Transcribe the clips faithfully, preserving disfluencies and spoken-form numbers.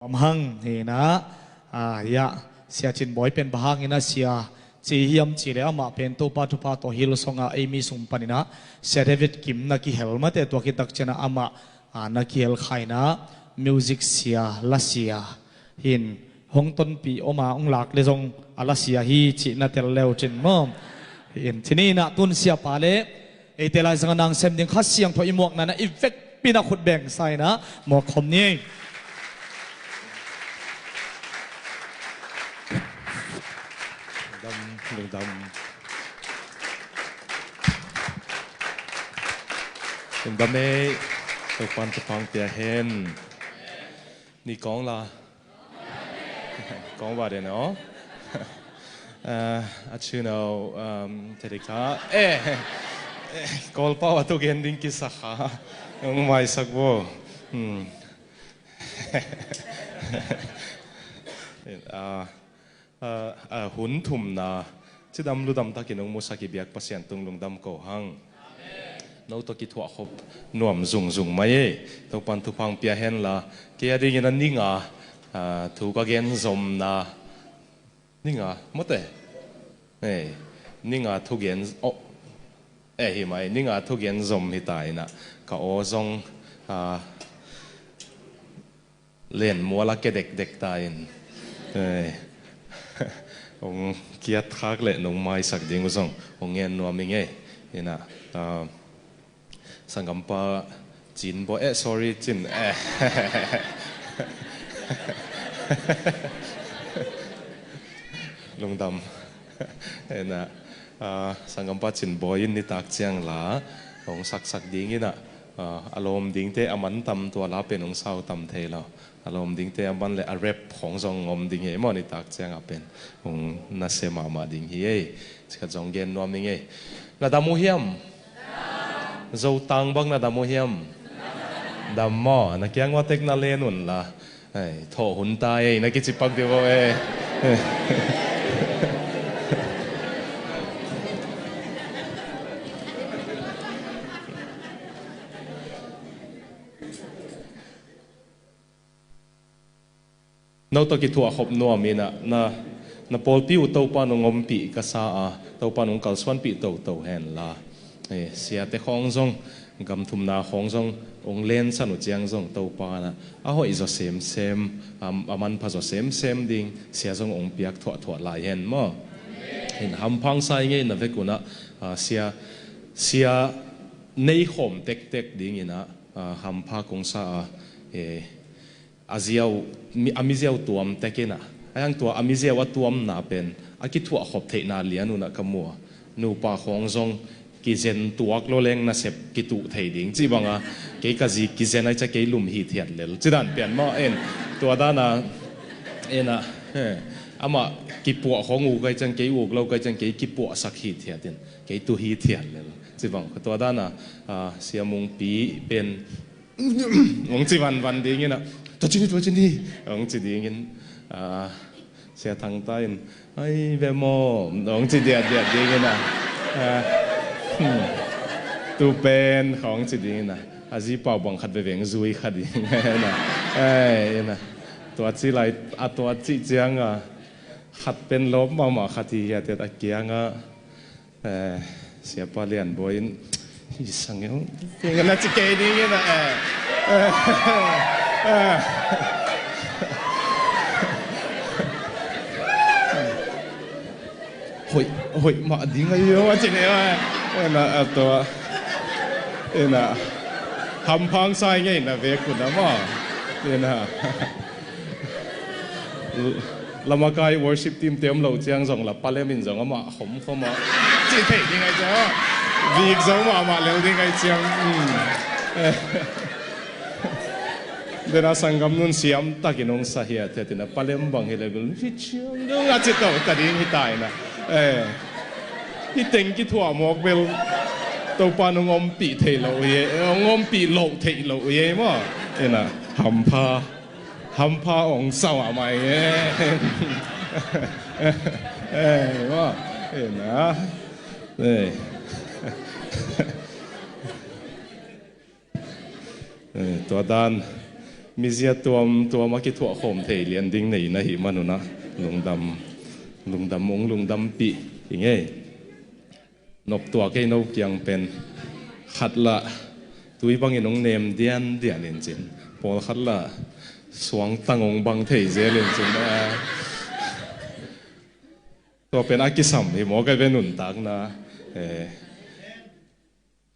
Om hang hi na, a, ya, Sia Cin Bawi pen bang hangin a sia ci hiam cih leh amah pen Topa thupha tawh Hillsong a ei mi sung panin a Sia David Kim na kihel mate, tua khit tak ciangin amah, a, na kihel kha in a music sia, la sia hi in, hong tonpih om a hong lak leh zong a la sia hi cih na tel le uh cin maw. Hi in, tuni in a tun siapa leh eite lai zangah na sem ding Kha Siangtho i muakna in a i vekpi in a khut beng sa in a muak khawm ni. Lungdam, lungdam. Lungdam ei, Topa'n thupha pia hen. Ni kong la. Kong va den o. Eh, a chu no, um, Terika. Eh, eh, Kawlpau a thugen ding kisa kha. Ong maisak vo. Hmm. Ah, ah, ah, hun thumna cidam ludam takin ong musak i biak Pasian tung lungdam ko hang. No tawh kithuah khop nuam zungzung mai ei. Topa'n thupha pia hen la, kei a dingin a ni nga, ah, thu ka gen zomna. Ni nga, mawte. Ei, ni nga thugen, oh. Eh, hi mai, ni nga thugen zom hi ta in a, ka aw zong, ah, len mual a ke dekdek ta in. Eh, ong kiat khak leh nong maisak ding uh zong ong ngen nuam ing ei. Hi na, ah, sanggampa Cin Bawi, eh, sorry, Cin, eh. Lungdam. Hi na, ah, sanggampa Cin Bawi in nitak ciang la ong saksak ding in a, ah, a lawm dingte a man tam, tua la pen ong sau tam thei lo. A lawm dingte a man leh a rep khong zong om ding hi ei maw, nitak ciang a pen ong nasia mahmah ding hi ei. Cikhat zong gen nuam ing ei. Na dam uh hiam? Zotang bang na dam uh hiam? Dam maw, na kiang ua tek na len un la. Ei, thawh hun ta ei, na kici pak dih vo ei. No tawh kithuah khop nuam in a, na, na pawlpi uh Topa'n ong ompih ka sa a, Topa'n ong kalsuanpih toto hen la. Eh, siate khong zong, gam thumna khong zong, ong lensan uh ciang zong Topa'n a, a hoih zaw semsem, a, a manpha zaw semsem ding sia zong ong piak thuahthuah lai hen maw. Hi na, hampha ong sa ing ei, na vek un a, ah, sia, sia nei khawm tektek ding in a, ah, hampha kong sa a, eh, a ziau, mi, a miziau tuam tek in a. Ahi hang tua a miziau a tuamna pen a kithuah khop theihna lian un a ka mu a. Nupa khong zong kizen tuak lo leng nasep kituh thei ding cih bang a, kei ka zi kizen ahi ciang kei lum hithiat lel, ci dan pian maw. En, tua dan a, en a, eh, amah kipuah khong uk ahi ciang kei uk lo ka hi ciang kei kipuahsak hithiat in, kei tu hithiat lel, ci bang. Tua dan a, ah, Sia Mungpi pen ong ci vanvan ding in a, "Tua ci ni, tua ci ni," ong ci ding in, ah, Sia Thangta in, "Ai ve maw," ong ci diatdiat ding in a, ah, hmm, "Tu pen," ong ci ding in a, a zi pau bang khat veve ong zui kha ding in a, ai, in a, tua ci lai, a tua ci ciang a, khat pen lawp mahmah khat hi hiatet a kiang a, Eh, Siapa Lian Bawi in, "Hi sang eo," na ci kei ding in a, eh, eh, eh. "Hoih, hoih mah ding ahi eo," a ci ni, eh. Eh, na, a tua, eh, na, hampha ong sa ing ei, na vek un a maw. Eh, na. Lamakai worship team te om lo ciang zong la, palem in zong amah khomkhom a ci thei ding ahi ciang, vik zo mahmah lel ding ahi ciang. Hmm. Dena sanggam nun siam takin ong sa hiatet in a, palem bang hi le gul hi ciang dong a ci to ta ding hi ta in a. Eh. Hi teng kithuah mawk bel Topa nong ompih thei lo uh hi, ong ompih loh thei lo uh hi maw. In a, hampha. Hampha ong sa mahmah e. Eh, maw. Eh, na. Eh. Eh, tua dan. Mizia tuamtuam a kithuah khawm thei lian ding nei na hih manun ah lungdam, lungdam ung lungdampih hi ngei. Noptuak ei no kiang pen khat lah tui bangin ung nem diandian in cin, pawlkhat lah suangtang ung bang thei zel in cin, a, tua pen a kisam hi maw, ka ve nuntakna, eh,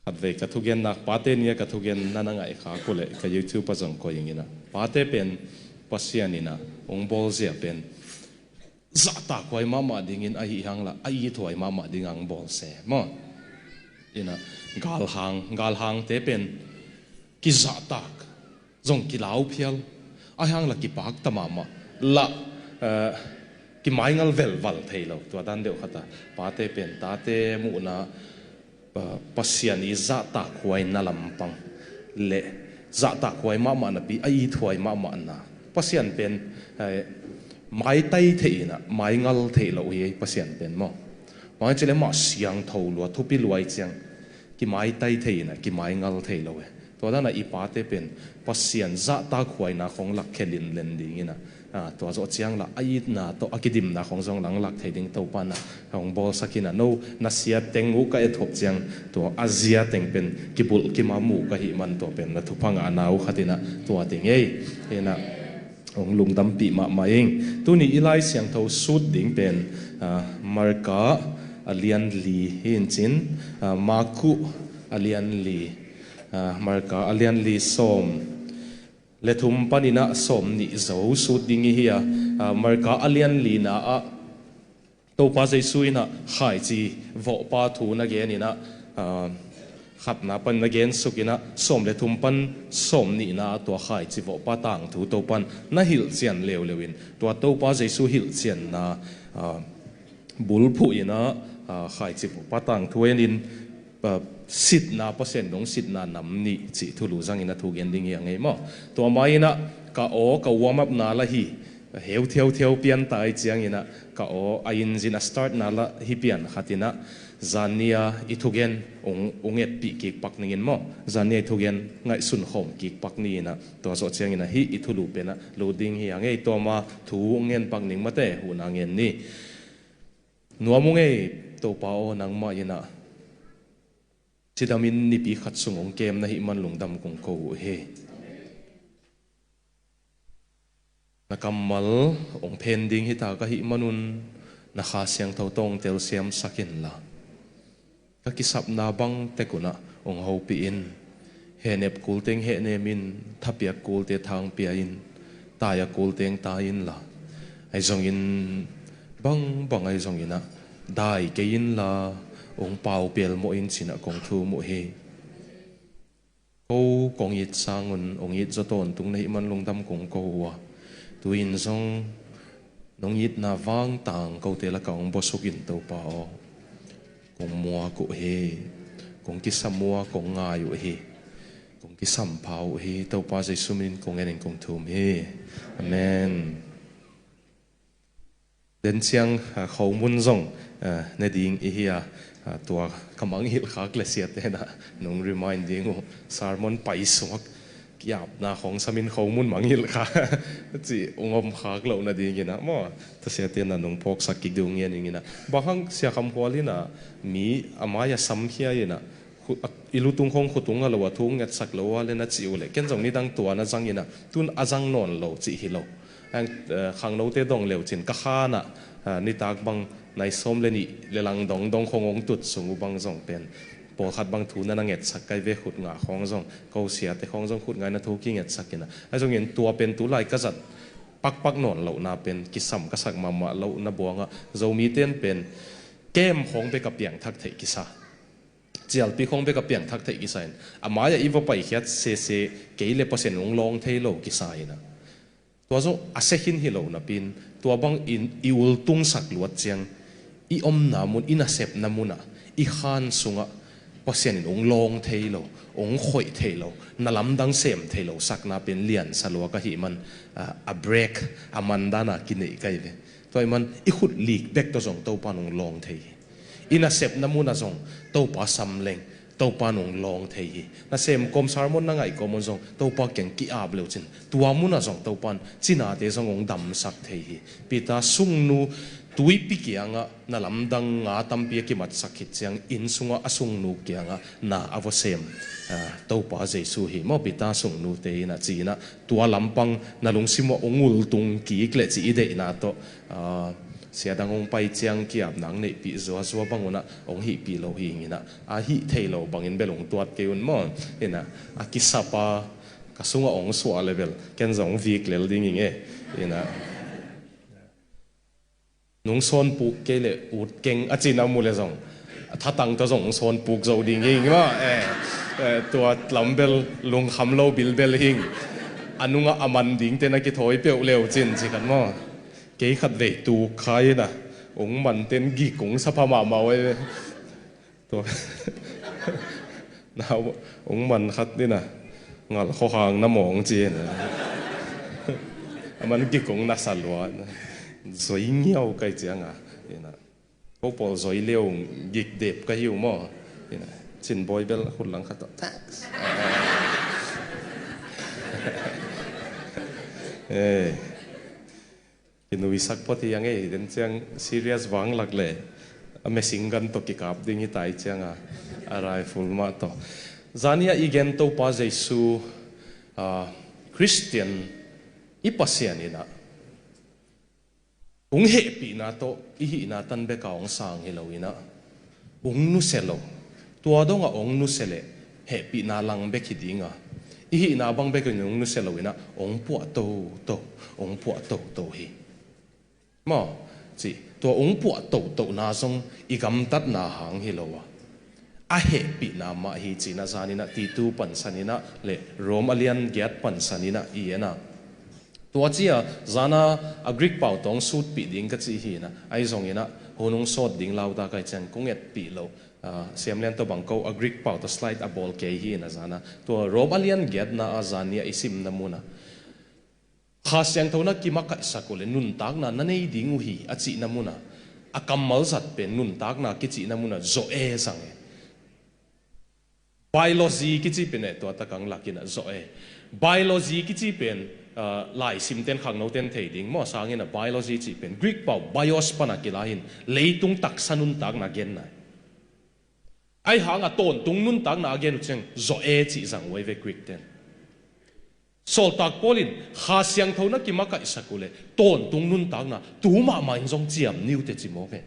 khatvei ka thugen nak, pate ni-a ka thugen na na ngaih khak uh leh ka YouTube ah zong koih ing in ah, pate pen Pasian in ah ung bawlzia pen zahtakhuai mahmah dingin ahih hang lah a ithuai mahmah ding ang bawl se maw. In ah galhang, galhangte pen kizahtak zong kilauphial, ahih hang lah kipakta mahmah lah, eh, kimaingal velval thei lo. Tua dan deuh khat ah pate pen tate muhna, Pa-, Pasian i zahtakhuaina lampang le zahtakhuai mahmah napi a ithuai mahmahna. Pasian pen, eh, maitai thei in ah maingal thei lo hi, Pasian pen maw. Mangci le mah siangtho lua, thupi lua i ciang kimaitai thei in ah kimaingal thei lo e. Tua dan ah i pate pen Pasian zahtakhuaina khong lakkhia linlen ding in ah, a, tua zawh ciang lah a itna tawh a kidimna khong zong lang lak thei ding Topa in ah hong bawlsak in ah, no na sia teng uh ka ethuap ciang tua a zia teng pen kibulh kim a mu ka hih man, tua pen na thupha ngahna uh khat in ah tua ding ei. In ah hong lungdampih mahmah ing. Tuni i Lai Siangtho sut ding pen, a, Marka a lian li hi in cin, a, Marku a lian li, a, Marka a lian li sawm le thum panin ah sawm nih zo sut ding i hi a, a, Marka a lian lina ah Topa Jesu in ah khaici vawhpa thu na gen in ah, a, khatna pan na gen suk in ah sawm le thum pan sawm nihna ah tua khaici vawhpa tangthu Topa in na hilhcian leuleu in, tua Topa Jesu hilhcianna, a, bulphuh in ah, a, khaici vawhpa tangthu en in, a, sitna, Pasian dong sitna nam nih cih thulu zangin a thu gen ding hi a ngei maw. Tua ma in ah ka aw ka warm up na la hi, heu thiautheu pian ta i ciangin ah ka aw a engine a start na la hi pian khat in ah, zanni a i thugen ung, ung etpih kik pak ning in maw, zanni a i thugen ngaihsun khawm kik pak ni in ah, tua zawh ciangin ah hih i thulu pen ah lut ding hi a ngei. Tua ma thu ngen pak ning mate, huhna ngen ni. Nuam ung ei Topa aw, nangmah in ah cidamin nipi khat sung ung kem na hih man lungdam kong ko uh hi. Na kammal ung phen ding hi ta ka hih manun na Kha Siangtho tawh ung telsiamsak inla, ka kisapna bang tek un ah ung hopih in. Hehnep kulte ung hehnem in, thapiak kulte thang pia in, tai a kulte ung tai inla, ahi zongin bangbang ahi zongin ah dai kei inla, ung pau pelmawh in ci-in ah kong thum uh hi. Ko kong it sangun ung it zaw tawntung na hih man lungdam kong ko uh a, tu-in zong nong itna vangtang kote lakah ung bawsuk in Topa aw. Kong muak uh hi. Kong kisam uh a, kong ngai uh hi. Kong kisampha uh hi. Topa Jesu minin kong en in kong thum hi. Amen. Den ciang, a, khomun zong, a, ne ding i hi a, a, tua ka mangngilh khak le siate na nong remind ding uh, sermon paisuak kiapna khong samin khomun mangngilh kha ci ung om khak loh nadingin ah maw, tua siate na nong phawksak kik ding uh ngen ing in ah. Bang hang Sia Kham Hual in ah mi a mai a samkhia in ah, khu-, a, i lutung khong khutung a lo a thu ngetsak lo a le na ci uh leh, ken zong nidang tua na zang in ah, tun a zang nawn lo cih hi lo. Hang, eh, khangnote dong leu cin ka khan ah, eh, nitak bang nai sawm le nih le lang dongdong khong ong tut sung uh bang zong pen pawlkhat bang thu na na ngetsak kai ve, khut ngah khong zong, ko siate khong zong khut ngah in ah thu kingetsak in ah. Ahi zongin tua pen tu lai ka zat pakpak nawn lohna pen kisam ka sak mahmah lohna buang ah, Zomite in pen kem khong bek a piangthak theih kisa, cialpi khong bek a piangthak theih kisa in, a mai ah i va paikhiat sese kei le Pasian ung lawng thei lo kisa in ah. Tua zong a sekhin hi lo napi in, tua bangin i ultungsak luat ciang, i omna mun, i nasepna mun ah, i khan sungah Pasian in ung lawng thei lo, ung khoih thei lo, na lamdang sem thei lo sakna pen liansa lua ka hih man, a, a break a man dan a kineih kai ve. Tua ahih man i khut lik bek tawh zong Topa in ung lawng thei hi. I nasepna mun ah zong Topa sam leng, Topa in hong lawng thei hi. Nasem kawm, sermon na ngaih kawm un zong Topa kiang ki-ap le uh cin, tua munah zong Topa in cinate zong hong damsak thei hi. Peter sungnu tuipi kiangah na lamdang nga tampi a kimatsak khit ciang, inn sungah a sungnu kiangah na a va sem, ah, Topa Jesu hi maw, Peter sungnute in ah ci-in ah, tua lampang na lungsim uh hong ultung kik leh cih i deihna tawh, ah, sia dang hong pai ciang ki-ap nang neihpih zuazua bang un ah hong hihpih lo hi ing in ah, a hih thei lo bangin bel hong tuat kei un maw. In ah, a kisap a ka sungah hong suah le bel ken zong hong vik lel ding ing e. In ah, nong sawnpuk kei leh ut keng a cihna mu le zong, a thatang tawh zong hong sawnpuk zo ding ing maw. Eh, eh, tua lam bel lungkham lo bilbel hing. A nungah a man dingte na kithawi peuh le uh cin ci khat maw. Kei khatvei tuk kha in ah, hong mante'n gik hong sa pha mahmah uh e. Tua nau hong man khat in ah, ngal khuahang na mawng ci in ah, a man gik hong na sa lua. Zoi ngiau ka hih ciang a, in ah, ko pawl zoi liau gik dep ka hi uh maw. In ah, Cin Bawi bel khut lang khat tawh, thanks. Eh. Kinuisak phot hi a ngei hi den ciang, serious vanglak le a machine gun tawh kikap ding hi ta hi ciang a, a rifle mah tawh. Zani a i gen Topa Jesu, ah, Khristian i Pasian in ah hong hehpihna tawh i hihna tan bek a hong sang hi lo in ah, hong nusia lo. Tua dongah hong nusia leh hehpihna lang bek hi ding a, i hihna bang bekin hong nusia lo in ah, hong puah toto, hong puah toto hi. Maw, ci, tua hong puah totohna zong i gamtatna hang hi lo a, a hehpihna mah hi ci-in ah zan in ah Titu pansan in ah le Rom a lian giat pansan in ah i en a. Tua ci a, zan a, a Greek pau tawh hong sutpih ding ka cih hi in ah, ahi zongin ah hun hong sawt ding lau ta ka hih ciang kong etpih loh, ah, Siam Lian tawh bang ko a Greek pau tawh slide a bawl kei hi in ah zan a. Tua Rom a lian giatna a zan ni a i simna mun a, Kha Siangtho na kimakaihsak uh leh nuntakna na nei ding uh hi a cihna mun a, a kammal zat pen nuntakna kicihna mun a Zoe zang e. Biology kici pen e, tua tak ang lak in ah Zoe. Biology kici pen, ah, laisimte'n khangnote'n thei ding maw, a sangin ah biology cih pen Greek pau bios pan a kila hi in, leitung taksa nuntakna genna hi. Ahi hang a tawntung nuntakna a gen uh ciang Zoe cih zang uh ahi ve Greek te'n. Sawltak Paul in Kha Siangtho na kimakaihsak uh leh tawntung nuntakna tu mahmah in zong ciam ni uh teh ci mawk e.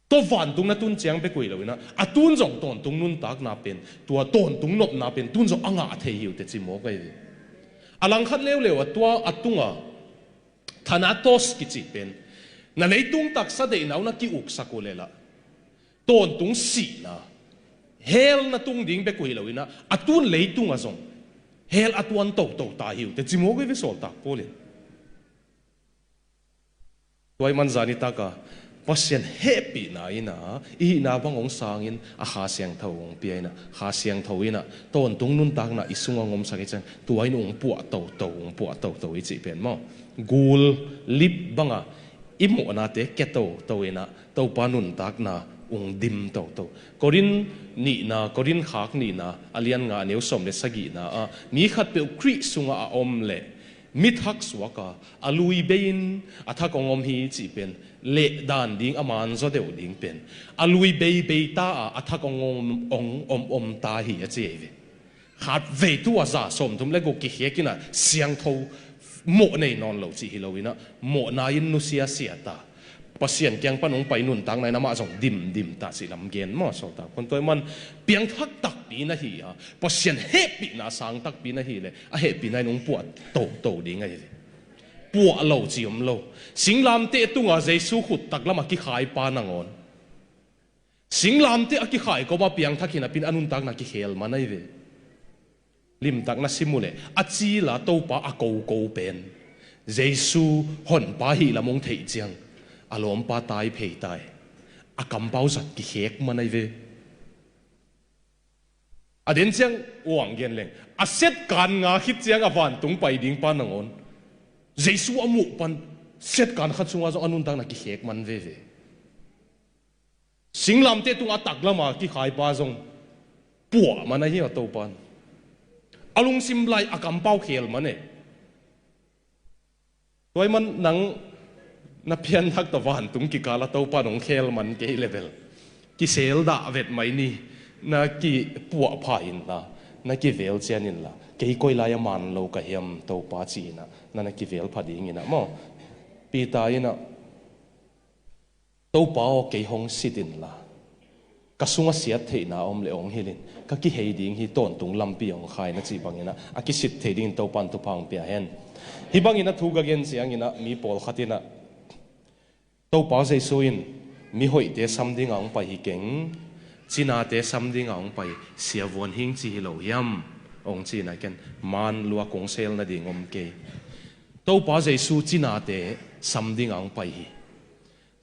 Tua vantung na tun ciang bek uh hi lo in ah, a tun zong tawntung nuntakna pen, tua tawntung nopna pen tun zong a ngah thei hi uh teh ci mawk ahi ve. A langkhat leuleu a tua a tung a Thanatos kici pen, na leitung taksa deihna uh na ki-uksak uh leh lah, tawntung sihna, hell na tung ding bek uh hi lo in ah, a tun leitung ah zong hell a tuan toto ta hi uh teh ci mawk ahi ve Sawltak Paul in. Tua ahih man zan nitak a Pasian hehpihna in ah i hihna bang hong sang in a Kha Siangtho hong pia in ah, Kha Siangtho in ah tawntung nuntakna i sung ah hong omsak hi ciang, tua in hong puah toto, hong puah toto i cih pen maw, gul lip bang a i mawhnate kia toto in ah Topa nuntakna hong dim toto. Korin nihna, Korin khak nihna a lian nga a neu sawm le sagihna ah, mi khatpeuh Khrih sungah a om leh mi thak suak a, a lui bei in a thak hong om hi cih pen, lehdan ding a man zaw deuh ding pen, a lui beibei ta a, a thak hong om, hong om, om ta hi a ci ahi ve. Khatvei tu a za sawmthum le guk kikhek in ah siangtho mawh nei nawn lo cih hi lo in ah, mawhna in nusia sia ta, Pasian kiang pan hong pai nuntakna in amah zong dimdim ta cih lam gen maw Sawltak Paul in. Tua ahih man piangthak takpi na hi a, Pasian hehpihna sang takpi na hi leh, a hehpihna in hong puah toto ding ahi ve. Puah lo ci om lo. Singlamteh tunga Jesu khut taklam a kikhai pa nangawn, singlamteh a kikhai kawm a piangthak hi napi in a nuntakna kikhel man ahi ve. Limtak na sim uh leh, a cil a Topa a koko pen Jesu honpa ahih lam hong theih ciang, a lawmpa tai phei tai, a kampau zat kikhek man ahi ve. A den ciang uang gen leng, a setkan nga khit ciang a vantung pai ding pa nangawn, Jesu a muh pan setkan khat sungah zong a nuntakna kikhek man veve. Singlamteh tungah a taklama kikhaipa zong puah man ahi a Topan. A lungsim lai a kampau khel man e. Tua ahih man nang na pianthak tawh vantung kikal a Topan hong khel man kei le bel, kisel dah vet mai ni. Na kipuahpha inla, na kivel cian inla, kei koi lai a man lo ka hiam Topa ci inah, na na kivelpha ding inah maw. Peter inah, Topa aw, kei hong sit inla, ka sungah siat theihna om le hong hilh in, ka kihei ding hi, tawntung lampi hong khai, na cih banginah a kisit thei dingin Topan thupha hong pia hen. Hih bangin a thu ka gen cianginah mi pawlkhat inah, Topa Jesu in mihoihte sam dinga hong pai hi keng, cinate sam dinga hong pai, siavuan hing ci hi lo hiam? Hong ci inah ken man lua kong sel nading om kei. Topa Jesu cinate sam dinga hong pai hi.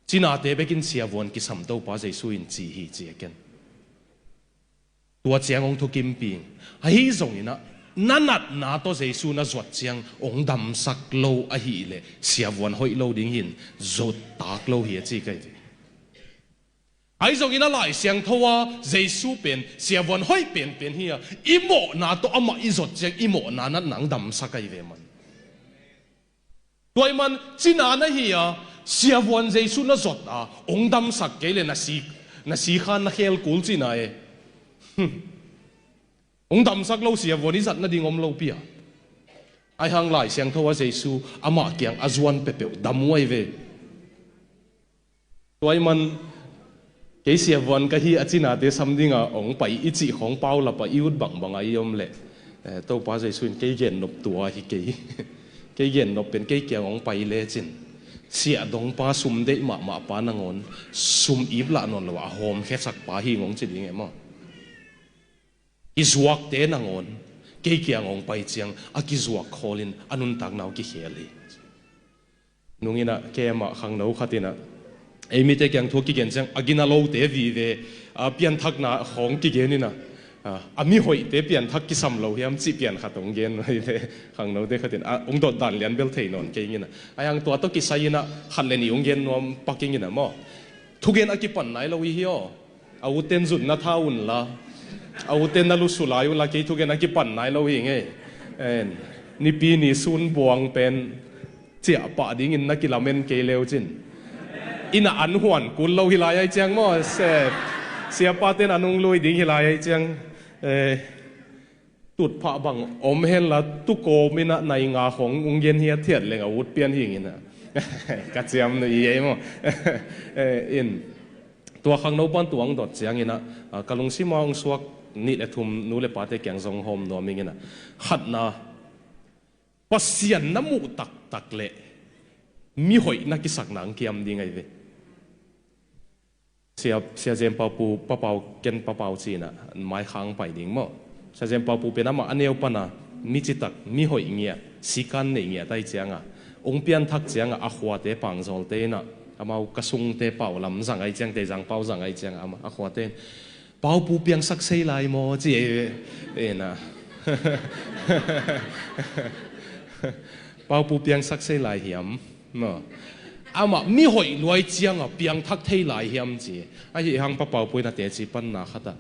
Cinate bekin siavuan kisam Topa Jesu in ci hi ci a ken. Tua ciang hong thukimping. Ahi zonginah na natna tawh Jesu na zuat ciang hong damsak lo ahileh siavuan hoih lo ding hin, zuttak lo hi a ci ka hi ve. Ahi zonginah Lai Siangtho a Jesu pen siavuan hoih penpen hi a, i mawhna tawh amah i zuat ciang i mawhna natna hong damsak ahi ve man. Tua ahih man cina na hi a, siavuan Jesu na zuat a, hong damsak kei le na si, na si khan na khel kul cina e. Hmm. Hong damsak lo siavuan i zat nading om lo pi a. Ahi hang Lai Siangtho a Jesu amah kiang a zuan peuhpeuh dam uh ahi ve. Tua ahih man kei siavuan ka hi a, cinate sam dinga hong pai i cih khawng paulap a i ut bangbang a i om leh, eh, Topa Jesu in kei gennop tua hi kei. Kei gennop pen kei kiang hong pai lecin, siahdongpa, sum deih mahmahpa nangawn sum ip lah nawn lo a hawmkhiasakpa hi ngong ci ding e maw. Kizuakte nangawn kei kiang hong pai ciang a kizuak khawlin a nuntakna uh kikhel hi. Nunginah kei amah khangno khatinah ei mite kiang thu a kigen ciang a gina lote vive, a pianthakna khawng kigen inah, a, a mihoihte pianthak kisam lo hiam cih pian khat hong gen mite khangnote khatin, a, hong dotdan lian bel thei nawn kei inginah. Ahi hang tua tawh kisai inah khat le nih hong gen nuam pak inginah maw. Thugen a kipan nai lo i hi aw. A uten zutna tha unla, a uten na lusu lai unla, kei thugen a kipan nai lo hi ngei. En, nipi ni sun buang pen ciahpah dingin na kilamen kei leu cin, ina an huan kul lo hi lai ai ciang maw, se, siapa ten an hong lui ding hi lai ai ciang. Eh, tutphah bang om henla, tukawm inah nai nga khong ung gen hi a thiat leng a ut pian hi nginah. Ka ciam nu i ei maw. Eh, in, tua khangno pan tua ang dot cianginah, ah, ka lungsima ung suak nih le thum nu le pate kiang zong hawm nuam inginah. Khatna, Pasian na muh taktak le mihoih na kisakna ang kiam ding ahi ve. Sia, Sia Jem Pau Pu, Pa Pau, ken Pa Pau cinah mai khang pai ding maw. Sia Jem Pau Pu pen amah a neu pana mi citak, mi hoih ngiat, sikan neih ngiat ai cianga, ung pianthak cianga a khuate pangzawlte inah, amau ka sungte pau lam zang ai ciang, tei zang pau zang ai cianga, amah a khuate in, Pau Pu piangsak sei lai maw ci ei ve. Ena. Pau Pu piangsak sei lai hiam? Maw. Amah mihoih luai cianga piangthak thei lai hiam ci. Ahi hang Pa Pau Pu in a teci panna khatah,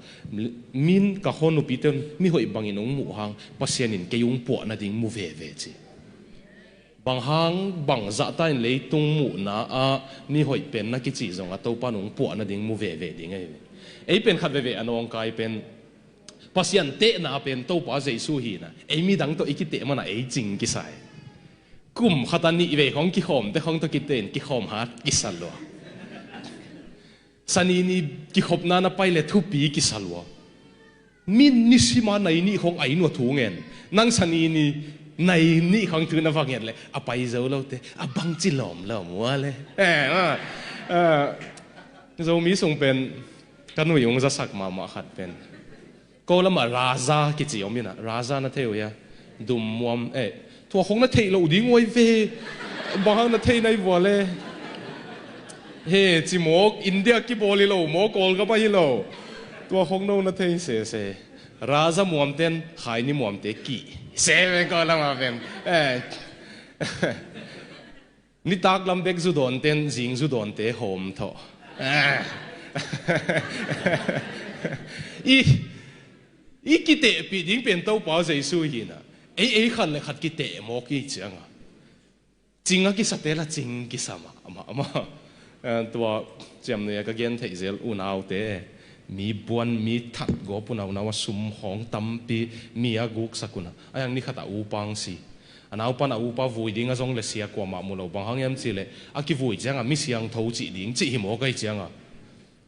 min ka khaw nupite un mihoih bangin ung muh hang Pasian in kei ung puah nading mu veve ci. Bang hang bang zahta in leitung muhna ah mihoih pen na kici zong a Topa in ung puah nading mu veve ding ahi ve. Ei pen khat veve a nawngkai pen Pasian tehna pen Topa Jesu hina, ei midang tawh i kiteh mana ei cing kisai. Kum khata nih vei khong kikhawmte khong tawh kitein kikhawm hat kisa lua. Sani ni kikhopna na pai le thupi kisa lua. Min nisima nai nih khong ai nua thu ngen. Nang sani ni nai nih khong thu na va nget le a pai zo lote a bangci lawmlawm ua le. Eh, ah, ah, Zomi sung pen ka nui ung zasak mahmah khat pen Ko lamah raza kici om inah, raza na thei uh hia? Dum muam, eh, tua khong na theih loh ding uai ve. Bang hang na thei nai vua le. He, ci mawk, India kibawl hi lo, mawk Kawlgam ahi lo. Tua khong no na thei sese. Raza muamten khaini muamte kih. Se ve ko lamah pen. Eh. Nitak lam bek zu dawnten zing zu dawnte hawm thawh. Eh. I, i kitehpih ding pen Topa Jesu hi na. Ei, ei khat le khat kiteh mawk i cianga. Cing a kisate la cing kisa mah, mah, mah. Eh, tua ciamnuih a ka gen theih zel unaute. Mi buan, mi that gawp unau nau a sum khawng tampi, mi a guksak una. A hiang ni khat a upa ang si. A naupan a upa vui ding a zong le sia kuamah mu lo bang hang hiam cih leh. A kivui cianga mi siangtho cih ding, cih hi mawk a hi cianga.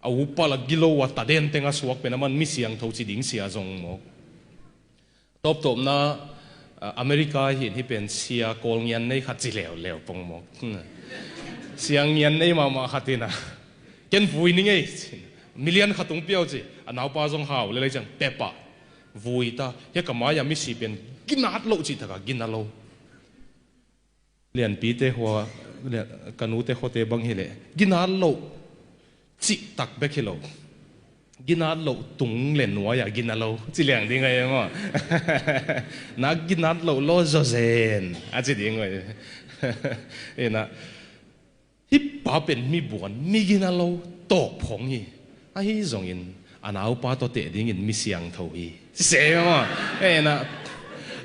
A upa la gilo a taden teng a suak pen a man mi siangtho cih ding sia zong mawk. Tawptawpna, ah, America hin hi pen sia kawl ngian nei khat ci leuleu pong mawk. Hmm. Sia ngian nei mahmah khat in a. Ken vui ni ngei. Million khat tung piau ci. A naupa zong hau lelei ciang pepa. Vui ta. Hia ka mai-a misi pen ginat loh cih taka gina lo. Lianpite khua, lian, ka nute khuate bang hileh. Ginat loh. Cih tak bek hi lo. Ginat loh tung le nuai-ah gina lo. Ci liang ding ai maw. Na ginat loh lo zawzen. A ci ding ai. Ina. Hih pa pen mi buan, mi gina lo, tawp khong hi. Ahi zongin, a naupa tawh teh dingin mi siangtho hi. Siseh maw. Ina.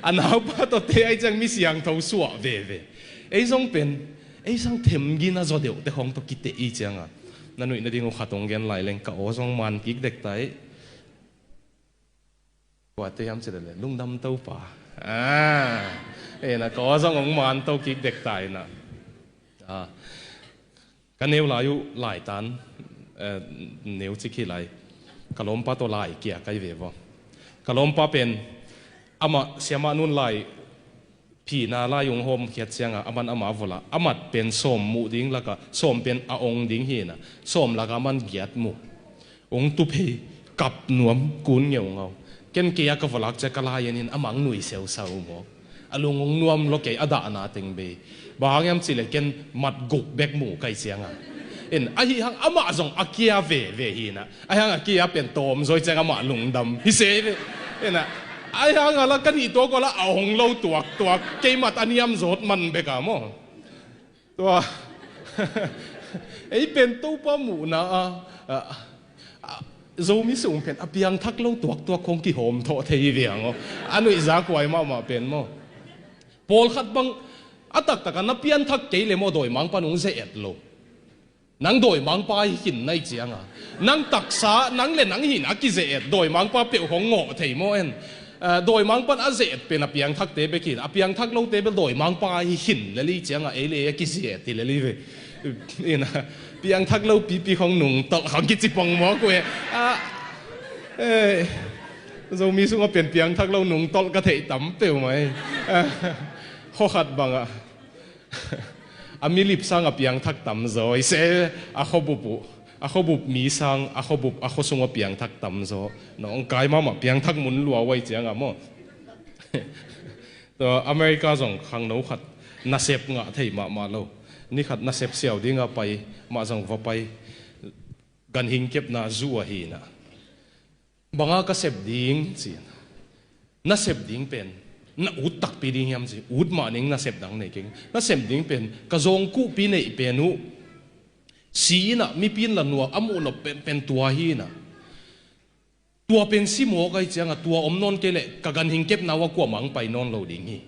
A naupa tawh teh ai ciang mi siangtho suah veve. Ei zong pen, ei sang them gina zaw deuh te khong tawh kiteh i cianga. Na nuih nading uh khat hong gen lai leng ka aw zong man kik dek tai. Kuate hiam ci le lungdam Topa. Ah, ina ka aw zong hong man to kik dek tai na. Ah, ka neu lai uh laitan, eh, neu cik hi lai. Ka lawmpa tawh lai kia kai ve vaw. Ka lawmpa pen amah siamah nun lai phina lai ung hawm khiat cianga, a man ama vola, a mat pen sawm muh ding laka, sawm pen a ong ding hina, sawm laka a man giat mu. Ung tuphei, kap nuam, kun ngeungau. Ken kei a ka volak cia ka lai enin a mang nui seusau maw. A lung ung nuam lo kei a dahna teng bei. Bang hang hiam cih le ken mat guk bek mu kai cianga. In, ahi hang amah zong a kia veve hina. Ahi hang a kia pen tawm zawi ciang amah lungdam. Hi se ve. Ena. Ahi hang a la ka nih tuak uh a la a hong lo tuak tuak. Kei mat a niam zawt man bek a maw. Tua. Ei pen Topa muhna a, a, a, Zomi sung pen a piangthak lo tuak tuak khong kihawm thawh thei hi viang aw. A nuih zak huai mahmah pen maw. Pawlkhat bang a taktak a na pianthak kei le maw dawimangpa nung ze-et lo. Nang dawimangpa hi khin nai cianga. Nang taksa, nang le nang hin a kize-et, dawimangpa peuh hong ngawh thei maw en. Ah, dawimangpan a ze-et pen a piangthakte bek hin, a piangthak lote bel dawimangpa hi khin lel hi cianga, ei le ei a kize-et hi lel hi ve. Ina, piangthak lo pipi hong nungtolh hong kici pong maw kue. Ah, eh, Zomi sunga pen piangthak lo nungtolh ka theih tam peuh mai. Ah, khuakhat bangah. A milip sang a piangthak tamzaw i se a khuabup uh, a khuabup mi sang a khuabup a khuasung a piangthak tamzaw. Nawngkai mahmah piangthak mun lua uai cianga maw. Tua America zong khangno khat nasep ngah thei mahmah lo. Ni khat nasep siau dinga pai mah zong va pai. Ganhing kepna zu ahi na. Banga ka sep ding ci. Na sep ding pen na ut takpi ding hiam ci. Ut mah ning na sep dang nei keng. Na sep ding pen ka zawngkuhpi neih pen uh. Si inah mipi in la nuak a muh nop pen, pen tua hi inah. Tua pen si mawk ai cianga tua om nawn kei leh ka ganhing kepna uh a kuamah ang pai nawn lo ding hi.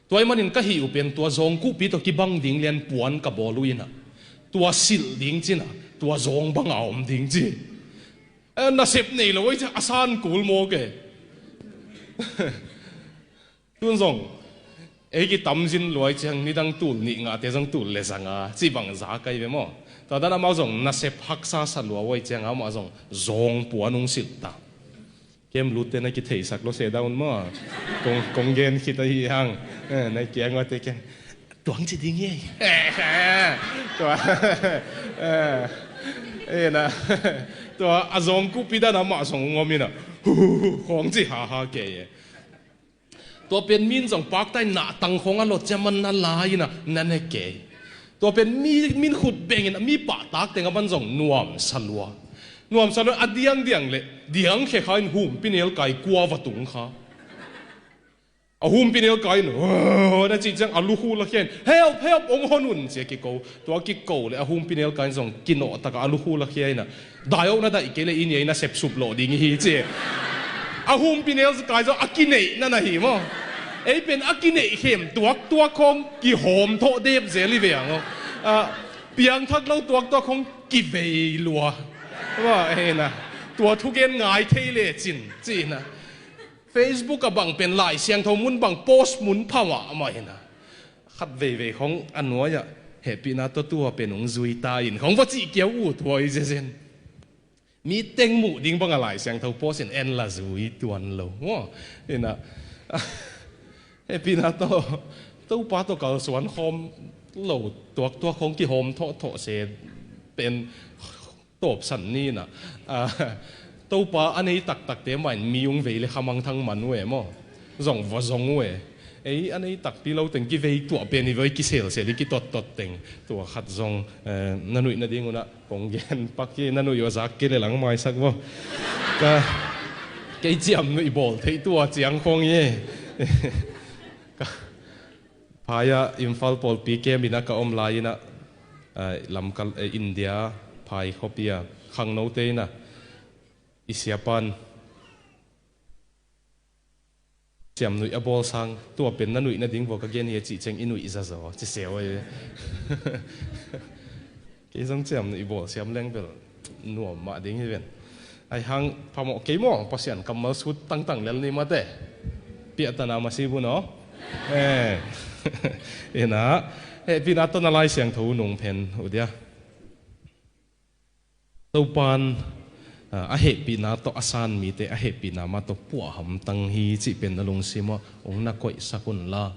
Tua ih manin ka hih uh pen tua zawngkuhpi tawh kibang ding lian puan ka bawl uh inah. Tua silh ding cinah tua zawng banga om ding ci. Eh, nasep nei lo ih ciang a san kul mawk e. Tun zong ei kitamzin luai ciang nidang tul nih ngahte zong tul le zanga cih bang za kai ve maw? Tua dan amau zong nasep haksa sa lua uai ciang amah zong zawng puan ung silh ta. Kem lutte na kitheisak lo se daun maw? Kong, kong gen khit ahi hang. Eh, na kiang uate ken tuang ci ding hi. Tua. Eh, eh, na. Tua a zawngkuhpi dan amah zong ung om inah. Hu, hu, hu, khawng ci ha ha kei e. Tua pen min zong paktai nahtang khawng a lot cia man na lai inah na ne kei. Tua pen mi, min khut bengin mi pahtak teng a man zong nuamsa lua. Nuamsa lua a diangdiang le diang khe kha in humpi nelkai kua va tung kha. A humpinelkai in, "Aw," na cih ciang a lukhu lakhia in, "Help, help, hong hon un," ci-a kiko. Tua kiko le a humpinelkai in zong kinawh takah a lukhu lakhia in a, "Dai oh, na daih kei leh i nia in a sepsup lawh ding i hi," ci. A humpinelkai zong a kineih na na hi maw. Ei pen a kineih khem tuaktuak khawng kihawm thawh dep zel hi ve ang aw. A, piangthak lo tuaktuak khawng kivei lua. Maw, ei na. Tua thugen ngai thei lecin, ci na. Facebook ah bang pen Lai Siangtho mun bang post mun phamah mah hi na. Khat veivei khawng a nuai-ah, "Hehpihna tawh tua pen hong zui ta in," khawng va cih kia uh thuai zezen. Mi teng muh ding bangah Lai Siangtho post in en la zui tuan lo. Maw, hi na. Hehpihna tawh, Topa tawh kalsuan khawm lo tuaktuak khawng kihawm thawhthawh se pen tawpsan ni na. A, Topa a nei taktakte mah in mi hong vei le khamangthang man uh e maw. Zong va zong uh e. Ei a nei takpi lo teng kivei tuah pen i voi, kiselsel i kitottot teng. Tua khat zong, eh, na nuih nading un ah kong gen pak hi, na nuih uh a zak kei le lang maisak maw. Ka, kei ciamnuih bawl theih tua ciang khawng hi e. Ka, phai-ah Imphal pawlpi camp in ah ka om lai in ah, eh, lamkal, eh, India phai khuapi ah khangnote in ah, "I siapa'n ciamnuih a bawl sang tua pen na nuih nading vua ka gen hi," a cih ciang i nuih zazaw ci se uh hi. Kei zong ciamnuih bawl siam leng bel nuam mah ding hi ven. Ahi hang phamawh kei maw, Pasian kammal sut tangtang lel ni mate. Piahtana masi bu naw. Eh. Hi na, hehpihna tawh na Lai Siangtho nungphen uh dia. Topa'n, a, a hehpihna tawh a san mite a hehpihna mah tawh puah hamtang hi cih pen na lungsim ah hong na koihsak un la.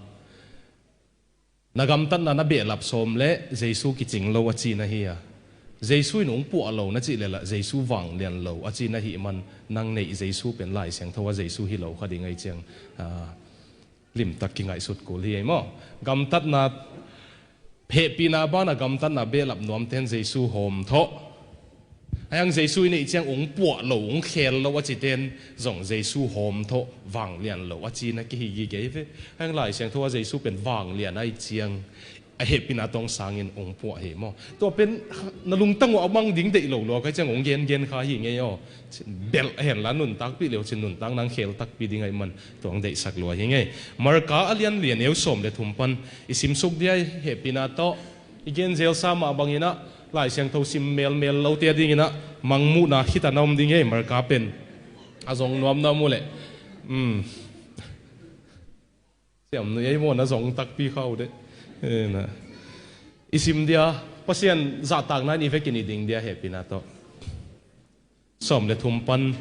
Na gamtatna na behlap sawm leh Jesu kicing lo a ci na hi a, Jesu in hong puah lo na cih leh lah Jesu vanglian lo a ci na hih man, nang neih Jesu pen Lai Siangtho ah Jesu hi lo kha ding ahih ciang, a, limtak kingaihsut kul hi ei maw. Gamtatna, hehpihna banah gamtatna behlap nuamte'n Jesu hawm thawh. Ahi hang Jesu i neih ciang hong puah lo, hong khel lo a cite'n zong Jesu hawm thawh, vanglian lo a ci na kihi gige hi ve. Ahi hang Lai Siangtho ah Jesu pen vanglian ahih ciang a hehpihna tawh hong sangin hong puah hi maw. Tua pen na lungtang uh a mang ding deih lo lua ka hih ciang hong gengen kha hi ngei aw. Belh a hen la nuntakpih le uh cin nuntak nang khel takpi ding ahih man tua hong deihsak lua hi ngei. Marka a lian li a neu sawm le thum pan i simsuk dia, hehpihna tawh i gen zelsa mah bangin ah Lai Siangtho sim melmel lote a dingin ah mangmuhna khit a na om ding hi ei, Marka pen. A zong nuamnuam uh leh, um, ciamnuih ei maw, na zong takpi kha uh deh. Eh, na. I sim dia, Pasian zahtakna in i vekin i ding dia hehpihna tawh. Sawm le thum pan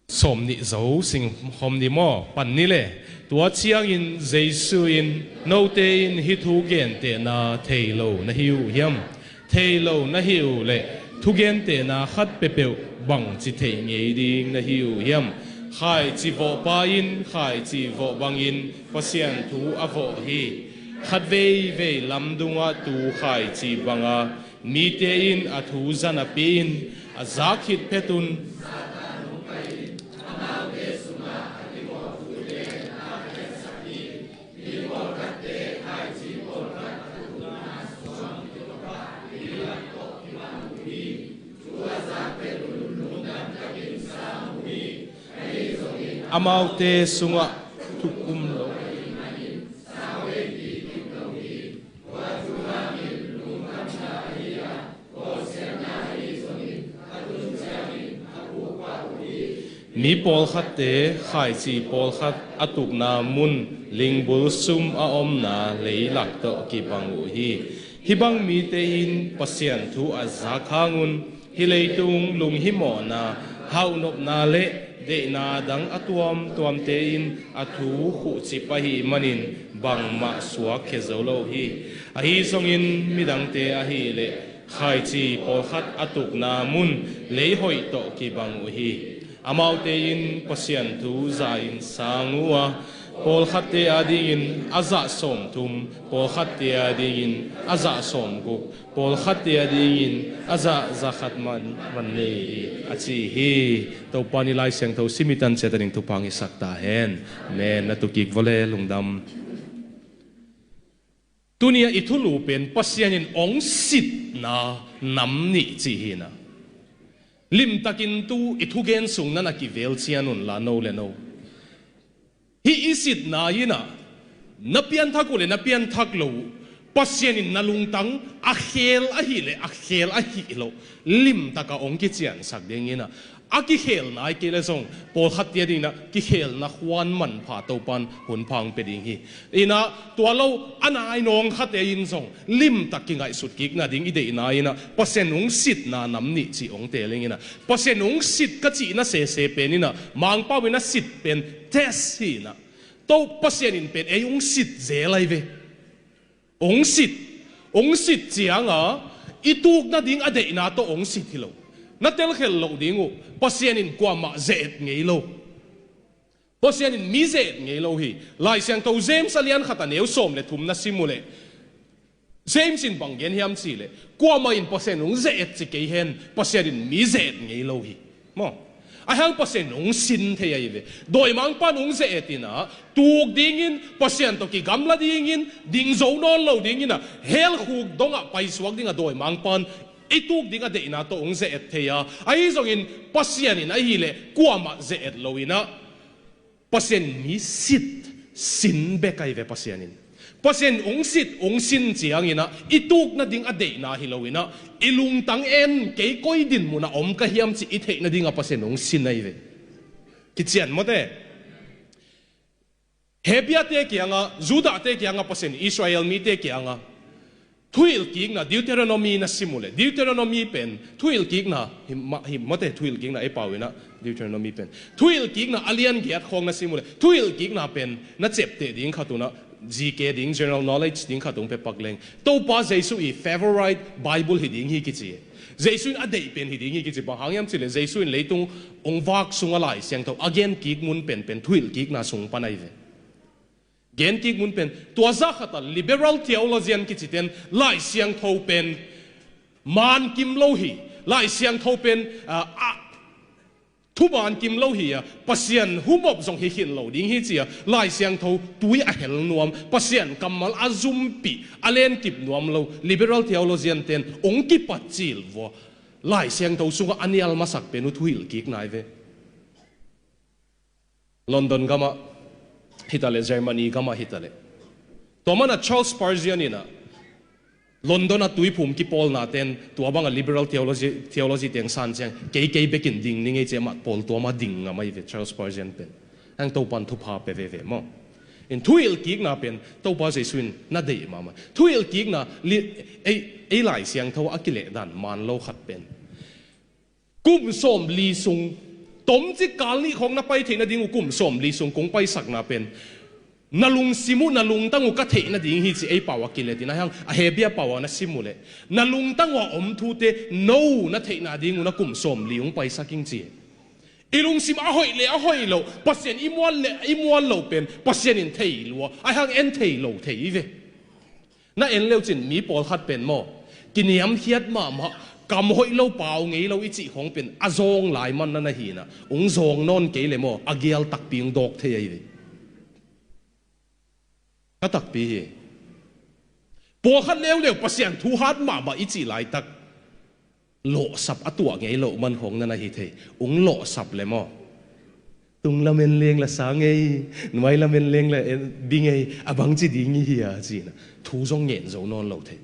sawm nih zo sing khawm ni maw, pan ni le. Tua ciangin Jesu in, "Note in hih thu gentehna thei lo na hi uh hiam? Thei lo na hih uh leh thugentehna khat peuhpeuh bangci theih ngei ding na hi uh hiam? Khaici vawhpa in khaici vawh bangin Pasian thu a vawh hi. Khat veivei lamdungah tu khaici banga mite in a thu za napi-in a zak khit phetun, amaute sungah thukum lo." Mi pawlkhatte khaici pawlkhat a tukna mun, lingbul sum a omna leilak tawh kibang uh hi. Hih bang mite in Pasian thu a zak hangun hih leitung lunghimawhna, hauhnopna le deihna dang a tuamtuamte in a thu khuhcip ahih manin bangmah suakkhia zo lo hi. Ahi zongin midangte ahih leh khaici pawlkhat a tukna mun leihoih tawh kibang uh hi. Amaute in Pasian thu za-in sang uh a, Pawlkhatte adingin a zah sawmthum, pawlkhatte adingin a zah sawmguk, pawlkhatte adingin a zah zakhat man, man nei hi, a ci hi. Topa in i Lai Siangtho sim i tan ciat a ding thupha hong hisak ta hen. Amen. Na tu kik vawle, lungdam. Tuni-a i thulu pen Pasian in hong sitna nam nih cih hi na. Limtakin tu i thugen sung na na kivel cian unla, no le no. Hih i sitna in ah, na pianthak uh le na pianthak lo uh, Pasian in na lungtang a khel ahih le a khel ahih loh limtaka hong kiciansak dingin ah, a kikhelna i kei le zong pawlkhatte adingin ah kikhelna khuan manpha Topa in hun pha hong pia ding hi. In ah tua lo a nai nawng khate in zong limtak kingaihsut kikna ding i deihna in ah, Pasian hong sitna nam nih cih hong teel ing in ah, Pasian hong sit ka cihna sese pen in ah, Mangpau in a sit pen test hi in ah, to Pasian in pen ei hong sit zel ahi ve. Hong sit, hong sit cianga i tuk nading a deihna tawh hong sit hi lo. Na telkhel loh ding uh, Pasian in kuamah ze-et ngei lo. Pasian in mi ze-et ngei lo hi. Lai Siangtho James a lian khat a neu sawm le thum na sim uh leh, James in bang gen hiam cih leh, kuamah in Pasian hong ze-et ci kei hen, Pasian in mi ze-et ngei lo hi. Maw? Ahi hang Pasian hong sin thei ahi ve. Dawimangpa in hong ze-et in ah, tuk dingin, Pasian tawh kigamla dingin, ding zo nawn lo dingin ah, hell khuk dongah paisuak dingah dawimangpa in i tuk ding a deihna tawh hong ze-et thei a, ahi zongin Pasian in ahih leh kuamah ze-et lo in ah, Pasian in mi sit, sin bek ahi ve Pasian in. Pasian in hong sit, hong sin ciangin ah, i tuk nading a deihna hi lo in ah, i lungtang en, kei koi din munah om ka hiam cih i theih nadingah Pasian in hong sin ahi ve. Kician mawte. Hebriate kiangah, Judahte kiangah Pasian in Israel mite kiangah thuhilhkikna, Deuteronomy na sim uh leh, Deuteronomy pen thuhilhkikna, hi mah, hi mawte, thuhilhkikna ei pau in ah, Deuteronomy pen. Thuhilhkikna a lian giat khawng na sim uh leh, thuhilhkikna pen na ciapteh ding khat un ah, G K ding, general knowledge ding khat hong pia pak leng. Topa Jesu i favorite Bible hi ding hi kici. Jesu in a deih pen hi ding hi kici, bang hang hiam cih leh Jesu in leitung hong vak sungah Lai Siangtho a genkik mun penpen thuhilhkikna sung pan ahi ve. Genkik mun pen, tua zah khat a liberal theologian kicite'n Lai Siangtho pen man kim lo hi, Lai Siangtho pen, ah, ah, thuman kim lo hi a, Pasian humop zong hi khin lo ding hi ci a, Lai Siangtho tui a hel nuam, Pasian kammal a zumpih, a lenkip nuam lo liberal theologian te'n hong kipat cil vua, Lai Siangtho sungah a nial masak pen uh thuhilhkikna ahi ve. London gamah hi ta leh, Germany gamah hi ta leh, tua man a Charles Spurgeon in ah London a tuiphum kipawlna te'n tua bang a liberal theology, theology teng san ciang, kei kei bekin ding ni ngei ci a, amah pawl tua mah ding ngam ahi ve Charles Spurgeon pen. Hang Topa in thupha pia veve maw. In thuhilhkikna pen Topa Jesu in na deih mahmah. Thuhilhkikna li, ei, ei Lai Siangtho a kilehdan man lo khat pen, kum sawmli sung, tomcik kal nih khawng na pai theih nading uh kum sawmli sung kong paisakna pen, na lungsim uh, na lungtang uh ka theih nading hi ci ei pau a kilet in, ahi hang a Hebru pau a na sim uh leh, na lungtang uh a om thute no na theih nading uh na kum sawmli hong paisak ing ci. I lungsim a hoih le a hoih loh, Pasian i muan le i muan loh pen Pasian in thei lua, ahi hang en thei lo thei hi ve. Na en leucin mi pawlkhat pen maw, kiniamkhiat mahmah, kam hoih lo, pau ngei lo i cih khawng pen a zawng lai man na na hi in ah, hong zawng nawn kei leh maw, a gial takpi hong dawk thei ahi ve. A takpi hi. Pawlkhat leuleu Pasian thu hat mahmah i cih laitak, lawhsap a tuah ngei loh man khawng na na hi thei. Hong lawhsap leh maw, tung lamen leng la sa ngei, nuai lamen leng la en bi ngei, a bangci ding i hi a ci in ah, thu zong ngen zo nawn lo thei.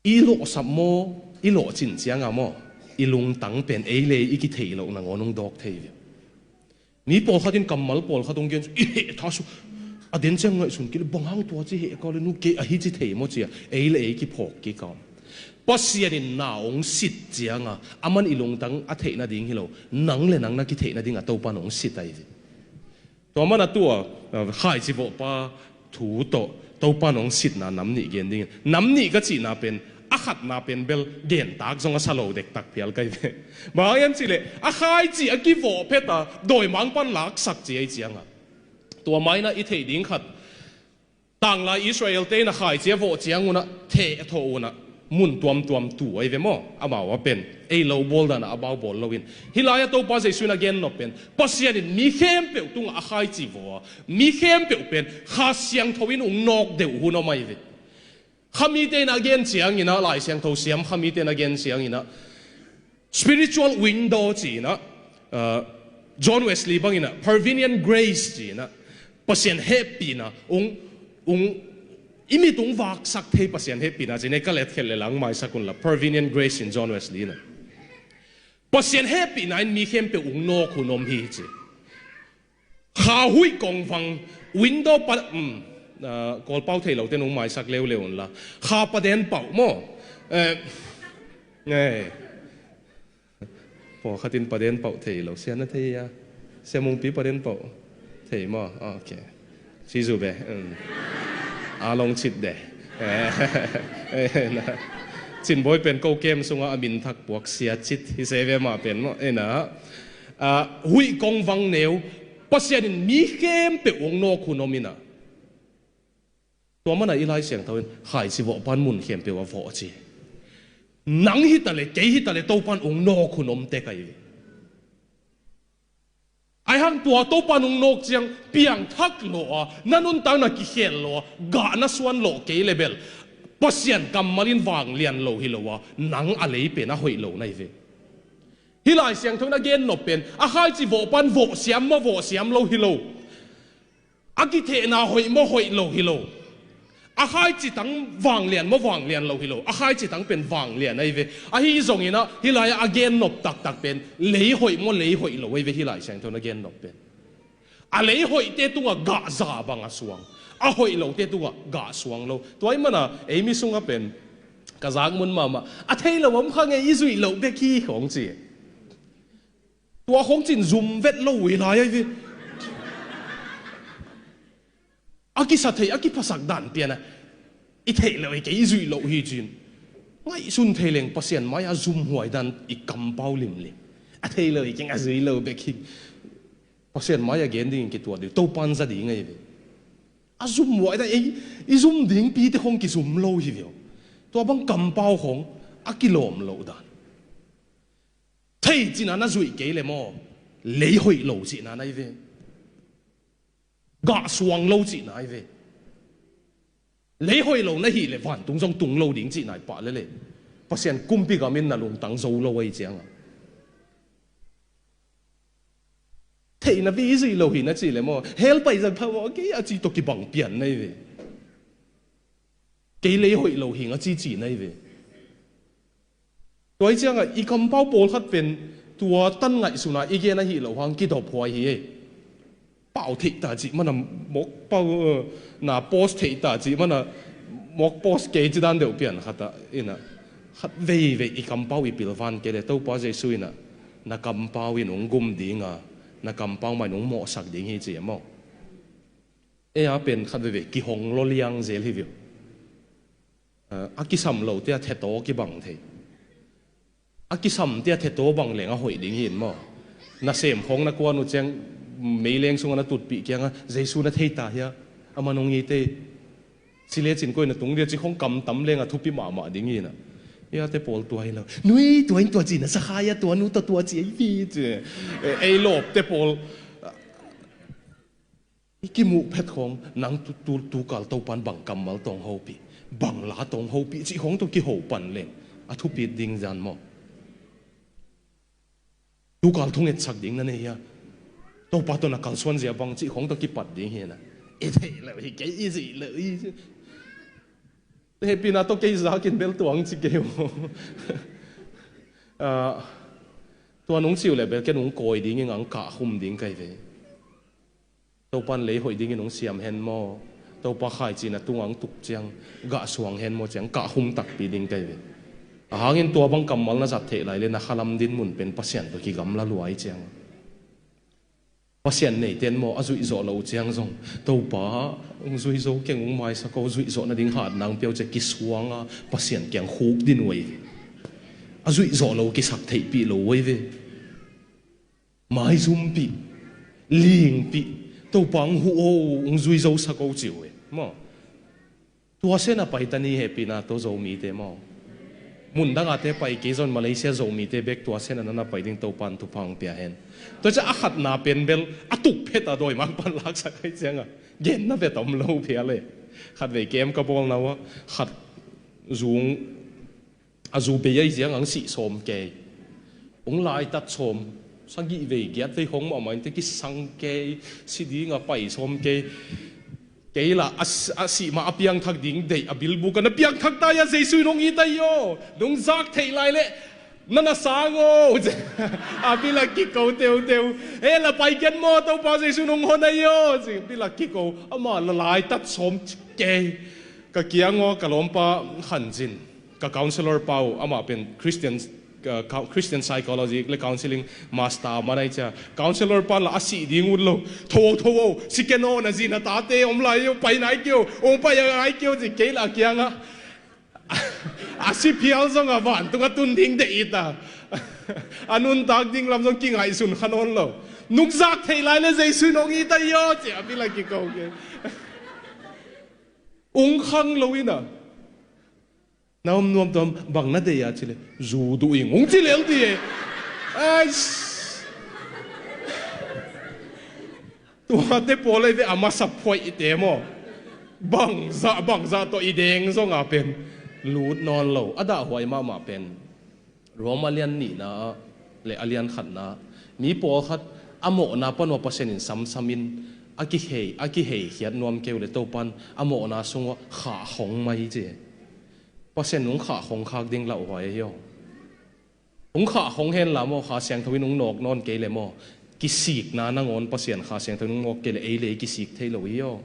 I lawhsap maw, i lawhcin cianga maw, i lungtang pen ei le i kithei loh nangawn hong dawk thei ve. Mi pawlkhat in kammal pawlkhat hong gen, i heh tha su, a den ciang ngaihsun kei leh, bang hang tua ci heh kau le nu, kei ahi ci thei maw ci a, ei le ei kiphawk kik a. Pasian in na hong sit cianga, aman i lungtang a theih nading hi lo, nang le nang na kitheih nading a Topa in hong sit ahi ve. Tua man a tua, ah, khaici vawhpa thu tawh Topa in hong sitna nam nih gen dingin. Nam nih ka cihna pen, A khatna pen bel gentak zong a sa lo dektak phial kai ve. Bang hang hiam cih leh a khaici a kivawh phet a dawimangpa'n laksak ci ahih ciangah, tua mah in ah i theih ding khat, tanglai Israel-te in ah khaici a vawh ciang un ah theh a thawh un ah mun tuamtuam tu ahi ve maw? Amau a pen ei lo bawl dan ah amau bawl lo in, hih lai-ah Topa Jesu in a gennop pen Pasian in mi khempeuh tungah a khaici vawh a, mi khempeuh pen Kha Siangtho in ung nawk deuh hun om ahi ve. Khamite in a gen ciangin ah, Lai Siangtho siam khamite in a gen ciangin ah, spiritual window ci-in ah, uh, John Wesley bangin ah prevenient grace ci-in ah, Pasian hehpihna ung, ung, i mit ung vaksak thei Pasian hehpihna ci-in ah, ka letkhelh le lang maisak unla, prevenient grace in John Wesley in ah, Pasian hehpihna in mi khempeuh ung nawk hun om hi ci. Kha huih kongvang, window pa, um, uh, Kawlpau thei lote nung maisak leuleu unla, kha paden pauh maw? Eh, eh. Pawlkhat in paden pauh thei lo, sia na thei a. Sia Mungpi paden pauh thei maw? Ok. Sizu be. Um. A long cit de. Eh, eh, na. Cinbawi pen ko kem sungah a min thak puak sia cit hi se ve mah pen maw? Eh, na. Ah, huih kongvang neu, Pasian in mi khempeuh ung nawk hun om in ah, tua man ah i Lai Siangtho in khaici vawhpa'n mun khempeuh a vawh ci. Nang hi ta le, kei hi ta le, Topa'n ung nawk hun om tek ahi ve. Ahi hang tua Topa'n ung nawk ciang piangthak lawh a, na nuntakna kikhel lawh a, gah na suan lawh kei le bel, Pasian kammal in vanglian lo hi lo a, nang a lei pen a hoih lo na hi ve. Hih Lai Siangtho in a gennop pen a khaici vawhpa'n vawh siam maw, vawh siam lo hi lo. A kithehna hoih maw, hoih lo hi lo. A khaici tang vanglian maw, vanglian lo hi lo. A khaici tang pen vanglian ahi ve. Ahi zongin ah hih lai-ah a gennop taktak pen lei hoih maw, lei hoih lo ahi ve, hih Lai Siangtho in a gennop pen. A lei hoihte tungah gah za bang a suang, a hoih lote tungah gah suang lo. Tua ahih manin ei mi sungah pen ka zak mun mahmah, a thei lo om kha ngei, i zuih loh bek hi khawng ci. Tua khawng cin zum vet lo uh hi lai ahi ve. A kisa thei, a kiphasak dan pian a, i theih loh hi kei, i zuih loh hi cin. Ngaihsun thei leng Pasian mai-ah zumhuai dan i kampau limlim. A thei loh hi kei, a zuih loh bek hi. Pasian mai-ah gen dingin kituat ding, Topa'n za ding ahi ve. A zumhuai dan, ei, i zum ding pite khawng kizum lo hi ve aw. Tua bang kampau khawng a kilawm loh dan. Thei cihna na zuih kei le maw, lei hoih lo cihna na hi ve. Gah suang lo cihna hi ve. Lei hoih lo na hih le vantung zong tung lo ding cihna hi pah lele. Pasian kumpi gam in na lungtang zo lo ahi ciangah. Theihna pi i zuih lo hi na cih le maw, hell pai zang pha maw, kei a cih tawh kibang pian na hi ve. Kei lei hoih lo hi nga ci cihna hi ve. Tua hi ciangah i kampau pawlkhat pen tua tan ngaihsuna i gen ahi lo hang kidop huai hi ei. Pau theih ta cih mana mawk pau, eh, na post theih ta cih mana mawk post kei ci dan deuh pian khat ah inah, khat veivei i kampau i pilvan kei le Topa Jesu inah na kampau in hong gum dinga, na kampau mah in hong mawhsak ding hi ci a maw? Ei a pen khat veivei kihong lawliang zel hi viau. A, a kisam lote a thetaw kibang thei. A kisamte a thetaw bang leng a hoih ding hi in maw? Nasem khawng na kuan uh ciang meileng sungah na tutpih kiangah Jesu na thei ta hia? Amah nong ngei te. Ci lecin koi na tung dia ci khawng kamtam leng a thupi mahmah ding hi inah. Iate pawl tua hi lo. Nui tua in tua ci na sa kha ia, tua nu tawh tua ci ahi pi ci. E, ei lawpte pawl. I kimuh phet khawng nang tu, tu, tukal Topa'n bang kammal tawh hong hopih, bang la tawh hong hopih cih khawng tawh kiho pan leng a thupit ding zan maw? Tukal thungetsak ding na nei hia? Topa tawh na kalsuan zia bang cih khawng tawh kipat ding hi na. I theih loh hi kei, i zuih loh hi. Hehpihna tawh kei zakin bel tuang ci kei uh. Ah, tua nung ci uh le bel ken hong kawi ding ing, ang kah khum ding kai ve. Topa'n lei hoih dingin hong siam hen maw? Topa khaici na tungah hong tuk ciang gah suang hen maw ciang kah khum takpi ding kai ve. Ahangin tua bang kammal na zat theih lai le na khalam din mun pen Pasian tawh kigamla lua hi ciang. Pasian neite in maw, a zuih zawh loh uh ciang zong, Topa, hong zui zo keng, hong maisak o, zuih zawh nading hatna hong pia o ci-a kisuang a, Pasian kiang khukdin uh ahi ve. A zuih zawh loh uh kisak theihpih lo uh ahi ve. Maizumpih, lingpih, Topa hong huh o, hong zui zosak o ci uh hi maw. Tua sen a pai ta ni, hehpihna tawh Zomite maw. Mun dang a te pai kei zong, Malaysia Zomite bek tua sen a na na pai ding Topa in thupha hong pia hen. Tua ciang a khatna pen bel a tuk phet a dawi mang pan laksak ahih ciangin genna vet om lo phial e. Khatvei camp ka bawlna uah khat zung a zu bei ahih ciangin hong sih sawm kei. Hong laitat sawm, sagih vei, giat vei khong mahmah in teh kisang kei, si ding a pai sawm kei. Kei lah a, a sih mah a piangthak ding deih a bilbuk ah na piangthak ta hi a, Jesu in hong it ta hi aw. Nong zak theih lai leh na na sang o. A bil ah kiko teuteu. E, la pai ken maw, Topa Jesu in hong hon ahi aw. Ci, bil ah kiko. Amah la laitat sawm kei. Ka kiang uah ka lawmpa Khan Zin, ka counselor pa uh, amah pen Christian, uh, cou-, Christian psychology le counseling master man ahi ciang, counselor pa lah a sih ding ut lo. Tho o, tho o, si ken aw, na zi na tate om lai uh, pai nai kei o, hong pai a ngai kei o, ci. Kei lah a kiangah a si phial zong a vantung a tun ding deih it a, a nuntak ding lam zong kingaihsun kha nawn lo. Nong zak theih lai leh Jesu in hong it ta hi aw, ci a bil ah kiko kei. Hong khang lo in a, na om nuam tuam, bang na deih a ci leh, zu duh ing, hong ci lel ti e. Ais. Tuate pawl ahi ve, a masa phoihte maw. Bangzah, bangzah tawh i deng zong a pen lut nawn lo. A dahhuai mahmah pen Rom a lian nihna ah le a lian khatna ah, mi pawlkhat a mawhna pan uah Pasian in samsam in a kihei, a kiheikhiat nuam kei uh leh Topa in a mawhna sung uah khahkhong mai ci. Pasian in hong khahkhong khak ding lauhuai ahi aw. Hong khahkhong hen la maw, Kha Siangtho in hong nawk nawn kei leh maw, kisikna nangawn Pasian Kha Siangtho in hong nawk kei leh ei le ei kisik thei lo hi aw.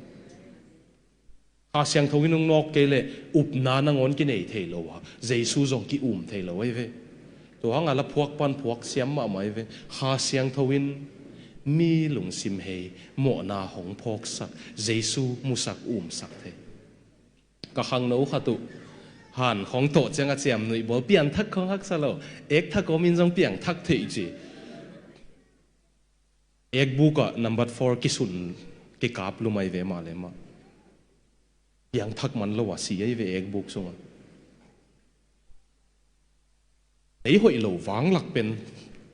Kha Siangtho in hong nawk kei leh upna nangawn kinei thei lo a, Jesu zong ki-um thei lo ahi ve. Tua hang a la phuak pan phuak siam mahmah ahi ve. Kha Siangtho in mi lungsim hei, mawhna hong phawksak, Jesu musak umsak thei. Ka khangno khat uh han khong tawh ciang a ciamnuih bawl, piangthak khong haksa lo, ek thak om in zong piangthak thei ci. Ekbuk ah number four kisun kikap lum ahi ve mah le mah. Piangthak man lo a si ahi ve ekbuk sungah. Ei hoih lo vanglak pen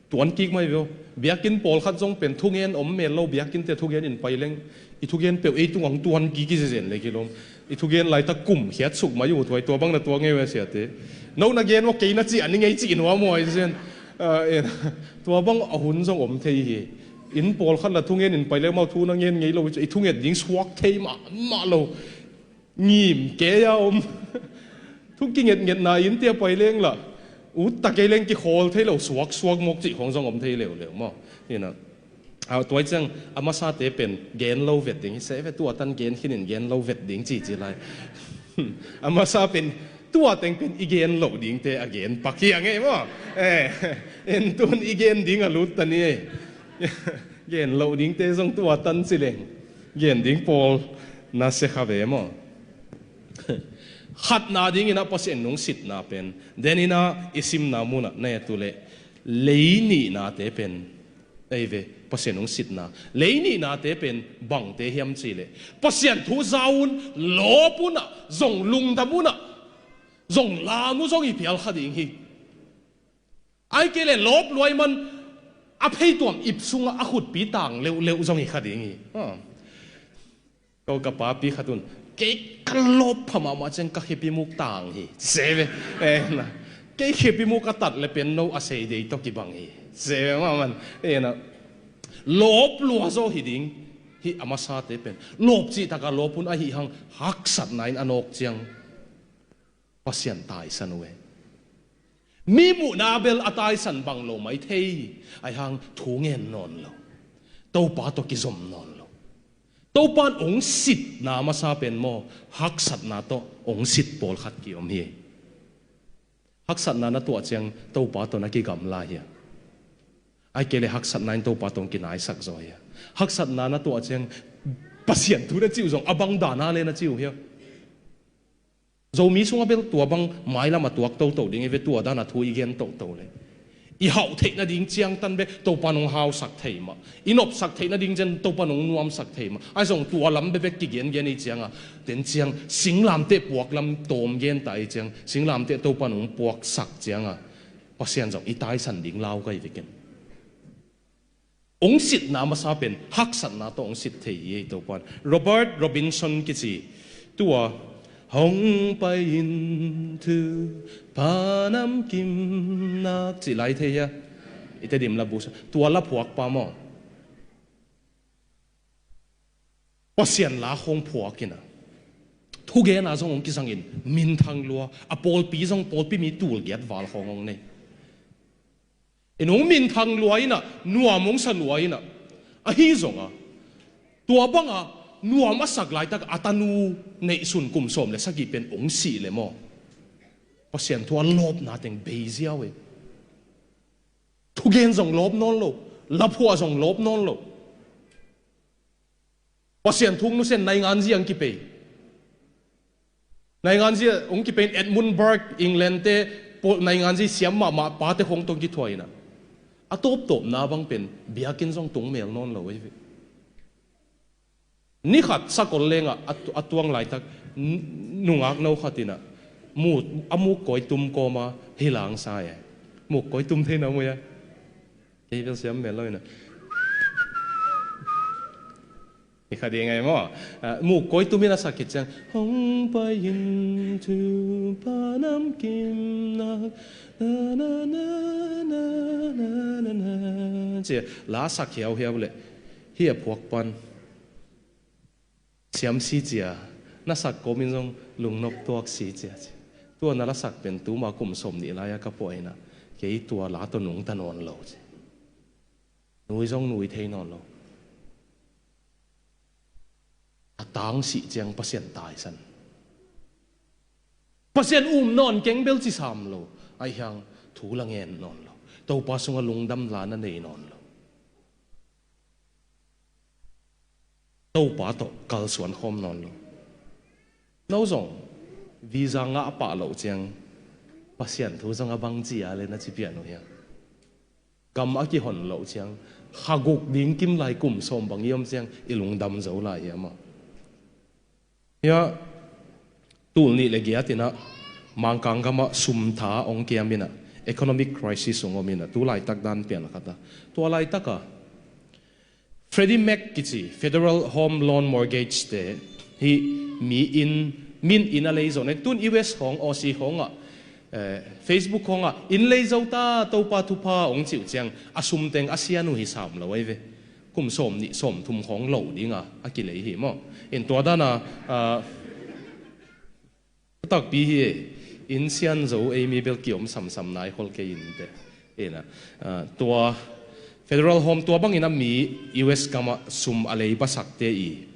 tuan kik mai ve aw. Biakinn pawlkhat zong pen thugen om mel lo, biakinn te thugen in pai leng i thugen peuh ei tungah hong tuan kik i zezen le kilawm. I thugen laitak kum khiat suk mai uh tuai, tua bang na tuak ngei ve siate. No na gen uh a, kei na ciah ni ngei cih nuam uh a i zen. Ah, en, tua bang a hun zong om thei hi. Inn pawlkhat la thugen in pai leng amau thu na ngen ngei lo, i thunget ding suak thei mahmah lo. Ngim kei a om. Thu kingetngetna inn te a pai leng lah ut ta kei leng kikhawl thei lo, suaksuak mawk cih khong zong om thei leuleu maw. Hi na. A, tua ciang a masate pen gen lo vet ding hi se ve, tua tan gen khin in gen lo vet ding cici lai. A masa pen tua teng pen i gen loh dingte a gen pak hi a ngei maw. Eh, en tun i gen ding a lut ta ni. Gen loh dingte zong tua tan ci leng gen ding pawl na sia kha ve maw. Khatna dingin a Pasian nungsitna pen, den in a i simna munah na et uh leh, lei nihnate pen, ei ve, Pasian nungsitna. Lei nihnate pen bangte hiam cih leh, Pasian thu za un, lawp un a, zong lungdam un a, zong lam uh zong i phial kha ding hi. Ahih kei leh lawp luai man a pheituam ip sungah a khutpi tang leuhleuh zong hi kha ding hi. Ha. Ko ka papi khat un, kei ka lawp pha mahmah ciang ka khepimuk tang hi. Se ve. Eh, na. Kei khepimuk a tat le pen no a sei dei tawh kibang hi. Se ve mahmah. Eh, na. Lawp lua zaw hi ding hi a masate pen. Lawp cih taka lawp un ahih hang haksatna in a nawk ciang Pasian taisan uh e. Mi muhna bel a taisan bang lo mai thei, ahih hang thu ngen nawn lo. Topa tawh kizom nawn lo. Topa in hong sitna masa pen maw, haksatna tawh hong sit pawlkhat kiom hi. Haksatna na tuah ciang Topa tawh na kigamla hi a. Ahih kei leh haksatna in Topa tawh hong kinaisak zaw hi a. Haksatna na tuah ciang Pasian thu na cih uh zong a bang dana le na cih uh hiam? Zomi sungah bel tua bang mailam a tuak toto ding hi ve, tua dana thu i gen toto le. I hauh theih nading ciangtan bek Topa nong hausak thei mah. I nopsak theih nading ciang Topa nong nuamsak thei mah. Ahi zong tua lam bekbek kigengen i cianga, ten ciang singlamteh puak lam tawm genta i ciang, singlamteh Topa nong puaksak cianga Pasian zong i taisan ding lau ka hi vekin. Ong sitna masa pen haksatna tawh ong sit thei hi ei Topan. Robert Robinson kici tua hong pai in thu panam kimnak ci lai thei hia? I Tedim la busa tua la phuak pa maw? Pasian la hong phuak ina, thugena zong hong kizangin minthang lua, a pawlpi zong pawlpi mi tul giat val hong hong nei. In hong minthang lua ina, nuam hong sa lua ina, ahi zonga tua banga nuam a sak laitak a tanu neihsun kum sawm le sagih pen hong sih le maw? Pasian thu a lawpna teng bei ziau e. Thugen zong lawp nawn lo, laphuah zong lawp nawn lo. Pasian thu nusia in nainganzi ang kipei. Nainganzi ang kipei in Edmund Burke, England te, nainganzi siam mahmah pate hong tong kithuah ina, a tawptawpna bang pen biakinn zong tung mel nawn lo hi ve. Ni khat sakol lenga a tuang laitak nungak no khat ina a muk kawi tum kawma hi lang sa e. Muk kawi tum thei na mu ia? Kei bel siam mel lo ina. I kha ding ai maw? Muk kawi tum in a sak khit ciang hong pai in thu panam kimnak na na na na na na na na, ci la sak hiauhiau le hi a phuak pan siam si cia, na sak kawmin zong lungnop tuak si cia ci. Tua na la sak pen tuma kum sawm nih lai-a ka puah ina, kei tua la tawh nungta nawn lo ci. Nui zong nui thei nawn lo. A tang sih ciang Pasian taisan. Pasian um nawn keng bel ci sam lo. Ahi hang thu la ngen nawn lo. Topa sungah lungdam la na nei nawn lo. Topa tawh kalsuan khawm nawn lo. No zong visa ngah pah loh ciang Pasian thu zong a bang cia le na ci pian uh hiam? Gam a kihon loh ciang kha guk ding kim lai kum sawm bang i om ciang i lungdam zo lai hiam a? Hia tul nih le giat ina Mangkang gamah sumtha ong kiam ina economic crisis ong om ina tu laitak dan pian khat a, tua laitaka Freddie Mac kici Federal Home Loan Mortgage te hi mi in, min in a lei zo ne tun U S khawng, Aussie khawngah, eh, Facebook khawngah in lei zo ta Topa thupha ong cih uh ciang a sum teng a sian uh hi sam lo ai ve. Kum sawm nih sawm thum khawng lo dinga a kilei hi maw? In tua dana, ah, a takpi hi e, in sian zo ei mi bel kiom samsam nai khol kei in te. Ina, ah, tua Federal Home tua bangin a mi U S gamah sum a lei basakte i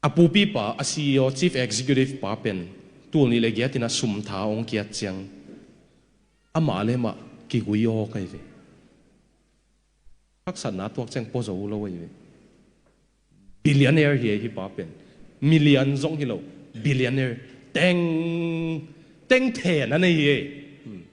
a pupipa, a C E O, Chief Executive pa pen tul nih le giat ina sumtha ong kiat ciang amah le mah kigui aw kai ve. Haksatna tuak ciang pua zo lo ai ve. Billionaire hi ei hi pa pen. Million zong hi lo. Billionaire. Teng, teng then a nei hi ei. Hmm.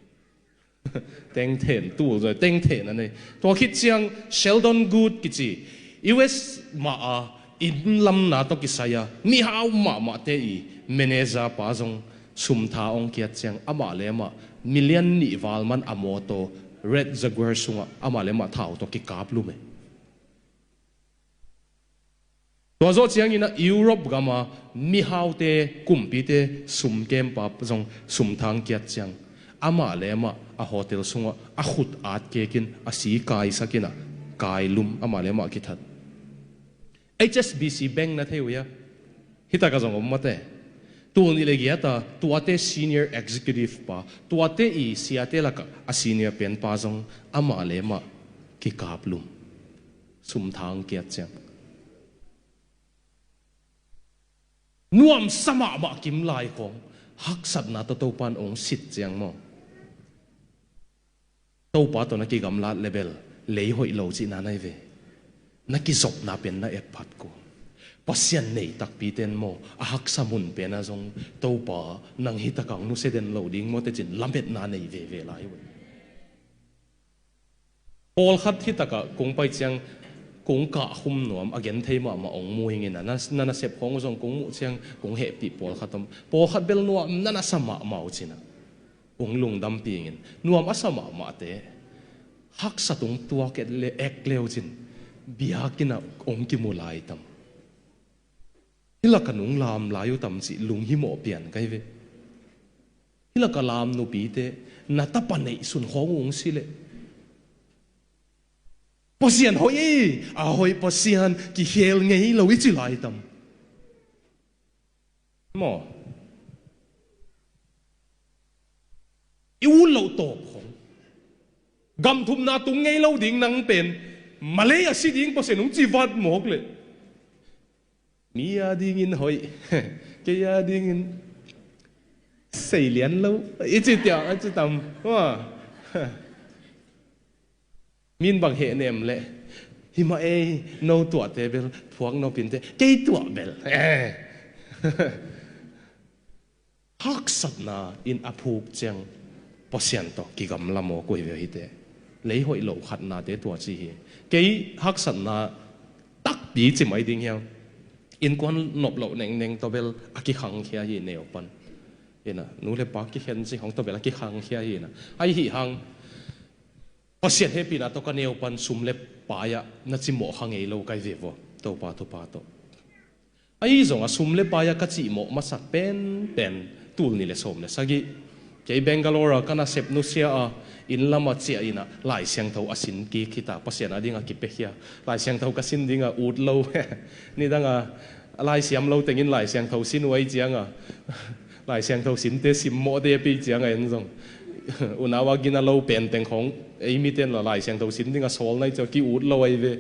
Teng then, tul zoi, teng then a nei. Tua khit ciang Sheldon Good kici U S mah a inn lamna tawh kisai a mihau mahmahte i manager pa zong sumtha ong kiat ciang amah le amah million nih val man a mawtaw Red Jaguar sungah amah le amah thau tawh kikap lum e. Tua zawh ciangin a Europe gama mihaute kumpite sumkempa zong sumtha ong kiat ciang amah le amah a hotel sungah a khut at kekin a si kaisakin a kai lum amah le amah kithat. H S B C Bank na thei uh hia? Hi taka zong om mate. Tul nih le giata tuate senior executive pa, tuate i siate lakah a senior pen pa zong amah le amah kikap lum. Sumtha ong kiat ciang nuamsa mahmah kim lai khawng haksatna tawh Topan ong sit ciang maw? Topa tawh na kigamlat le bel lei hoih lo cihna nai ve. Na kizopna pen na etphat kul. Pasian nei takpi ten maw, a haksa mun pen ah zong, Topa, nang hi takah nusia den lo ding maw, tecin lametna nei veve lai uh. Pawlkhat hi takah kong pai ciang, kong kahkhum nuam, a genthei mahmah ong mu ing in ah, na, na nasep khawng uh zong kong muh ciang kong hehpih pawlkhat om. Pawlkhat bel nuam na na sa mahmah uh cin ah, ong lungdampi ing in. Nuam a sa mahmahte haksa tung tuak et le, ek le uh cin, biakinn ah ong kimu lai tam. Hi lakah nong lam lai uh tam cih lunghimawh pian ka hi ve. Hi lakah lam nupite, na tapa neihsun khawng uh ong si leh, Pasian hoih ei, a hoih Pasian kikhel ngei lo i ci lai tam. Maw? I ut loh tawp khawng. Gamthupna tung ngei lo ding nang pen, Malay a si ding Pasian ong ci vat mawk leh, mi a dingin hoih, kei a dingin sei lian lo, i ci tiang, a ci tam. Maw? Min bang heh nem leh, hi mah ei, no tuahte bel phuak nop inteh, kei tuah bel. Eh. Haksatna in a phuk ciang Pasian tawh kigamla mawk uh hi ve hi te. Lei hoih lo khatnate tua ci hi. Kei haksatna takpi ci mai ding hiam? Innkuan nop loh nengneng tawh bel a kikhangkhia hi neu pan. Ina, nu le pa kikhen ci khawng tawh bel a kikhangkhia hi ina. Ahi hang, Pasian hehpihna tawh ka neu pan sum le pai ah na cimawh kha ngei lo ka hi ve vaw, Topa thupha tawh. Ahi zongah sum le pai ah ka cimawh masak penpen tul nih le sawm le sagih, kei Bangalore ah ka nasep nusia a, inn lamah ciah inah Lai Siangtho a sin kik hi ta, Pasian a dingah kipiakhia. Lai Siangtho ka sin dingah ut lo. Nidangah a laisiam lo tengin Lai Siangtho sin uh ahi ciangah, Lai Siangtho sinte simmawhte a pi ciangah en zong, unau a gina lo penteng khawng ei mite in la Lai Siangtho sin dingah sawl nai ciah ki-ut lo ahi ve.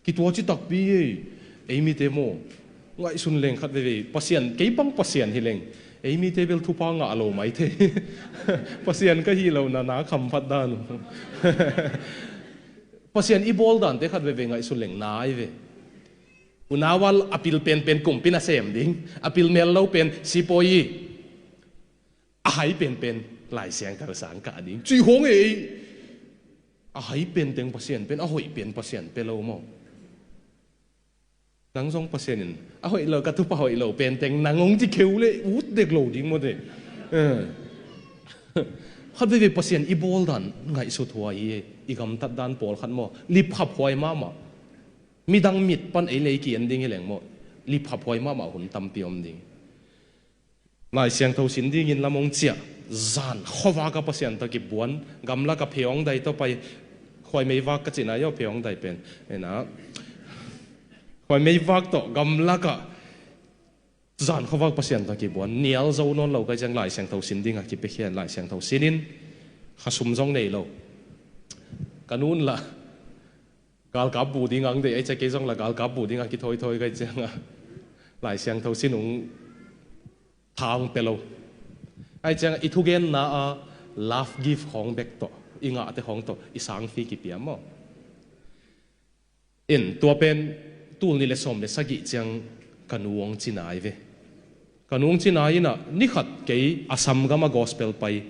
Kituaci takpi ei, ei mite maw. Ngaihsun leng khat veivei, Pasian, kei bang Pasian hi leng, ei mite bel thupha ngah lo mai thei. Pasian ka hih lohna na khamphat dan uh. Pasian i bawl dante khat veivei ngaihsun leng na ahi ve. Unau a pil penpen kumpi nasem ding, a pil mel lo pen sipawi, a hai penpen Lai Siangtho sang kah ding, cih khawng ei. A hai penteng Pasian pen, a hoih pen Pasian pe lo maw. Nang zong Pasian in a hoih lo, ka thupha hoih lo penteng nang hong ci kheu le ut dek lo ding maw te. Eh. Khat veivei Pasian i bawl dan ngaihsut huai hi. I gamtat dan pawlkhat maw, lipkhap huai mahmah. Midang mit pan ei lei ki-en ding hi leng maw, lipkhap huai mahmah hun tampi om ding. Lai Siangtho sin dingin lam hong ciah, zan khuavak a Pasian tawh kibuan, gamlak a pheawng dai tawh pai, khuai meivak ka cihna aw, pheawng dai pen, ena, khuai meivak tawh gamlak a zan khuavak Pasian tawh kibuan, nial zo nawn lo ka ciang Lai Siangtho sin dingah kipiakhia in Lai Siangtho sin in, kha sum zong nei lo. Ka nun lah galkap bu ding ang deih, ahi ciang kei zong lah galkap bu dingah kithawithawi ka hih ciangah Lai Siangtho sin ung tha hong pia lo. Ahi ciangah i thugenna a love gift khawng bek tawh, i ngahte khawng tawh i sang fee kipia maw. In tua pen tul nih le sawm le sagih ciang ka nu hong cina ahi ve. Ka nu hong cina inah, ni khat kei Assam gam a gospel pai,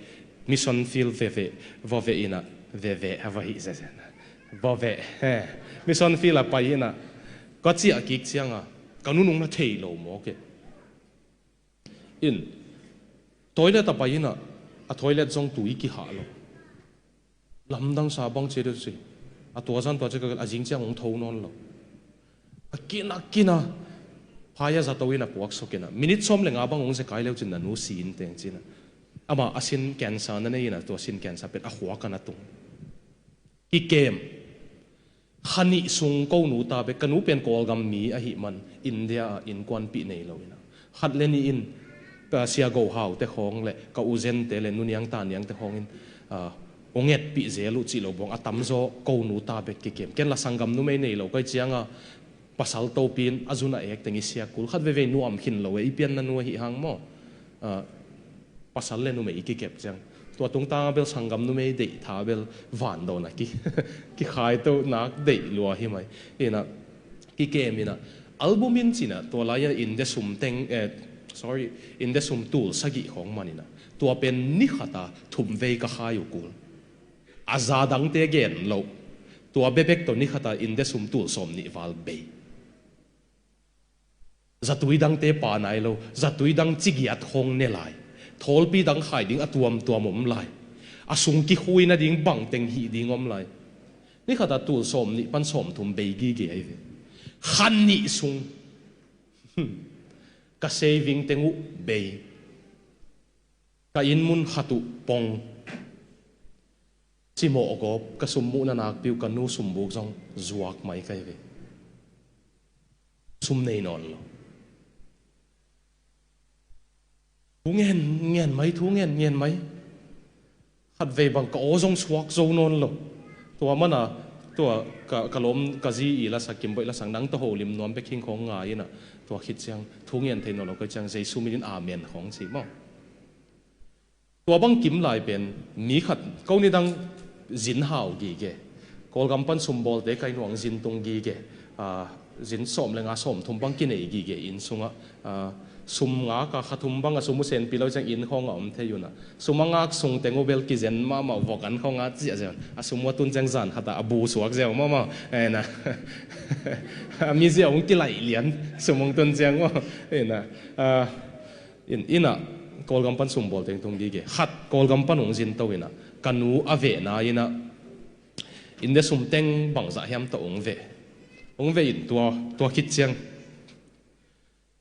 mission field veve, vave inah, veve, a va hih zezen. Vave, he, mission field a pai inah, ka ciah kik ciangah, ka nu nung na thei lo mawk e. In, toilet a pai inah, a toilet zong tui kihah lo. Lamdang sa bang cia deuh si. A tua zan tua cia ka gelh, a zing ciang hong tho nawn lo. A kin a kin a, phai a zato in a puak suk inah, minute sawm le nga bang hong zekai leu cin na nu si in teng cinah. Amah a sin cancer na nei inah, tua sin cancer pen a khuak a na tung. Kikem. Kha nih sung ko nu ta bek, ka nu pen Kawlgam mi ahih man India ah innkuanpih nei lo inah, khat le nih in ka Sia Go Hau te khawng le ka U Zen te le Nu Niang Ta Niang te khawng in, ah, hong etpih zel uh cih lo bawng a tamzaw ko nu ta bek kikem. Ken la sanggam numei nei lo ka hih ciangah pasal topin a zun a ek teng i siak kul, khat veivei nuam khin lo e, i pianna nu ahih hang maw. Ah, pasal le numei i kikep ciang. Tua tungtanga bel sanggam numei deih tha bel vandawn a ki, kikhaito nak deih lua hi mai. Ina, kikem ina, album in cina, tua lai ina India sum teng, eh, sorry, India sum tul sagih khawng man ina. Tua pen ni khata thum vei ka khai uh kul. A za dangte gen lo. Tua bebek tawh ni khata India sum tul sawm nih val bei. Zatui dangte pa nai lo, zatui dang cigiat khawng ne lai. Thawlpi dang khai ding a tuamtuam om lai. A sung kikhui nading bangteng hih ding om lai. Ni khata tul sawm nih pan sawm thum bei gige ahi ve. Khan nih sung. Ka saving teng uh bei. Ka inn mun khat uh pong. Cimawh gawp, ka sum muhna nakpi uh, ka nu sumbuk zong zuak mai ka hi ve. Sum nei nawn lo. Thu ngen ngen mai, thu ngen ngen mai. Khatvei bang ka aw zong suak zo nawn lo. Tua mana, tua ka, ka lawm ka zi i lasak, Kimboih lasak, nang tawh holim nuam bek hing khawng ngai ina. Tua khit ciang thu ngen thei nawn lo ka ciang Jesu min in amen khawng ci maw. Tua bang kim lai pen mi khat ko nidang zin hau gige. Kawlgam pan sumbawlte kai nuang zin tung gige. Ah, zin sawm le nga sawm thum bang kinei gige inn sungah. Ah, sum ngak a kha thum bang a sum uh senpi lo ciang inn khawng a om thei un a. Sum a ngak sung teng uh bel kizen mahmah vok an khawng a ciah ziau. A sum uh a tun ciang zan khat a a bu suak ziau mahmah. Ena. A mi ziau hong kilaih lian sum hong tun ciang uh. Ena. Ah, In, ina, Kawlgam pan sumbawl teng tung gige. Khat Kawlgam pan hong zin to ina, ka nu a vehna ina, India sum teng bangzah hiam tawh hong veh. Hong veh in tua, tua khit ciang.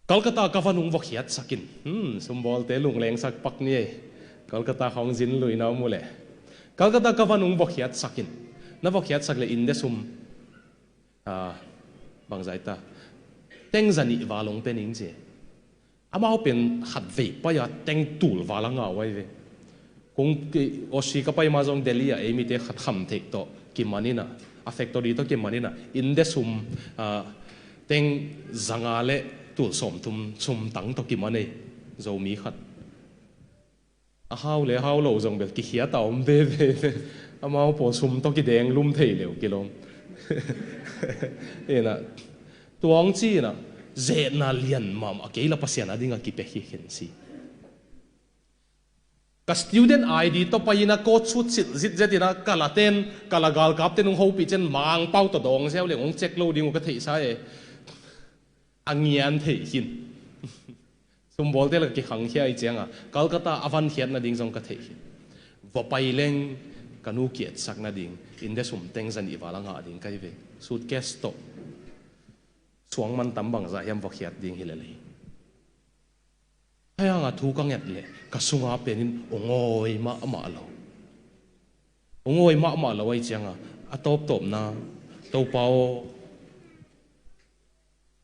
Calcutta ka van hong vokhiatsak in. Hmm, sumbawlte lunglengsak pak ni ei. Calcutta hong zin luina mu le. Calcutta ka van hong vokhiatsak in. Na vokhiatsak le India sum. Ah, bangzah ta. Teng zanih val hong pe ning ci. Amau pen khatvei pai-a teng tul val a ngau ahi ve. Kong ki, Aussie ka pai ma zong Delhi-ah ei mite khat kham theih tawh kiman ina, a factory tawh kiman ina, India sum, ah, teng zanga le tul sawmthum sum tang tawh kiman ei, Zomi khat. A hau le hau lo zong bel kikhiat a om veve. Amau pawl sum tawh kideng lum thei leu kilawm. Ina, tuang ci ina, zetna lian mahmah a kei la Pasian a ding a kipia hi khen si. Ka student I D tawh pai ina coat suit silh zitzet ina ka la ten, ka la galkap ten hong hopih cian Mangpau tawh dawng ziau leng hong cek lo ding uh ka theihsa e. A ngian theih khin. Sumbawlte la kikhangkhia i cianga, Calcutta a vankhiat nading zong ka theih hi. Vua pai leng ka nu kiatsak nading, India sum teng zanih val a ngah ding ka hi ve. Suitcase tawh. Suang man tam bangzah hiam vua khiat ding hi lel hi. Haianga thu ka nget le, ka sunga penin hong awi mahmah lo. Hong awi mahmah lo ahi cianga, a tawptawpna, Topa aw,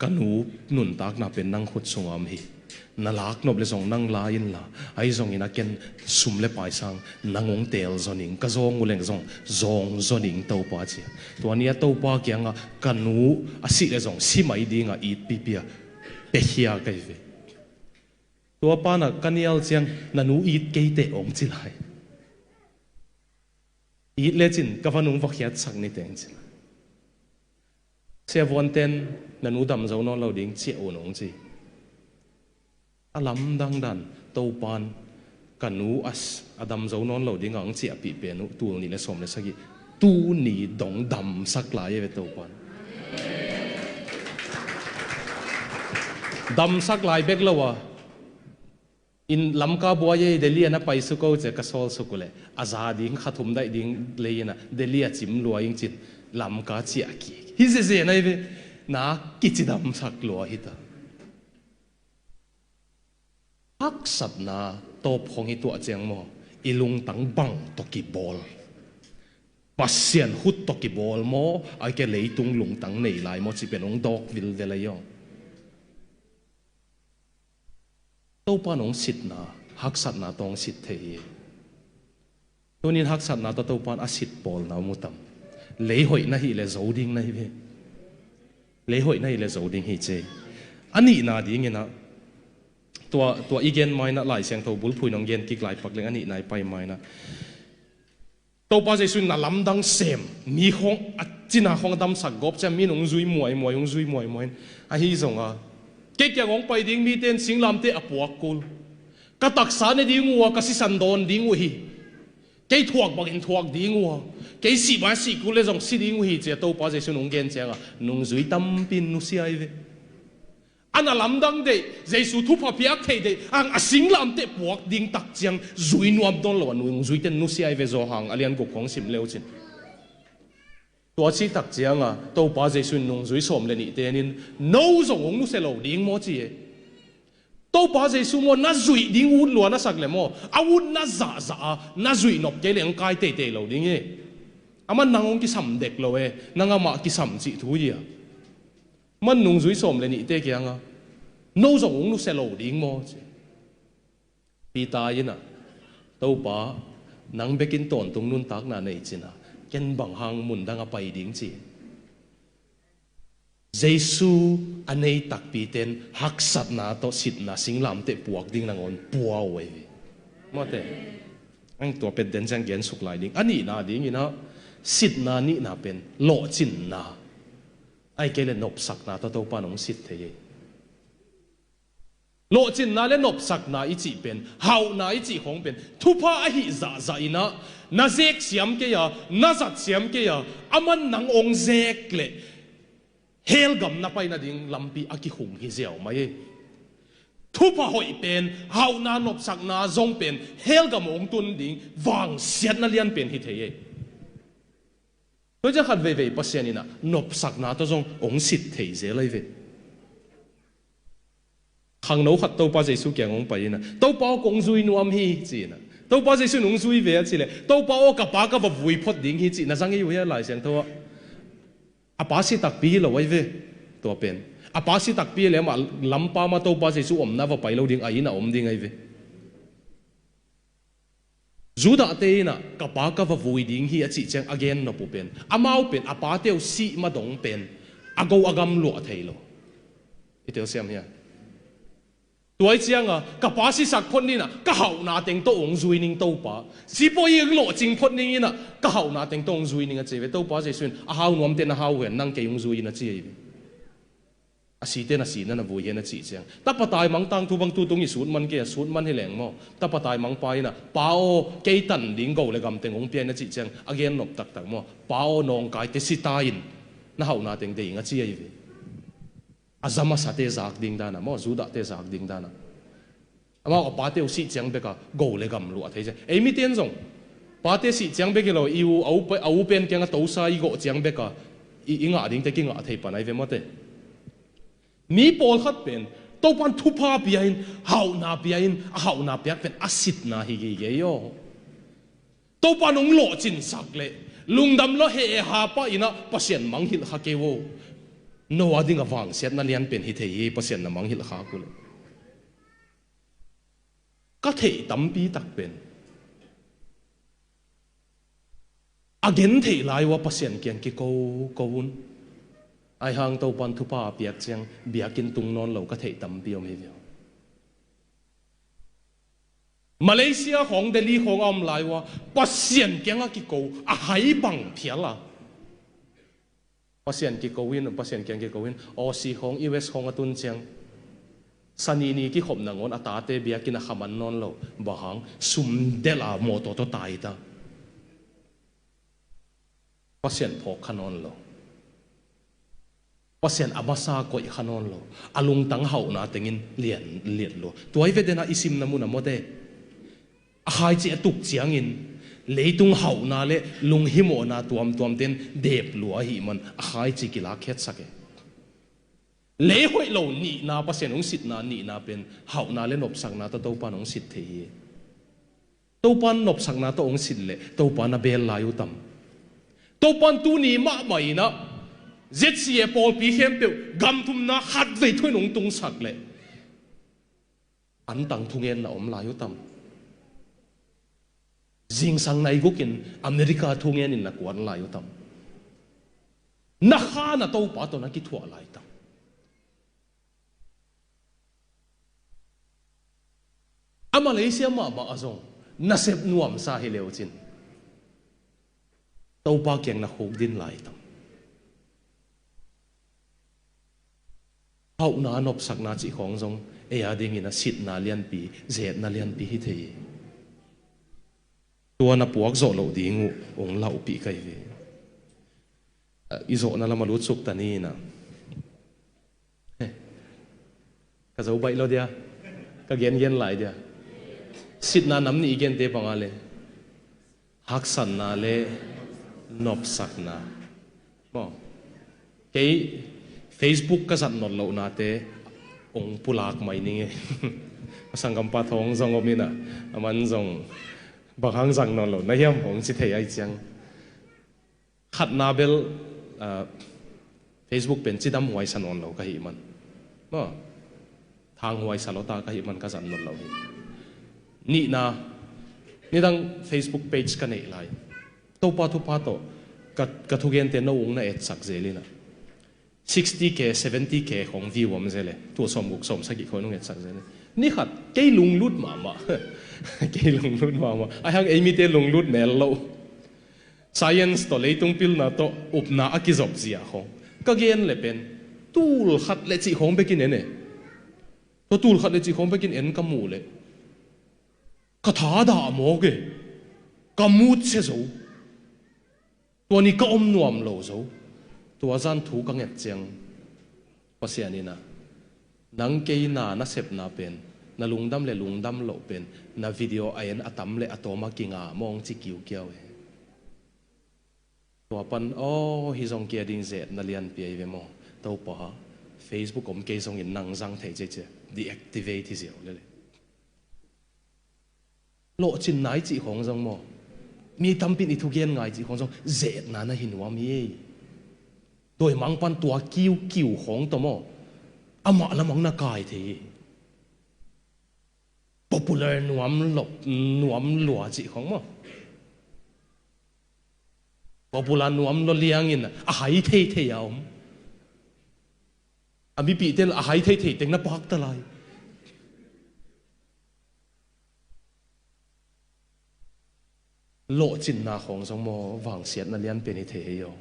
ka nu nuntakna pen nang khut sunga om hi. Na laknop le zong nang la inla, ahi zongin a ken sum le paisang nang hong teel zoning, ka zawng uh leng zong zawng zoning Topa cia. Tua ni a Topa kianga ka nu a sih le zong si mai dinga itpipi a pekhia ka hi ve. Tua pana ka nial ciang na nu it keite hong ci lai. It lecin ka van hong vokhiatsak niteng ci. Siavuanten na nu dam zo nawn lo ding ciah un hong ci. A lamdang dan Topan ka nu a s-, a dam zo nawn lo ding a hong ciahpih pen uh tul nih le sawm le sagih. Tuni dong damsak lai e ve Topan. Damsak lai bek lo a. In Lamka buai ei, Delhi a na pai suk o cia ka sawl suk uh leh a za ding kha thum daih ding lei ina Delhi a cim lua ing cin Lamka ciah kik hi zeze nai ve. Na kicidamsak lua hita. Haksatna tawp khong hi tuah ciang maw, i lungtang bang tawh kibawl? Pasian khut tawh kibawl maw, ai ke leitung lungtang nei lai maw ci pen hong dawk vilvel ahi aw. Topan hong sitna, haksatna tawh hong sit thei hi. Tunin haksatna tawh Topan a sit pawlna mu tam. Lei hoih na hi le zo ding na hi ve. Lei hoih na hi le zo ding hi ce. A nihna dingin ah, Tua, tua i gen mainah Lai Siangtho bulphuh in hong gen kik lai pak leng a nihna i pai mainah Topa Jesu in na lamdang sem, mi khawng a cina khawng a damsak gawp ciang mi in hong zui muaimuai, hong zui muaimuai in ahi zonga kei kiang hong pai ding mite in singlamteh a puak kul. Ka taksa ne ding uh a, ka sisan dawn ding uh hi. Kei thuak bangin thuak ding uh a, kei sih bang sih kul le zong si ding uh hi ci-a Topa Jesu in hong gen cianga nungzui tampi in nusia hi ve. A na lamdang deih, Jesu thupha piak theih deih, ang a singlamteh puak ding tak ciang zui nuam dawn lo a nungzuite in nusia hi ve. Zawhang a lian guk khawng sim leucin. Tua cih tak cianga Topa Jesu in nungzui sawm le nihte in no zong hong nusia lo ding maw ci e. Topa Jesu maw na zuih ding ut lua na sak le maw, a ut na zahzah a, na zuih nop kei le hong kai teitei lo ding hi. Aman nang hong kisam dek lo e, nang amah kisam cih thu hi a. Man nungzui sawm le nihte kianga no zong hong nusia lo ding maw ci. Peter in ah, Topa, nang bekin tawntung nuntakna nei cina, ken bang hang mun dang a pai ding ci. Jesu a nei takpite in haksatna tawh sitna singlamteh puak ding nangawn pua uh ahi ve. Mawte, ang tua pet den ciang gensuk lai ding. A nihna dingin ah sitna nihna pen lawhcinna, ahih kei le nopsakna tawh Topa in hong sit thei hi. Lawhcinna le nopsakna i cih pen, hauhna i cih khawng pen thupha ahih zahzah in ah na zek siam kei a, na zat siam kei a, aman nang hong zek le hell gam na pai nading lampi a kikhung hi ziau mai hi. Thupha hoih pen, hauhna nopsakna zong pen hell gam hong tun ding vangsiatna lian pen hi thei hi. Tua ciang khat veivei Pasian in ah nopsakna tawh zong hong sit thei zel ahi ve. Khangno khat Topa Jesu kiang hong pai in ah, Topa aw, kong zui nuam hi ci in ah, Topa Jesu in hong zui ve a cih leh, Topa aw, ka pa ka va vui phot ding hi ci na zang hi uh hia Lai Siangtho ah? A pa si takpi hi lo ahi ve. Tua pen a pa si takpi hi leh amah lampa mah Topa Jesu omna va pai lo ding, a inn ah om ding ahi ve. Judah te in ah, ka pa ka va vui ding hi a cih ciang a gen nop uh pen, amau pen a pate uh sih ma dong pen a go a gam luah thei lo. I telsiam hia? Tua hi cianga ka pa sisak phot ning ah, ka hauhna teng tawh hong zui ning Topa. Sipuai hong lawhcing phot ning in ah, ka hauhna teng tawh hong zui ning a ci ve. Topa Jesu in, a hau nuamte na hau hen, nang kei hong zui in a ci hi ve. A site na sihna na vui hen a cih ciang, tapa taimang tangthu bang tutung i sut man kei a, sut man hi leng maw? Tapa taimang pa in ah, Pa aw, kei tan ding go le gam teng hong pia in a cih ciang a gen nop taktak maw? Pa aw, nawngkaite si ta in, na hauhna teng deih ing a ci ahi ve. A za masate zak ding dan ah maw, Judah te zak ding dan ah. Amau a pate uh sih ciang bek a go le gam luah thei cia. Ei mite in zong pate sih ciang bek hi lo, i u, a u pe-, a u pen kiang a tosa i gawh ciang bek a i, i ngah dingte kingah thei pan ahi ve mawte. Mi pawlkhat pen Topa in thupha pia in, hauhna pia in, a hauhna piak pen a sitna hi gige hi aw. Topa in hong lawhcinsak leh lungdam lua he e, ha pah in ah Pasian mangngilh kha kei uh. No a ding a vangsiatna lian pen hi thei hi, Pasian na mangngilh kha uh leh. Ka theih tampi tak pen a gen theih lai uh a Pasian kiang kiko ko un. Ahi hang Topa in thupha a piak ciang biakinn tung nawn lo ka theih tampi om hi viau. Malaysia khawng, Delhi khawng a om lai uh a Pasian kiang a kiko, a hai bang phial a Pasian kiko in, Pasian kiang kiko in, Aussie khawng, U S khawng a tun ciang, Sani ni kikhop nangawn a tate biakinn a kha man nawn lo. Bang hang? Sum delh a mawtaw tawh tai ta. Pasian phawk kha nawn lo. Pasian a masa koih kha nawn lo. A lungtang hauhna tengin lian, liat lua. Tua hi ve den a i simna mun a mawte. A khaici a tuk ciangin leitung hauhna le lunghimawhna tuamtuamte in dep lua ahih man a khaici kilak khiatsak e. Lei hoih lo nihna, Pasian hong sitna nihna pen hauhna le nopsakna tawh Topa in hong sit thei hi. Topa in nopsakna tawh hong sit leh Topa na beel lai uh tam? Topa in tuni mahmah in ah Z C A pawlpi khempeuh gam thumna khatvei thu in hong tungsak leh antang thungen na om lai uh tam? Zingsang nai guk in America thungen in na kuan lai uh tam? Na kha na Topa tawh na kithuah lai tam? A Malaysia mahmah ah zong nasep nuamsa hi leucin Topa kiang na khukdin lai tam. Hauhna, nopsakna cih khawng zong ei a dingin a sitna lianpi, zetna lianpi hi thei hi. Tua na puak zawh loh ding uh hong laupih ka hi ve. I zawhna lam a lutsuk ta ni in ah. Ka zo baih lo dia, ka gengen lai dia. Sitna nam nih i gente bang a le haksatna le nopsakna. Maw, kei Facebook ka zat nawn lohnate hong pulak mai ning e. Ka sanggampa thawng zong om in ah, aman zong bang hang zang nawn lo na hiam hong ci thei ai ciang. Khatna bel, ah, Facebook pen cidam huaisa nawn lo ka hih man, maw, thang huaisa lo ta ka hih man ka zat nawn lo hi. Nihna, nidang Facebook page ka neih lai, Topa thupha tawh ka, ka thugente no ung na etsak zel in ah, sixty K, seventy K khawng view om zel e. Tua sawmguk sawmsagih khawng nung etsak zel e. Ni khat kei lunglut mahmah. Kei lunglut mahmah. Ai hang ei mite lunglut mel lo. Science tawh, leitung pilna tawh upna a kizop zia khawng ka gen le pen, tul khat le cih khawng bekin en e. Tua tul khat le cih khawng bekin en ka muh leh ka tha dah mawk e. Ka mut sia zo. Tua ni ka om nuam lo zo. Tua zan thu ka nget ciang Pasian in ah, nang kei na nasepna pen, na lungdam le lungdam loh pen, na video a en a tam le a tawm a kinga mawng ci kiukiau e. Tua pan aw, hi zong kia ding zetna lianpi ahi ve maw. Topa, Facebook om kei zongin nang zang thei cece, deactivate hi ziau lele. Lawhcin nai cih khawng zong maw, mi tampin i thugen ngai cih khawng zong zetna na hi nuam hi. Dawimang pan tua kiukiu khawng tawh maw, amah lamang na kai thei hi. Popular nuam lop, nuam lua cih khawng maw. Popular nuam lua liangin a hai thei thei a om. A mipihte a hai thei thei teng na pakta lai. Lawhcinna khawng zong maw, vangsiatna lianpen hi thei hi aw.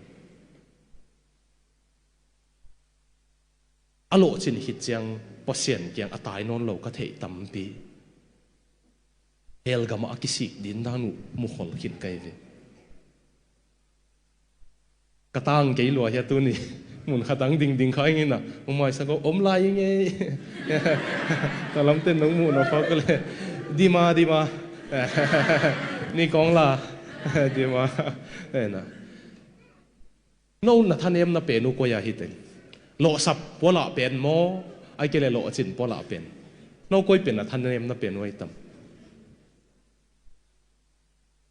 A lawhcin khit ciang Pasian kiang a tai nawn lo ka theih tampi. Hell gamah a kisik din dan uh mukhol khin ka hi ve. Ka tang kei lua hi a tuni. Mun khat ang dingding kha ing in a, umai sa ko om lai ing ei. Ka lamten nong muh na fa ko le. Dima, dima. Ni kong la. Dima. Ena. No na thanemna pen uh koi a hi teng? Lawhsap pualah pen maw, ai kei le lawhcin pualah pen? No koi pen na thanemna pen uh ai tam?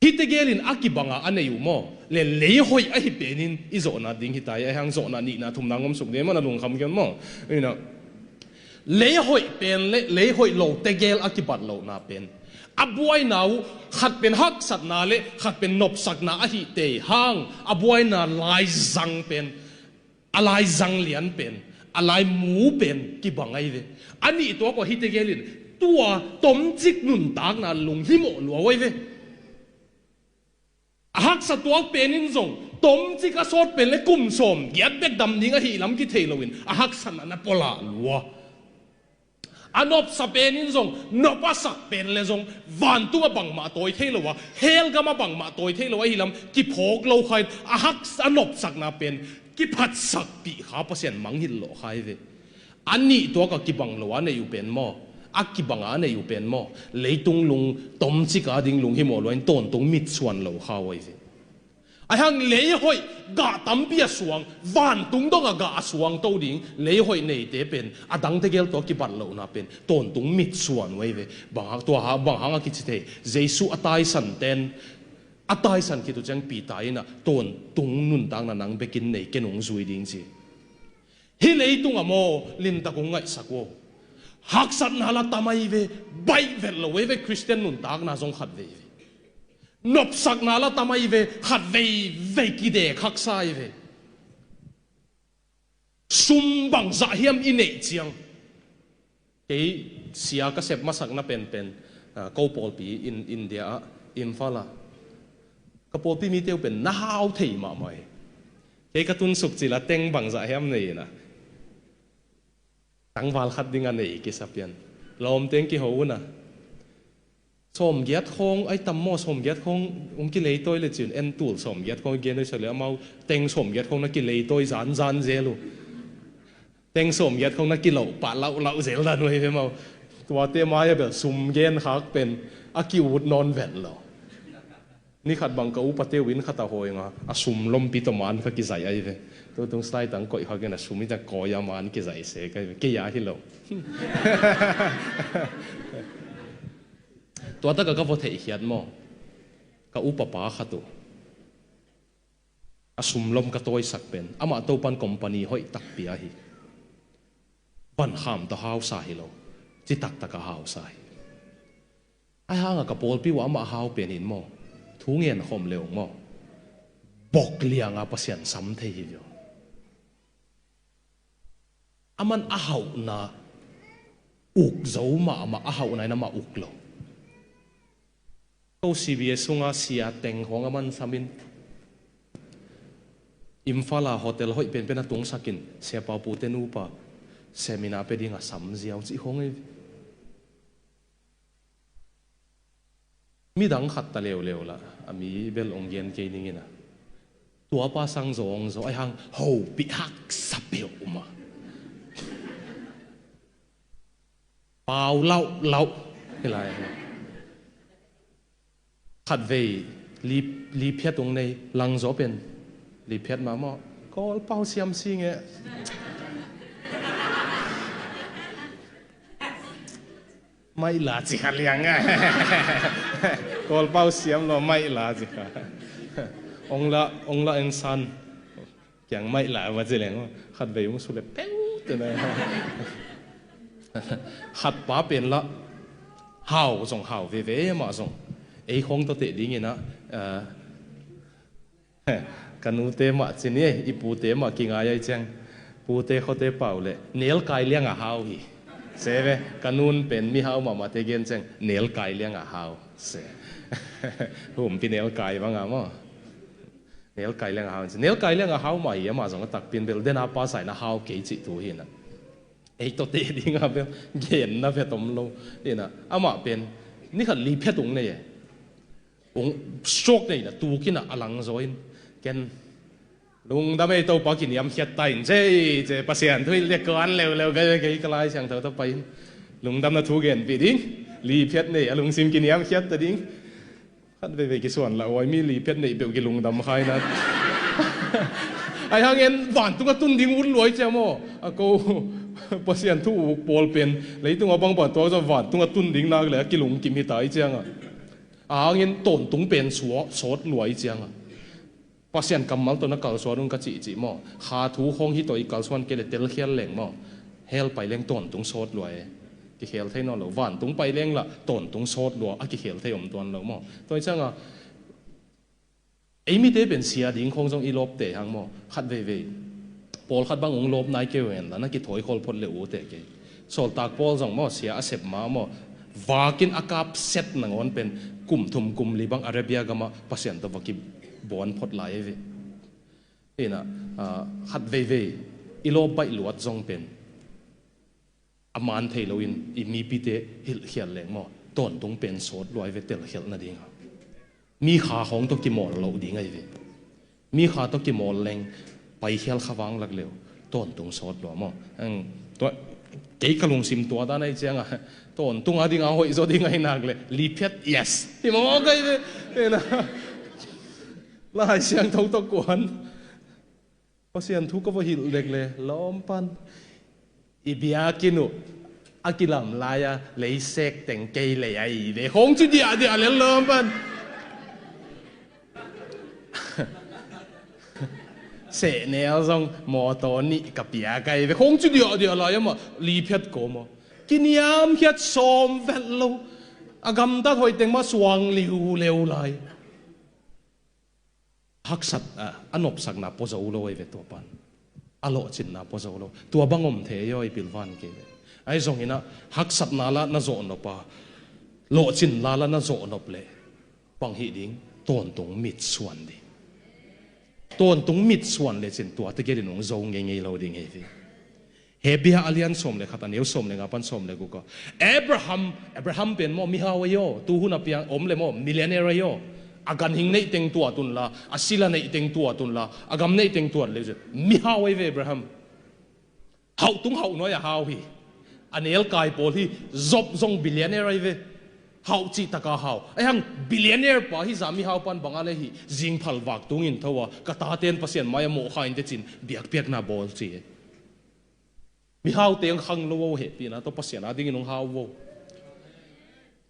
Hihte gelin a kibanga a nei uh maw, le leihoih ahi penin i zawhna ding hi ta hi. Ai hang zawhna nihna thumna ngomsuk ding maw, na lungkham gen maw? Ina. Leihoih pen le leihoih lote gel a kibat lohna pen, a buaina uh khat pen haksatna le khat pen nopsakna ahi tei hang, a buaina laizang pen, a laizang lian pen, a laimu pen kibang ahi ve. A nih tuak uh a hihte gelin tua tomcik nuntakna lunghimawh lua uh ahi ve. A haksa tuak penin zong tomcik a sawt pen le kum sawm giat bek dam ding ahi lam kithei loin a haksatna na pualah lua. A nopsa penin zong nop a sak pen le zong vantung a bangmah tawi thei lo a, hell gam a bangmah tawi thei lo ahi lam kiphawk lo khain a haksa, a nopsakna pen kiphatsakpih kha, Pasian mangngilh lawh kha hi ve. A nih tuak a kibang lo a nei uh pen maw, a kibang a nei uh pen maw, leitung lung tomcik a ding lunghimawh luain tawntung mitsuan lo kha uh ahi ve. Ai hang leihoih gah tampi a suang, vantung dong a gah a suang to ding leihoih neite pen a dangte gel tua kibat lohna pen tawntung mitsuan uh ahi ve. Bang hang tua ha, bang hang a kici thei? Jesu a taisan ten, a taisan khit uh ciang Peter in a, tawntung nuntakna nang bekin nei, ken hong zui ding ci. Hih leitung a maw, limtak hong ngaihsak uh. Haksatna la tam ahi ve, baih vet lo ahi ve, Khristian nuntakna zong khat vei ve. Nopsakna la tam ahi ve, khat vei vei kidek haksa ahi ve. Sum bangzah hiam i neih ciang? Kei sia ka sep masakna penpen, ah, ko pawlpi in India ah Imphal ah ka pawlpi mite uh pen na hau thei mahmah hi. Kei ka tun suk cil a teng bangzah hiam nei in ah tangval khat ding a nei kisa pian. Lawmte hong kiho un ah sawmgiat khawng ai tam maw, sawmgiat khawng hong kileitawi le cin en tul sawmgiat khawng gen uh sak le amau teng sawmgiat khawng na kileitawi zanzan zel uh. Teng sawmgiat khawng na kiloh pah lauhlauh zel dan uh hi ve maw. Tuate mai a bel sum gen khak pen a ki-ut nawn ven lo. Ni khat bang ka upate uh inn khat a hawi nga a sum lompi tawh man kha kizai ai ve. Tutung slide tang koih kha gen a sum i ta kawi a man kizai se kai ve. Kei a hi lo. Tua taka ka va theihkhiat maw. Ka upa pa khat uh a sum lom ka tawisak pen amah Topan company hoih takpi ahi. Van kham tawh hausa hi lo. Ci taktaka hausa hi. Ai hanga ka pawlpi uh amah hau pen in maw, thu ngen khawm leu maw, bok lianga Pasian sam thei hi viau. Aman a hauhna uk zo mahmah, a hauhna in amah uk lo. Ko C B S sunga sia teng khawng aman samin Imphal a hotel hoih penpen a tungsakin Sia Pau Pu te nupa seminar pe dinga sam ziau cih khawng hi. Midang khat ta leuleu la a mi bel ong gen kei ning ina. Tuapa sang zawng zaw ai hang hopih haksa peuh uma. Pau lauh lauh. Hilai. Khatvei li, li phiat ung nei lang zaw pen li phiat mahmah. Kawl pau siam si nge. Maih la ci kha liang a. Kawl pau siam lo maih la ci kha. Ong la, ong la en san. Kiang maih la va ci liang. Khatvei ung su le peu te na. Khat pa pen la hau zong hau veve mah zong. Ei khong to te ding ina. Ka nute mah ci ni, i pute mah kingai ai ciang. Pute khote pau le nelkai liang a hau hi. Se ve, ka nun pen mi hau mahmah te gen ciang nelkai liang a hau. Se. Humpi nelkai bang a maw. Nelkai liang a hau. Nelkai liang a hau mah hi, amah zong a takpin bel dena pa saina hau kei cih tu hi na. Ei to te ding a bel genna vet om lo. Ina, amah pen ni khat li phiat ung nei e. Ung stroke nei na tukin a lang zaw in. Ken lungdam ei Topa kiniamkhiat ta in ce, ce Pasian thu hilh le kuan leuleu kei, kei ka Lai Siangtho tawh pai in. Lungdamna thu genpih ding. Li phiat nei a lungsim kiniamkhiat ta ding. Khat veivei kisuan lah huai mi li phiat nei peuh kilungdam khai na. Ai hang en vantung a tun ding ut luai cia maw. A ko Pasian thu uk pawl pen leitung a bang ban tuak zaw vantung a tun ding nak le a kilungkim hi ta i cianga. A hangin tawntung pen suak sawt luai cianga. Pasian kammal tawh na kalsuan un ka cihcih maw? Kha thu khawng hi tawh i kalsuan kei le telkhial leng maw? Hell pai leng tawntung sawt lua e. Kikhel thei nawn lo. Vantung pai leng lah tawntung sawt lua a kikhel thei om tuan lo maw? Tua hi cianga ei mite pen sia ding khawng zong i lawpte hang maw? Khat veivei pawlkhat bang ung lawp nai kei uh hen la na kithawi khol phot le ute kei. Sawltak Paul zong maw, sia a sep ma maw, vakin a kap set nangawn pen kum thum kum li bang Arabia gamah Pasian tawh va kibuan phot lai e ve. Ina, ah, khat veivei i lawp baih luat zong pen a man thei loin i mipite hilhkhial leng maw, tawntung pen sawt luai ve telkhialh nadinga. Mi kha khawng tawh kimawl loh ding ahi ve. Mi kha tawh kimawl leng paikhial kha vang lak leu tawntung sawt lua maw? Ang, tua, kei ka lungsim tua dan ahi cianga tawntung a dinga hoih zaw ding ahi nak le li phiat yes hi maw kai ve. Ena, Lai Siangtho tawh kuan Pasian thu ka va hilh dek le lawm pan. I biakinn uh a kilam lai-a leisek teng kei lei ahi ve khawng ci diahdiah lel lawm pan. Sehnel zong mawtaw nih ka piak ahi ve khawng ci diahdiah lai amah li phiat kawm a kiniamkhiat sawm vet lo. A gamtat hoih teng mah suang liuleu lai. Haksat, a, a nopsakna pua zo lo ei ve tua pan. A lawhcinna pua zo lo. Tua bang om thei ei aw i pilvan kei ve. Ahi zongin ah haksatna lah na zawh nop a Lawhcin la la na zawh nop leh bang hih ding? Tawntung mitsuan ding. Tawntung mitsuan lecin tua tegel in hong zo ngeingei lo ding hi ve. Hebru a lian sawm le khat, a neu sawm le nga pan sawm le guk ah, Abraham, Abraham pen maw mihau ahi aw, tuhun a piang om le maw millionaire ahi aw. A ganhing neih teng tuat unla, a sila neih teng tuat unla, a gam neih teng tuat le mihau ahi ve Abraham. Hauh tung hauh nuai a hau hi. A nelkai pawl hi. Job zong billionaire ahi ve. Hauh cih taka hau. Ahi hang billionaire pa hi zah mihau pan bang a le hi. Zingphal vak tungin tho a, ka taten Pasian mai-ah mawhkha in tecin biakpiakna bawl ci hi. Mihau teng khang lo aw, hehpihna tawh Pasian a dingin hong hau aw.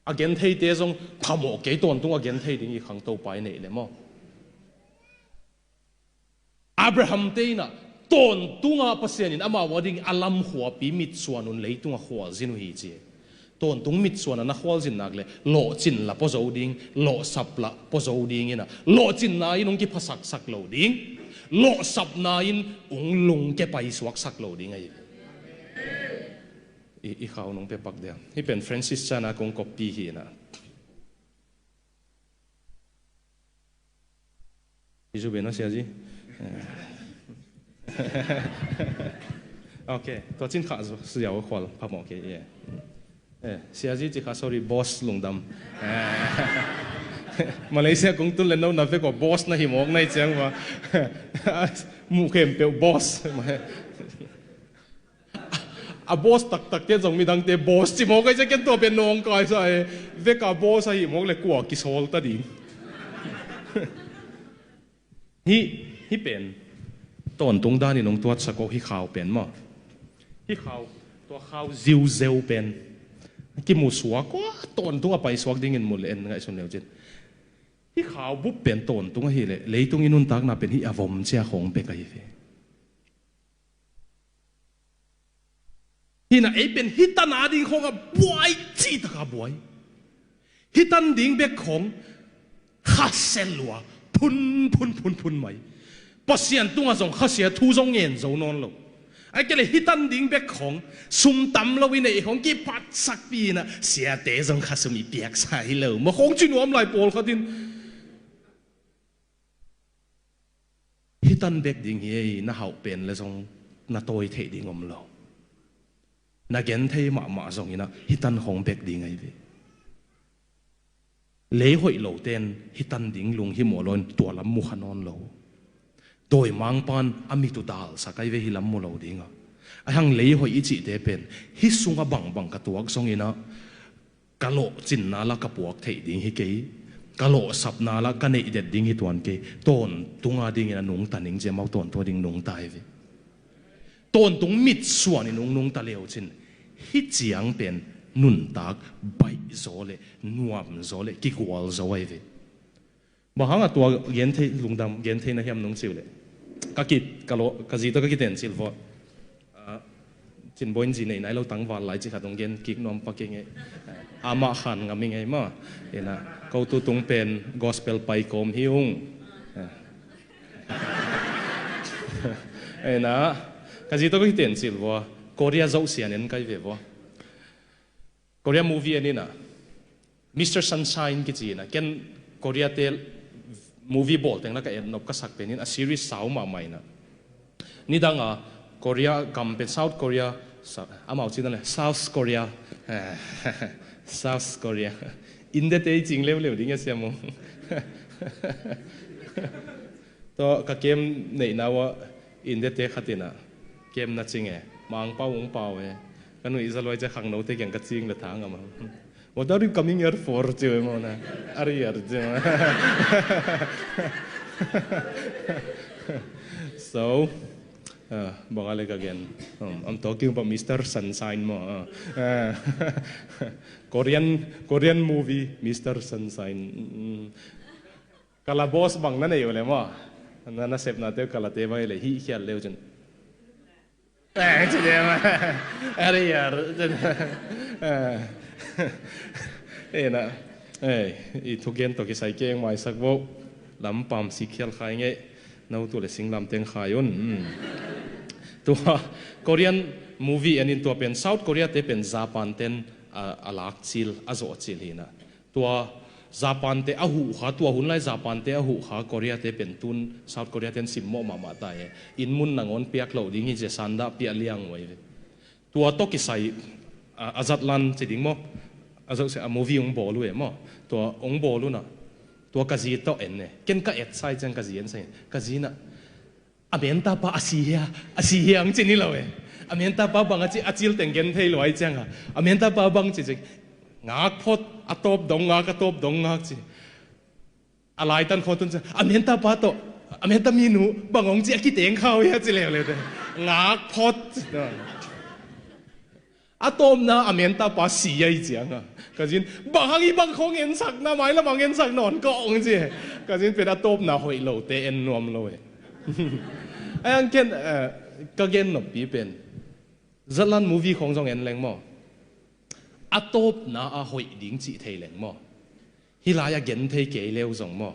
A gentheite zong phamawh kei, tawntung a genthei ding i khang Topa i neih le maw. Abraham te in ah tawntung a Pasian in amau a ding a lam khuapi mitsuan un, leitung a khualzin uh hi ci. Tawntung mitsuan a na khualzin nak le lawhcin la pua zo ding, lawhsap la pua zo ding in ah, lawhcinna in hong kiphasaksak lo ding, lawhsapna in hong lungke paisuaksak lo ding ahi. I, i khau nong pe pak dia. Hih pen Francis Chan a kong copy hi in ah. Hi zu bena siazi. Ok, tua cin kha zu siaw khual phamawh kei e. Eh, siazi ci kha, sorry, boss lungdam. Eh, Malaysia kong tun le no na vek aw, boss na hi mawk nai ciang va. Muh khempeuh boss. A boss taktak te zong midangte boss ci mawk ai cia, ken tua pen nawngkaisa e. Veka boss ahi mawk le kua kisawl ta ding. Hih, hih pen tawntung danin hong tuatsak aw, hih khau pen maw. Hih khau, tua khau ziuzeu pen kimusuak aw, tawntung a paisuak dingin mu le en ngaihsun leu cin. Hih khau bup pen tawntung ahileh leitung i nuntakna pen hih a vom cia khawng bek ahi ve. Hih na ei pen hih tan a ding khawng a buai, cih taka buai. Hih tan ding bek khawng khasia lua, phun, phun, phun, phun mai. Pasian tungah zong khasia thu zong ngen zo nawn lo. Ai kei le hih tan ding bek khawng sum tam lo i neih khawng kiphatsakpi in ah, siate zong khasum i piaksa hi lo maw khawng ci nuam lai pawlkhat in. Hih tan bek ding hi ei, na hauh pen le zong na tawi theih ding om lo. Na gen thei mahmah zongin ah hih tan khawng bek ding ahi ve. Lei hoih lote in hih tan ding lunghimawh lo in tua lam mu kha nawn lo. Dawimangpa in a mit uh dalsak ahi ve, hih lam mu lo ding a. Ahi hang lei hoih i cihte pen hih sungah bangbang ka tuak zongin ah ka lawhcinna la ka puak theih ding hi kei, ka lawhsapna la ka neih det ding hi tuan kei, tawntung a dingin a nungta ning ci, amau tawntung a ding nungta hi ve. Tawntung mitsuan in hong nungta leu cin hih ciang pen nuntak baih zaw le nuam zaw le kigual zaw ahi ve. Bang hang a tua gen thei, lungdam gen thei na hiam nong ci uh leh, ka kit, ka lo, ka zi tawh ka kiten cil vua. Ah, Cin Bawi in zi nei nai lo, tangval lai ci khat hong gen kik nuam pak ing ei. Amah khan ngam ing ei maw. Ina, ko tu tung pen gospel pai kawm hi ung. Ina, ka zi tawh ka kiten cil vua. Korea zoh sian en kai ve vua. Korea movie en ina, Mister Sunshine kici ina, ken Korea te movie bawl teng la ka en nop ka sak pen in a series sau mahmah ina. Nidang a Korea gam pen South Korea, sa-, amau cina le South Korea. South Korea. India te i cing leuleu ding a siam uh. Tua ka kem neihna ua India te khat ina kem na cing e, Mangpau ung pau e. Ka nuih zaluai cia khangno te kiang ka cing le thang ama. What are you coming here for? Ci uh e maw na. Ari ar ci uh e maw. So, ah, bang a le ka gen. Um, I'm talking about Mister Sunshine maw. Ah. Ah. Korean, Korean movie, Mister Sunshine. Mm. Kala boss bang na nei uh le maw. Na, na sepna te uh kala te bang le hih khial leu cin. Eh, ci dem. Ari ar. Eh. Eh, na. Eh, i thugen tawh kisai keng maisak vo. Lampam sik khial khai ngei. No tu le singlam teng khai un. Hmm. Tua Korean movie en in tua pen South Korea te pen Japan ten a, a lak cil, a zawh cil hi na. Tua Japan te a huh kha, tua hun lai Japan te a huh kha, Korea te pen tun, South Korea ten simmawh mahmah ta e. Inn mun nangawn piak loh ding hi ci a, sanda piah liang uh ahi ve. Tua tawh kisai, a, a zatlan ci ding maw? A zawh se, a movie hong bawl uh e maw? Tua hong bawl uh na. Tua ka zi tawh en e. Ken ka et sai ciang ka zi en sai. Ka zi na, a menta pa a si hia, a si hia hong ci ni lo e. A menta pa bang a ci, a cil teng gen thei lo ahi ciang a. A menta pa bang ci ci. Ngak phot, a tawp dong ngak, a tawp dong ngak ci. A laitan khawng tun ciang, a menta pa tawh, a menta minu, bang hong ci a kiteng khau hia ci leuleu te. Ngak phot. A tawpna a menta pa si ahi ciang a. Ka zin, bang hang i bang khawng ensak na, mailam hang ensak nawn kawh hong ci. Ka zin pen a tawpna hoih lote en nuam lo e. Ai ang ken, eh, ka gen noppi pen. Zatlan movie khawng zong en leng maw. A tawpna a hoih ding cih thei leng maw. Hih lai a gen thei kei leu zong maw.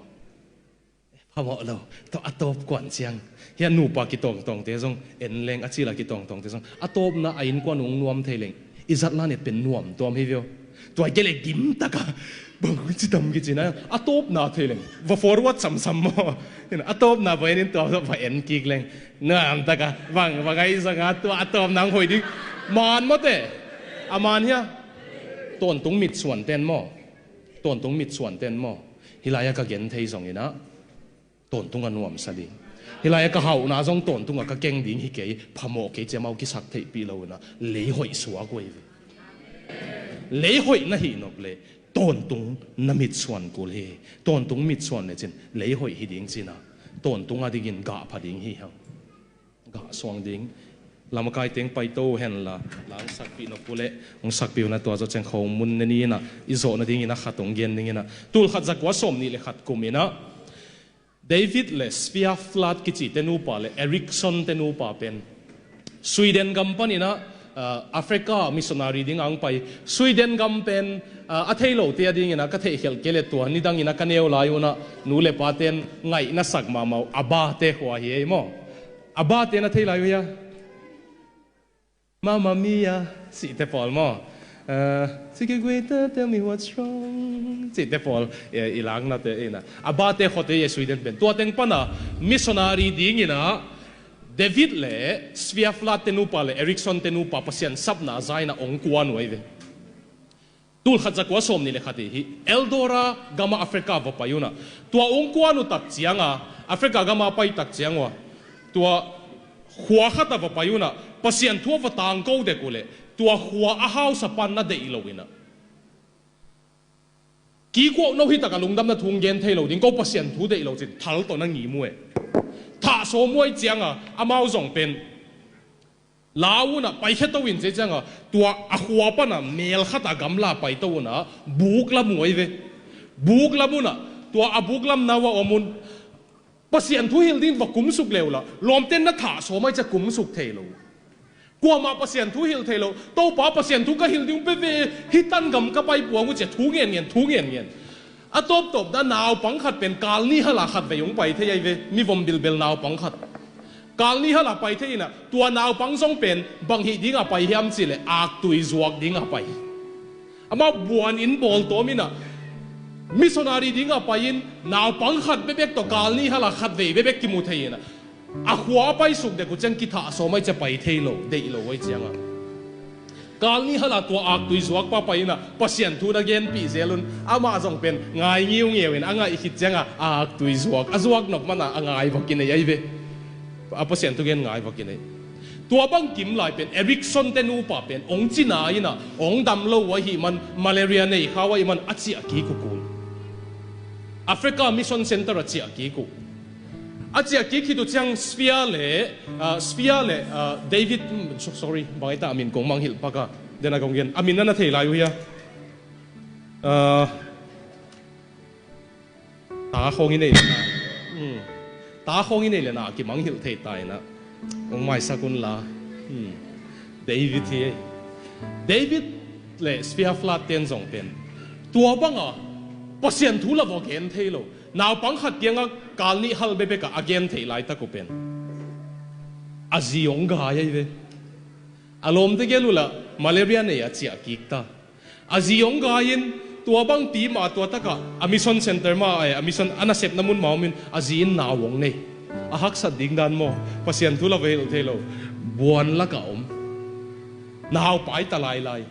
Phamawh lo, tawh a tawp kuan ciang. Hia nupa kitawngtawngte zong, en leng a cila kitawngtawngte zong. A tawpna a innkuan ung nuam thei leng. I zatlan et pen nuam tuam hi vio. Tua i kei le gim taka. Bang ci tam kici na. A tawpna thei leng. Va forward samsam maw. A tawpna va en in tua va en kik leng. Nuam taka. Bang, bang ai zanga tua a tawpna ang hoih ding. Man mawte. A man hia. Tawntung mitsuan ten maw. Tawntung mitsuan ten maw. Hih lai a ka gen thei zong ina. Tawntung a nuamsa ding. Hih lai a ka hauhna zong tawntung a ka keng ding hi kei, phamawh kei ci amau kisak theihpih lo ina. Lei hoih suak uh ahi ve. Lei hoih na hih nop le. Tawntung na mitsuan kul hi. Tawntung mitsuan le cin. Lei hoih hi ding cina. Tawntung a dingin gah pha ding hi hang. Gah suang ding. Lamakai teng paito henla, la hong sakpih nop uh leh, hong sakpih uh na tua zawh ciang khawng mun ne ni ina, i zawh nadingin a khat hong gen ding ina. Tul khat za kua sawm nih le khat kum ina. David le Svea Flat kici te nupa le Erickson te nupa pen. Sweden gam pan ina, ah, Africa missionary ding ang pai. Sweden gam pen, ah, a thei lo te a ding ina, ka theih khelh kei le tua, nidang ina ka neu lai una, nu le pa ten ngaih na sak mahmah uh, a ba te khua hi ei maw. A ba te na thei lai uh hia? Mamma mia, cihte pawl maw. Eh, Sikiguita, tell me what's wrong. Cihte pawl, eh, i laknate ina. A ba te khuate Sweden pen. Tua teng pana, missionary ding ina, David le Svea Flat te nupa le Erickson te nupa Pasian sapna za ina ong kuan uh ahi ve. Tul khat za kua sawm nih le khat hi, Eldora gama Africa va pai una. Tua ung kuan uh tak cianga, Africa gama pai tak cianga. Tua khua khata va pai una, Pasian thu a va tangko dek uh le. Tua khua a hausa pan na deih lo ina. Kikuah no hi taka lungdamna thu gen thei lo ding, ko Pasian thu deih lo cin, thal tawh na ngim uh e. Thah sawm uh ahi cianga, amau zong pen. Lau una, paikhia to in ci cianga, tua a khua pana mel khata gamla paito una, buk lam uh ahi ve. Buk lam una, tua a buk lam nau a om un. Pasian thu hilh ding va kumsuk leula, lawmten na thah sawm ahi cia kumsuk thei lo. Kuamah Pasian thu hilh thei lo, Topa Pasian thu ka hilh ding peve, hi tan gam ka pai puang uh cia thu ngen ngen, thu ngen ngen. A tawptawp na naupang khat pen kalni hala khat vei hong pai thei ahi ve, mi vom bilbel naupang khat. Kalni hala pai thei ina, tua naupang zong pen bang hih dinga pai hiam cih le aktui zuak dinga pai. Amau buan in bawl tawm ina, missionary dinga pai in naupang khat bebek tawh kalni hala khat vei bebek kimu thei ina. A khua a paisuk dek uh ciang kithah sawm ahi cia pai thei lo, deih lo ahi cianga. Kalni hala tua aktui zuak pa pai ina, Pasian thu na genpih zel un, amah zong pen ngai ngiungeu in a ngaih khit cianga aktui zuak, a zuak nop mana a ngai va kinei ahi ve. A Pasian thu gen ngai va kinei. Tua bang kim lai pen, Erickson te nupa pen, ong cina ina, ong dam lo uh ahi man, malaria nei khau ahi man, a ciah kik uh kul. Africa Mission Center a ciah kik uh. A ciah kik khit uh ciang Svea le, ah, Svea le, ah, David, hmm, so-, sorry, bang ai ta a min kong mangngilh pak a. Den a kong gen, a min na na thei lai uh hia. Ah, ta khawng i nei le na. Hmm. Ta khawng i nei le na, kimangngilh thei ta ina. Ong maisak un la. Hmm. David hi ei. David le Svea Flat ten zong pen. Tua banga, Pasian thu la va gen thei lo. Naupang khat kianga kalni hal bebek a a gen thei laitak uh pen. A zi ong gai ahi ve. A lawmte gel uh la malaria nei a ciah kik ta. A zi hong gai in, tua bangpi mah tua takah a mission center mah, eh, a mission a nasepna mun mah om in, a zi in nau hong nei. A haksat ding dan maw, Pasian thu la va hilh thei lo. Buan lakah om. Nau pai ta lailai.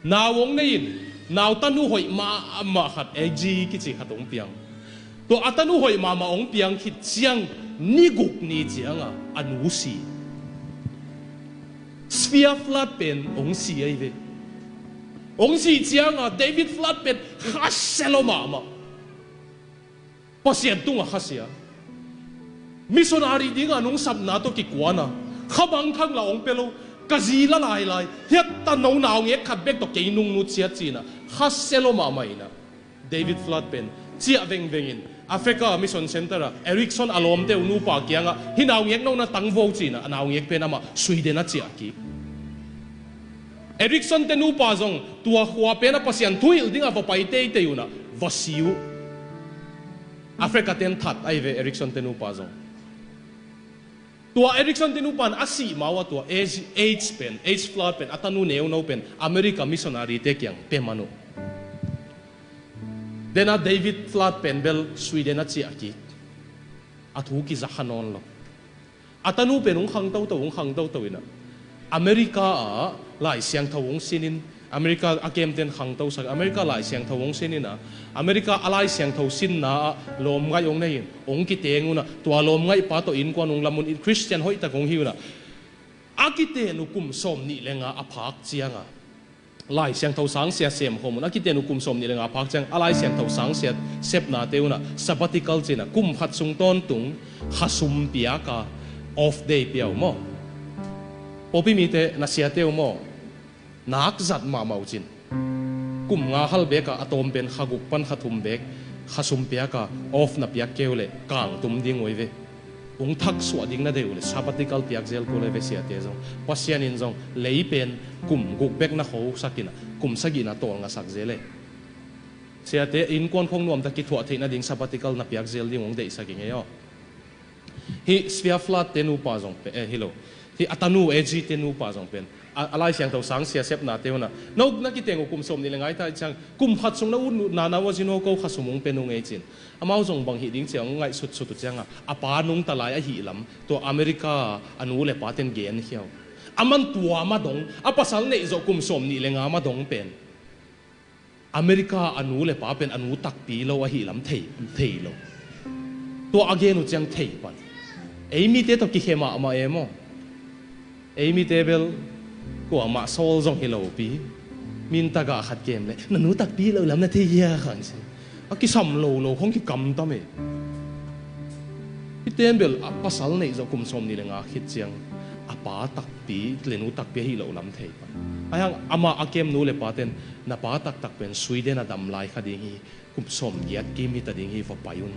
Nau hong nei in, nau tanu hoih mahmah khat, A G kici khat hong piang. Tua a tanu hoih mahmah hong piang khit ciang, ni guk ni ciangah a nu si. Svea Flood pen hong si ahi ve. Hong si ciangah David Flood pen khasia lo mahmah. Pasian tungah khasia. Missionary dingah nungsapna tawh kikuan a, kha mangthang la hong pia lo, ka zi la lailai, hiah ta no naungek khat bek tawh kei nungnu ciat ci-in a, khasia lo mahmah in a, David Flood pen ciah vengveng in, Africa Mission Center ah Erickson a lawmte uh nupa kiangah, hih naungek no na tangvo ci-in a, a naungek pen amah Sweden ah ciah kik. Erickson te nupa zong tua khua pen a Pasian thu hilh dingah va pai teitei un a, va si uh. Africa ten that ahi ve, Erickson te nupa zong. Tua Erickson te nupa in a sih ma uh a, tua H, H pen, H Flood pen, a tanu neuno pen America missionary te kiang pia man uh. Dena David Flood pen bel Sweden ah ciah kik. A thu kiza kha nawn lo. A tanu pen hong khang toto, hong khang toto in a, America ah Lai Siangtho hong sin in, America a kemten khangto sak, America Lai Siangtho hong sin in a, America a Lai Siangtho sinna ah lawmngaih hong nei in, hong kiteng un a, tua lawmngaihpa tawh innkuan hong lam un, Christian hoihtak hong hi un a, a kiten uh kum sawmnih le nga a phak ciangah Lai Siangtho sangsia sem khawm un, a kiten uh kum sawmnih le nga phak ciang a Lai Siangtho sangsia sepnate un a, sabbatical ci-in a, kum khat sung tawntung khasum piak a, off day pia uh maw. Pawlpi mite, na siate uh maw, nak zat mahmah uh cin. Kum nga hal bek a, a tawm pen kha guk pan kha thum bek khasum piak a, off na piak kei uh leh kangtum ding uh ahi ve. Hong thaksuah ding na deih uh leh sabbatical piak zel kul ahi ve, siate zong. Pasian in zong lei pen kum guk bek na khosak in a, kum sagihna tawlngasak zel e. Siate innkuan khong nuamtak kithuah theih nading sabbatical na piak zel ding hong deihsak ing ei aw. Hih Svea Flood te nupa zong pen, eh, hi lo, hih a tanu A G te nupa zong pen a, a Lai Siangtho sangsia sepnate un a, no na kiteng uh kum sawmnih le nga hi ta ciang, kum khat sung na ut nana uh a, zino ko khasum hong pia nung ei cin. Amau zong bang hih ding ci-a hong ngaihsutsut uh ciangah, a pa nungta lai ahih lam tua America a nu le paten genkhia uh. Aman tua madong, a pasal neih zawh kum sawmnih le nga madong pen America a nu le pa pen a nu takpi lo ahih lam thei, thei lo. Tua a gen uh ciang thei pan. Ei mite tawh kikhe mahmah e maw. Ei mite bel kuamah sawl zong hi lopi. Min tagah khat kem leh, na nu takpi lo lam na thei hia khang si. A kisam lo lo khong kikamtam e. Hihte in bel a pasal neih zawh kum sawmnih le nga khit ciang a pa takpi le nu takpi ahi lo lam thei pan. Ahi hang amah a kem nu le paten, na pa taktak pen Sweden a dam lai kha ding hi, kum sawmgiat kim hi ta ding hi, va pai un.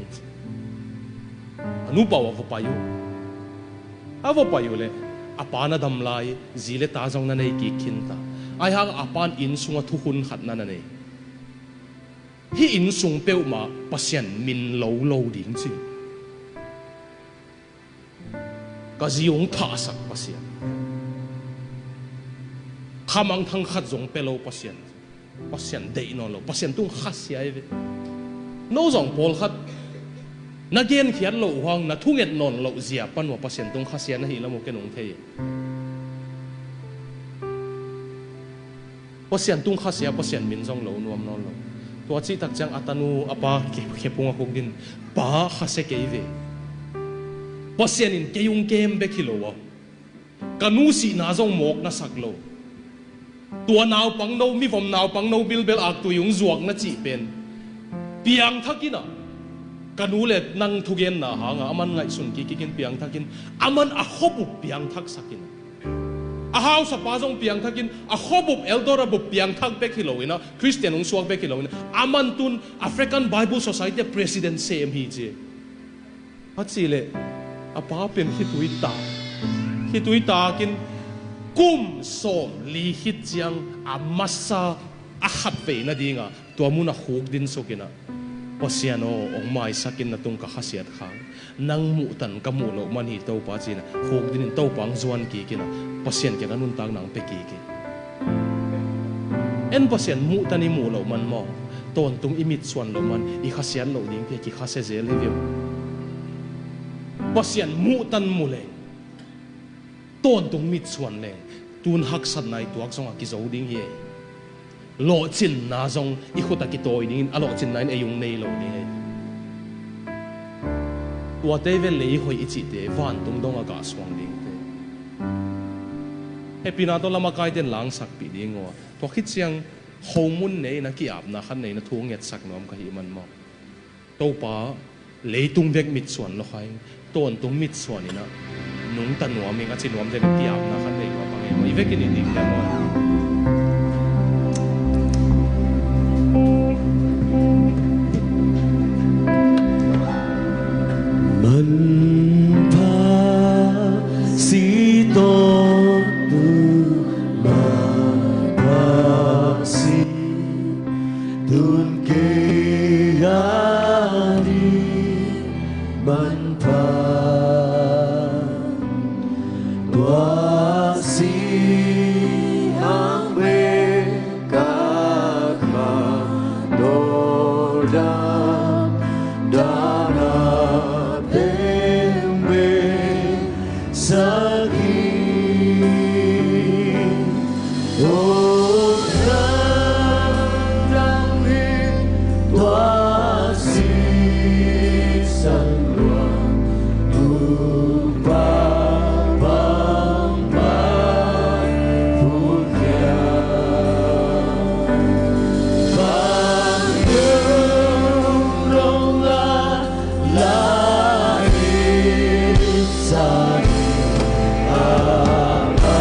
A nupa uh a va pai uh. A va pai uh leh a pa na dam lai, zi le ta zong na nei kik khin ta. Ahi hang a pan inn sungah thukhun khat na na nei. Hih inn sung peuhmah Pasian min lo lo ding ci. Ka zi hong thahsak Pasian. Khamangthang khat zong pia lo Pasian. Pasian deih nawn lo, Pasian tung khasia hi ve. No zong pawlkhat na genkhiat loh uh hang, na thunget nawn loh zia pan uh a Pasian tung khasia na hih lam uh ken hong thei. Pasian tung khasia, Pasian min zong lo nuam nawn lo. Tua cihtak ciang a tanu a pa khe, khephung a khuk din, pa khasia kei ve. Pasian in kei hong kem bek hi lo a, ka nu sihna zong mawk na sak lo. Tua naupang no, mivom naupang no bilbel aktui hong zuak na cih pen piangthak in a, ka nu le nang thugenna hanga aman ngaihsun kik kik in piangthak in, aman a khuabup piangthak sak in a, a hausapa zong piangthak in, a khuabup elder a bup piangthak bek hi lo in a, Christian hong suak bek hi lo in a, aman tun African Bible Society a president sem hi ci. A cih leh a pa pen khitui tak, khitui takin kum sawmli khit ciang a masa a khatvei nadinga tua mun a khuk din suk in a, Pasian aw, hong maisak in, na tung ka khasiat khang, nang muhtan ka muh loh man hi Topa ci-in a, khuk din in Topa hong zuan kik in a, Pasian kiangah nuntakna hong pia kik in. En Pasian muhtan i muh loh man maw, tawntung i mitsuan loh man i khasiat loh ding pi a kikhasia zel hi viau. Pasian muhtan mu leng, tawntung mitsuan leng, tun haksatna i tuak zongah kizo ding hi ei. Lawhcinna zong i khut a kitawi dingin a lawhcinna in ei ung nei lo ding ei. Tuate ve lei hoih i cihte vantung dong a gah suang dingte. Hehpihna tawh lam a kaiten langsakpih ding uh a, tua khit ciang khomun nei in a ki-apna khat nei in a thu ngetsak nuam ka hih man maw. Topa, leitung bek mitsuan lo kha ing, tawntung mitsuan in a nungta nuam ing a ci nuam dek a ki-apna khat nei nuam a ngei maw. I vekin i ding dek maw. Manpha si tawntung mapha si, tun kei a ding manpha tua si ang be ka kha dawldam dana teng be sagi. O nang nang hi tua si san luang tu pa bang bang phu kia. Bang yu dong la la i sa i a a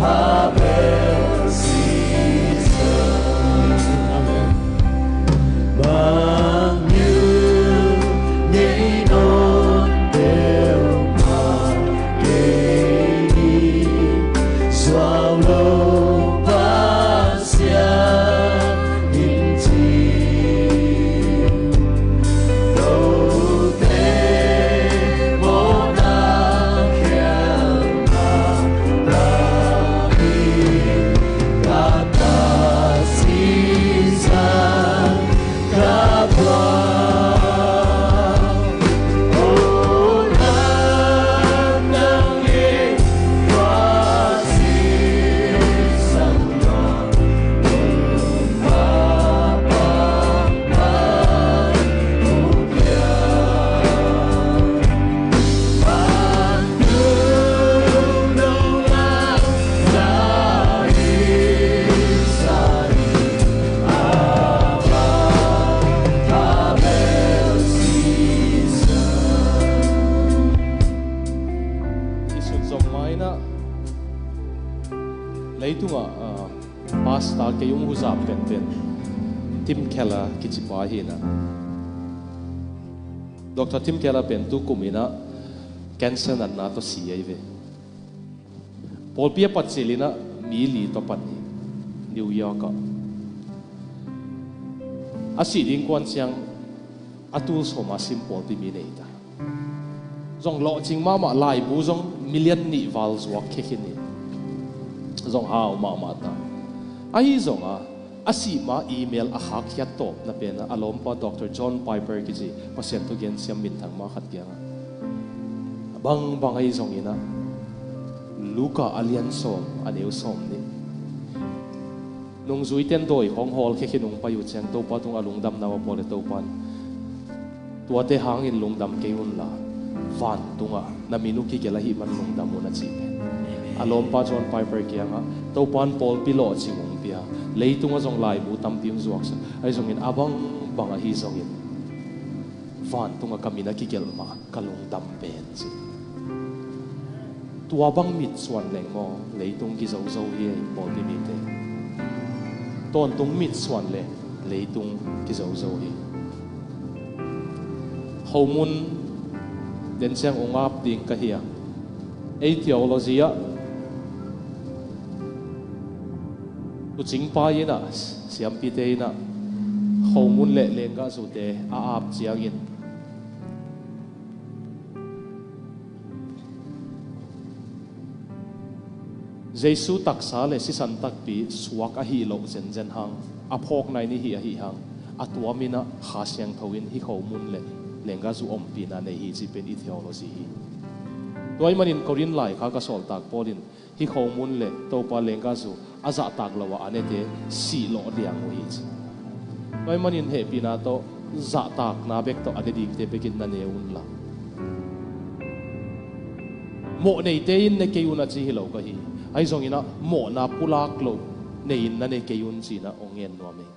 ha bel si sa. Amen. Bang yu ngei nawn bel ma ngei ni suau lo Pasian in ci. Note mawhna khial a, a i ka ta si sa. I sut zong mai-in ah, leitungah, ah, pastor kei ung huzap penpen Tim Keller kici pa hi-in ah, Doctor Tim Keller pen tu kum in ah cancer natna tawh si ahi ve. Pawlpi a pat cil in ah mi li tawh pan hi, New York ah. A sih ding kuan ciang a tul sawm a sim pawlpi mi nei ta. Zong lawhcing mahmah, laibu zong million nih val zuak khia khin hi. Zong hau mahmah ta. Ahi zongah a sih ma email a khakhiat tawpna pen ah a lawmpa Doctor John Piper kici Pasian thugen siam minthang ma khat kiangah, a bangbang ahi zongin ah, Luka a lian sawm, a neu sawm nih, nungzuite'n dawi khawng hawlkhia khin hong pai uh ciang Topa tungah lungdamna a bawl leh Topa'n, tuate hangin lungdam kei un la, vantungah na min uh kigelh ahih man lungdam un, a cih pen a lawmpa John Piper kiangah Topa'n pawlpi lawhcing hong pia, leitungah zong laibu tampi hong zuaksak, ahi zongin a bangbang ahi zongin vantungah ka min a kigelh mah ka lungdam pen, ci. Tua bang mitsuan leng maw, leitung kizozo hi ei, pawlpi mite. Tawntung mitsuan leng leitung kizozo hi. Khomun den ciang ung ap ding ka hi a, ei theology ah tuucingpa in ah, siampite in ah, khomun leh lenggahzute a ap ciangin, Jesu taksa le sisan takpi suak ahi loh zenzen hang, a phawkna in i hih ahi hang, a tuam in ah Kha Siangtho in hih khomun le lenggahzu ompihna nei hi cih pen i theology hi. Tua ahih manin Korin laikhak a sawltak Paul in hih khomun le Topa lenggahzu a zahtak lo a a nete sihlawh liang uh hi ci. Tua ahih manin hehpihna tawh zahtakna bek tawh a ne dingte bekin na ne unla, mawh neite in ne kei un a ci hi lo ka hi. Ahi zongin ah mawhna pulak lo nei in na ne kei un ci-in ah hong ngen nuam hi.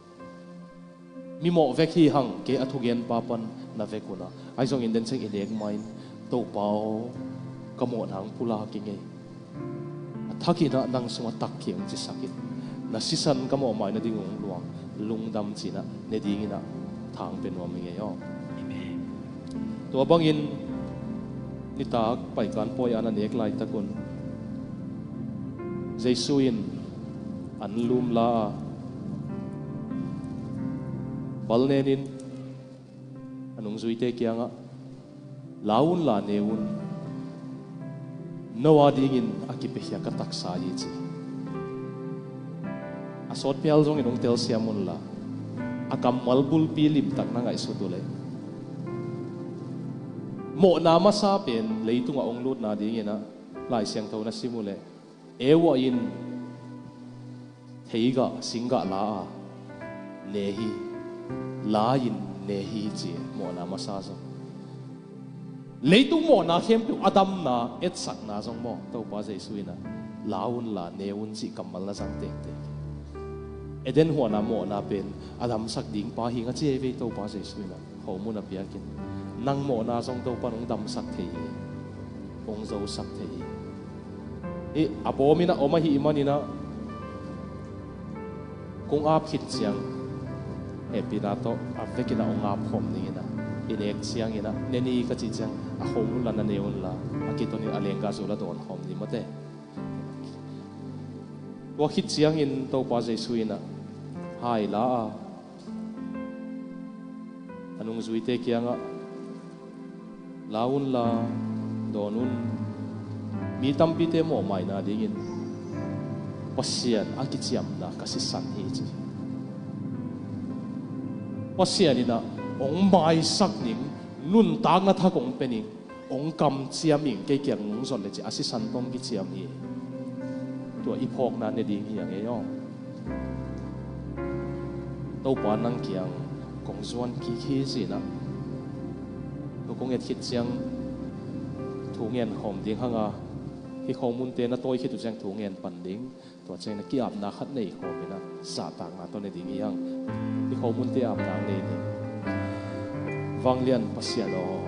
Mi mawh vek hi hang, kei a thugenpa pan na vek un ah. Ahi zongin den ciang i nek ma in, Topa aw, ka mawhna hong pulak ing ei. A thak in ah nang sungah tak kei hong cisak in. Na sisan ka mawhmaina ding hong luang, lungdam ci-in ah ne dingin ah tha hong pia nuam ing ei aw. Tua bangin nitak Paikan pawi a na nek laitak un Jesu in anlum la a, palnen in a nungzuite kiangah, "La unla ne un, no a dingin a kipiakhia ka taksa hi," ci. A sawtpi hal zongin hong telsiam unla, a kammal bulpi limtak na ngaihsut uhleh, mawhna masa pen leitungah hong lutna dingin ah Lai Siangtho na sim uhleh, Eva in theigah, singgah la a ne hi, la in ne hi ci, mawhna masa zong. Leitung mawhna khempeuh a damna, etsakna zong maw, Topa Jesu in ah, "La unla ne un," cih kammal na zang tektek. Eden huan a mawhna pen a damsak dingpa hi ing a ci ei ve Topa Jesu in ah, khomun a piakin. Nang mawhna zong Topa in hong damsak thei hi, hong zosak thei hi. Hih a bawm in ah om ahih manin ah, kong ap khit ciang hehpihna tawh a vekin ah hong ap khawm dingin ah, i nek ciangin ah, "Ne ni," ka cih ciang a khomun la na ne unla, a kitonin a lenggahzu la dawn khawm ding maw te. Tua khit ciangin Topa Jesu in ah hai la a, a nungzuite kiangah, "La unla, dawn un, mi tampite mawhmaina dingin Pasian a kiciamna ka sisan hi," ci. Pasian in ah hong maisak ning, nuntakna thak hong pia ning, hong kamciam ing, kei kiang nung zot le ci, a sisan tawh hong kiciam hi. Tua i phawkna ne ding hi hang ei aw. Topa nang kiang kong zuan kik hi ci-in ah, tua kong et khit ciang thu ngen khawm ding hang a, hih khomunte na tawi khit uh ciang thu ngen pan ding. Tua ciangin a ki-apna khat nei khawm in ah zahtakna tawh ne ding hi hang. Hih khomunte apna nei ding. Vanglian Pasian aw,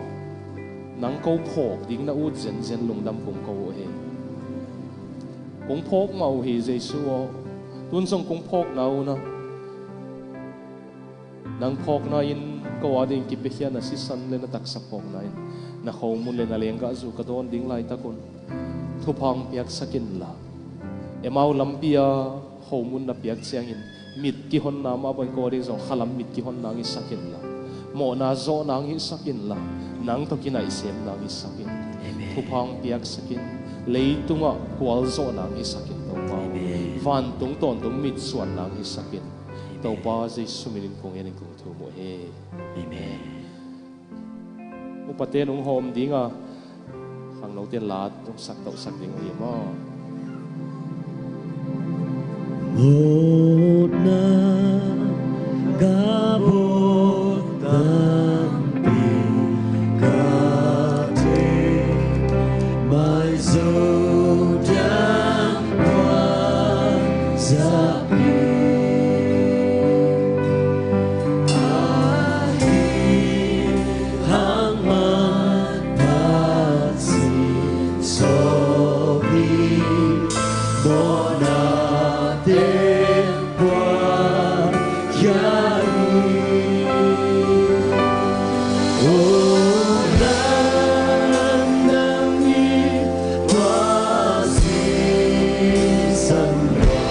nang ko phawk ding na ut zenzen lungdam kong ko uh hi. Kong phawk mah uh hi Jesu aw. Tun zong kong phawkna un ah, nang phawkna in ko a ding kipiakhia na sisan le na taksa phawkna in na khomun le na lenggahzu ka dawn ding laitak un thupha hong piaksak inla, Emau lampi a khomun na piak ciangin mit kihonna mah bangin ko a ding zong khalam mit kihonna hong hisak inla, mawhna zawhna hong hisak inla, nang tawh kinaisemna hong hisak in. Amen. Thupha hong piaksak in. Leitungah gualzawhna hong hisak in Topa aw. Amen. Vantung tawntung mitsuanna hong hisak in. Amen. Topa Jesu minin kong ngen in kong thum uh hi. Amen. Upate nung hawm ding a, khangnote la tungsak tohsak ding uh hi maw? Mawhna ka bawl tampi ka thei, maizo diang kua zak hi. Ahi hang man Pasian sawpi mawhna teng kua khia hi. O nang nang in tua sisan lo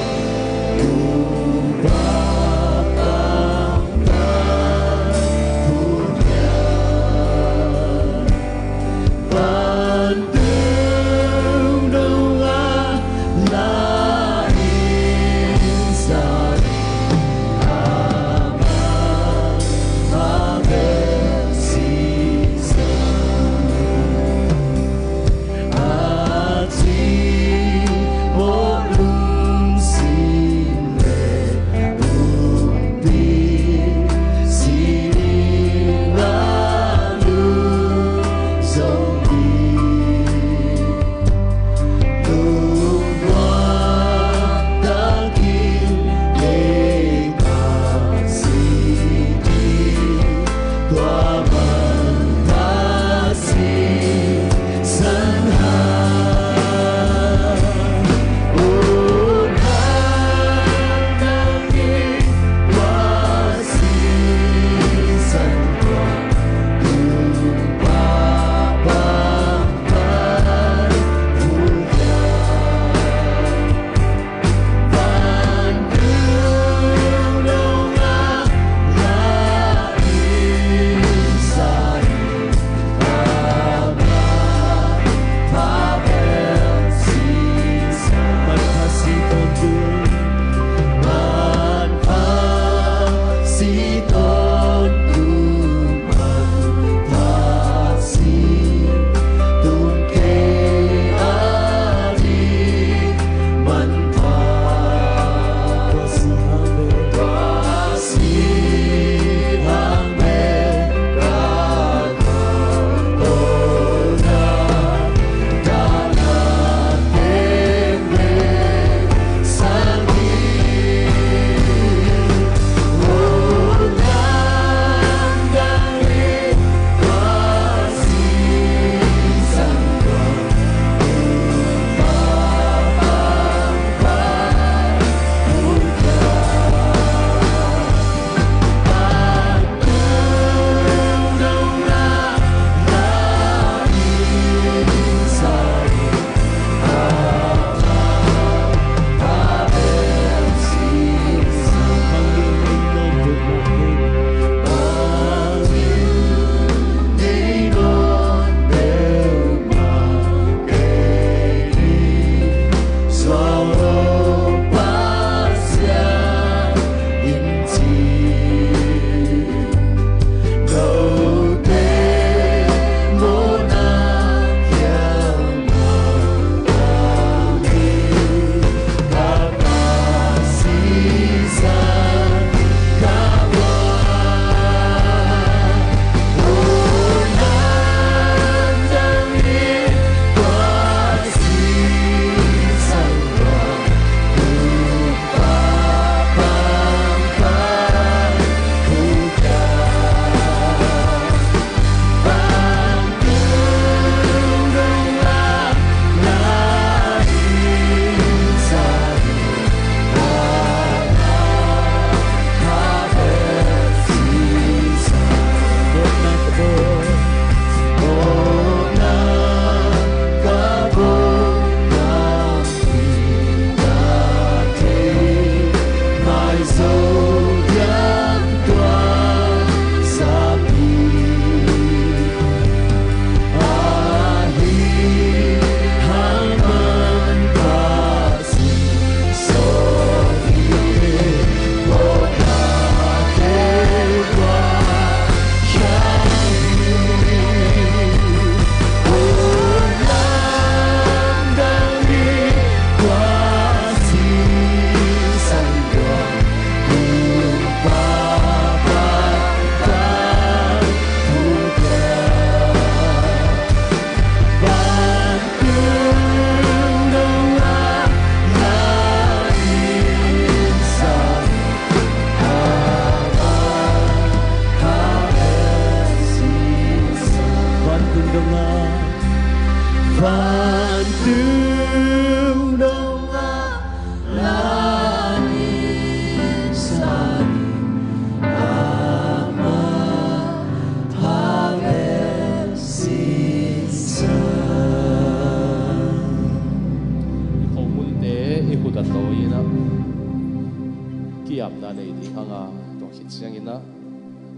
Piapna nei ding hang a, tua khit ciangin ah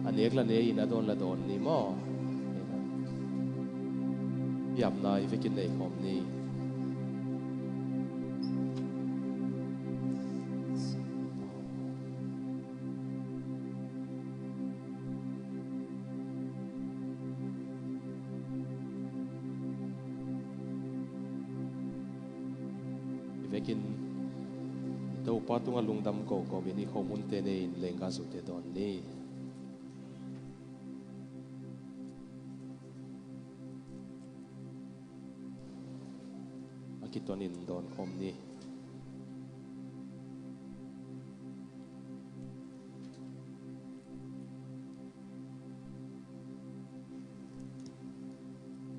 a nek la nei in, a dawn la dawn ni maw? Piapna i vekin nei khawm ni. I vekin i Topa tungah lungdam kawmkawmin i khomunte nei-in lengga zute dawn ni. A kitonin dawn khawm ni.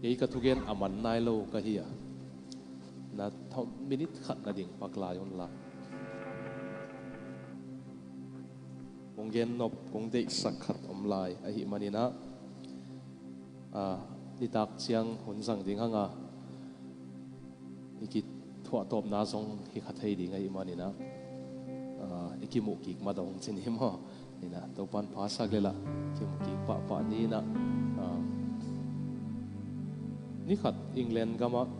Kei ka thugen a man nai lo ka hi a, na thawn minit khat nading pak lai un la. Kong gen nop, kong deihsak khat om lai ahih manin ah, ah, nitak ciang hun zang ding hang a, i kithuahtawpna zong hi kha thei ding ahih manin ah, ah, i kimuh kik ma dong ci ni maw? Ni in ah, Topa'n phasak le lah kimuh kik pahpah ni in ah, ah, ni khat England gamah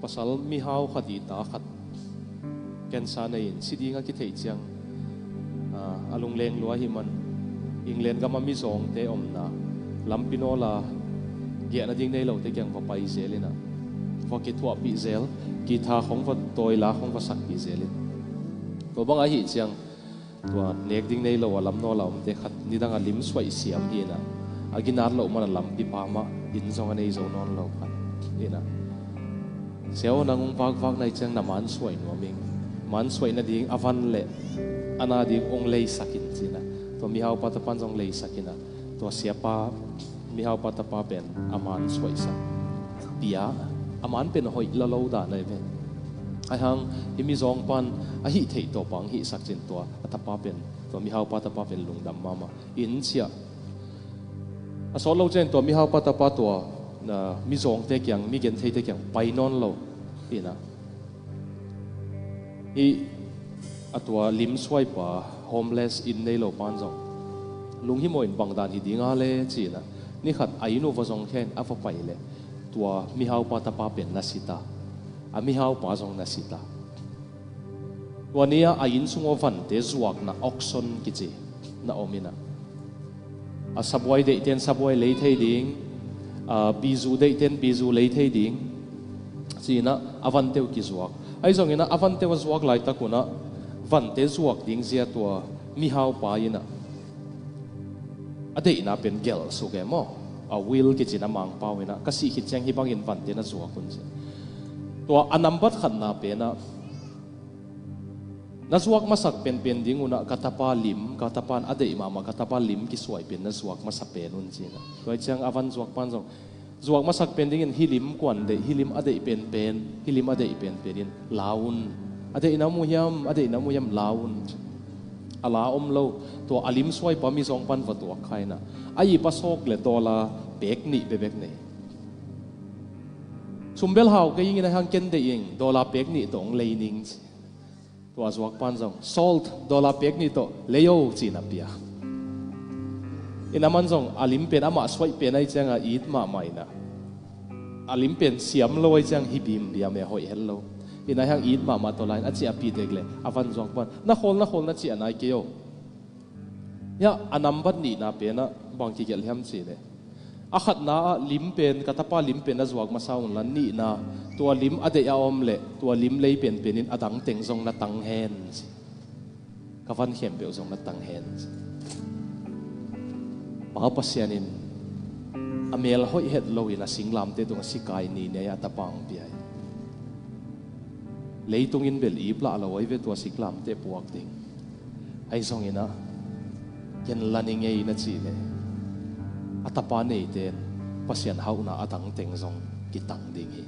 pasal mihau khat i ta khat cancer nei-in si ding a kitheih ciang, ah, a lungleng lua ahih man England gama mizawngte omna lampi nawla giahna ding nei lote kiang va pai zel in ah, va kithuahpih zel, kitha khong va tawi, la khong va sakpih zel in. Tua bang ahih ciang tua nek ding nei lo a lam nawla omte khat nidang a lim suaih siam hi in ah, a ginat loh man a lampi pamah inn zong a nei zo nawn lo khat hi in ah, "Sia aw, nang hong vakvak nai ciang na man suaih nuam ing. Man suaih nading a van le a na ding hong leisak in," ci in ah, tua mihaupa tapa'n zong leisak in ah, tua siapa, mihaupa tapa pen a man suaihsak pia, a man pen hoih lua lo dan ahi ve. Ahi hang hih mizawngpa'n a hih theih tawh bang hihsak ci in tua a tapa pen, tua mihaupa tapa pen lungdam mahmah in ciah. A sawt lo ciangin tua mihaupa tapa tua, na, mizawngte kiang, mi gentheite kiang pai nawn lo hi in ah, hih a tua lim suaipa, homeless, inn nei lo pa'n zong lunghimawh in bang dan hi ding a le ci in ah, ni khat a inn uh va zong khia in a va pai leh tua mihaupa tapa pen na si ta, a mihaupa zong na si ta. Tua ni-a a inn sung uah vante zuakna auction kici na om in ah, a sabuai deihte in sabuai lei thei ding, a bizu deihte in bizu lei thei ding ci in ah a vante uh kizuak. Ahi zongin ah a vante uh a zuak laitak un ah vante zuak ding zia tua mihaupa in ah a deihna pen gelh suk e maw? A will kici in a Mangpau in ah, "Ka sih khit ciang hih bangin vante na zuak un," ci. Tua a nambat khatna pen ah, "Na zuak masak penpen ding un ah ka tapa lim, ka tapa'n a deih mahmah ka tapa lim kisuai pen na zuak masa pen un," ci in ah. Tua ciang a van zuakpa'n zong, "Zuak masak pen dingin hih lim kuan deih, hih lim a deih penpen, hih lim a deih penpen in la un. A deihna mu hiam, a deihna mu hiam, la un." A la om lo, tua a lim suaipa mizawngpa'n va tuak kha in ah, a ip a sawk leh dollar pek nih bekbek nei. "Sum bel hau kei ing in, ahi hang ken deih ing, dollar pek nih tawh hong lei ning," ci. Tua zuakpa'n zong, "Salt, dollar pek nih tawh lei o," ci in a pia. In ah aman zong a lim pen amah suaih pen ahi ciang a it mahmah in ah, a lim pen siam lo ahi ciang hi bimbiam e, hoih het lo. In ah ahi hang it mahmah tawh la in a ci a pih dek leh a van zuakpa'n, "Na khawl, na khawl, na ciah nai kei o." Hiah a nambat nihna pen ah bang kigelh hiam cih leh, a khatna ah lim pen, "Ka tapa lim pen na zuak masa un la," nihna, "Tua lim a deih a om leh tua lim lei penpen in a dang teng zong na tang hen," ci. "Ka van khempeuh zong na tang hen," ci. Pa Pasian in a mel hoih het lo in a singlamteh tungah sikai ni nei a tapa hong pia hi. Leitung in bel ip lah lo ahi ve tua singlamteh puak ding. Ahi zongin ah, "Ken la ning ei," na cih leh, a tapa neite in Pasian hauhna a dang teng zong kitang ding hi.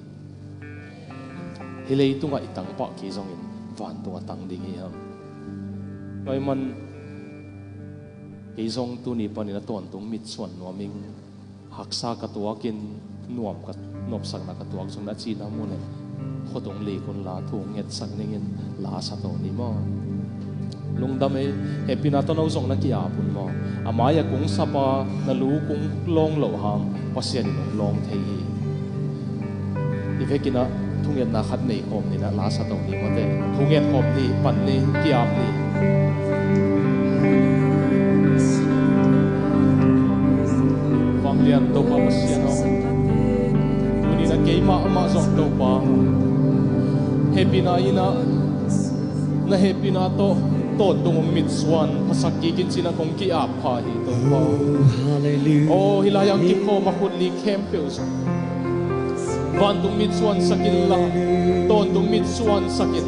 Hih leitungah i tang pah kei zongin vantungah tang ding hi hang. Tua ahih man kei zong tuni panin a tawntung mitsuan nuam ing. Haksa ka tuak in, nuam ka, nopsakna ka tuak zong na cihna mu leh, Khutung lik un la, thu ngetsak ningin la sa to ni maw. Lungdam ei. Hehpihna tawh no zong na ki-ap un maw. A mai-ah kung sap a, na lu kung lawng loh hang Pasian in hong lawng thei hi. I vekin ah thungetna khat nei khawm ni, na la sa to ni maw te. Thunget khawm ni, pan ni, ki-ap ni. Vanglian Topa Pasian aw, tuni-in ah keimah mah zong Topa, hehpihna in ah, na hehpihna tawh tawntung hong mitsuan phasak kik in ci-in ah kong ki-ap pha hi Topa. Aw, hih lai-ah kikhawm a khut lik khempeuh zong vantung mitsuansak inla, tawntung mitsuansak in.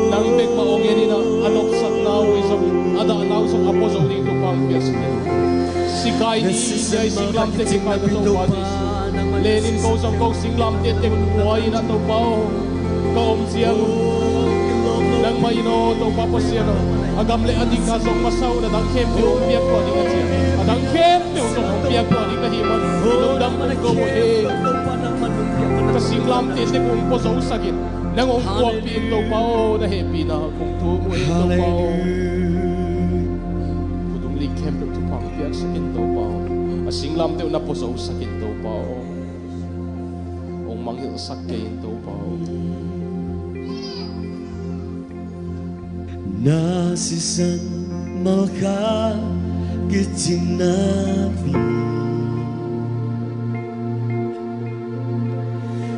Nang bek mah hong en in ah, a nopsakna uh zong, a dahna uh zong a puazo ding thupha hong piaksak in. Sikai ni, i singlamteh kikaina Topa Jesu. Lenin ko zong ko singlamteh teng buai in ah Topa aw, ka om ciang un, nangmah in aw Topa Pasian aw, a gam le a ding a zong masa un, a dang khempeuh hong piak tuah ding a ci a, a dang khempeuh zong hong piak tuah ding ka hih man, lungdam kong ko uh hi. Ka singlamteh teng hong puazosak in, nang hong puakpih in Topa aw, na hehpihna kong thum uh hi Topa aw. Khutung lik khempeuh thupha hong piaksak in Topa aw. A singlamteh uh na puazosak in Topa aw. Hong mangngilhsak kei in Topa aw. Na sisan malkha kicingna pi,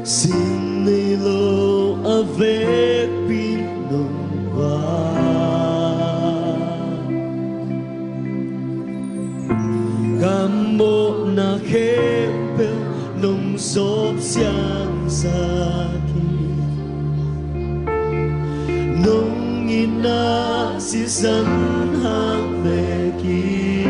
sin nei lo a vekpi nong guan. Ka mawhna khempeuh nong sawp siangsak hi. Nong itna sisan hang vek hi.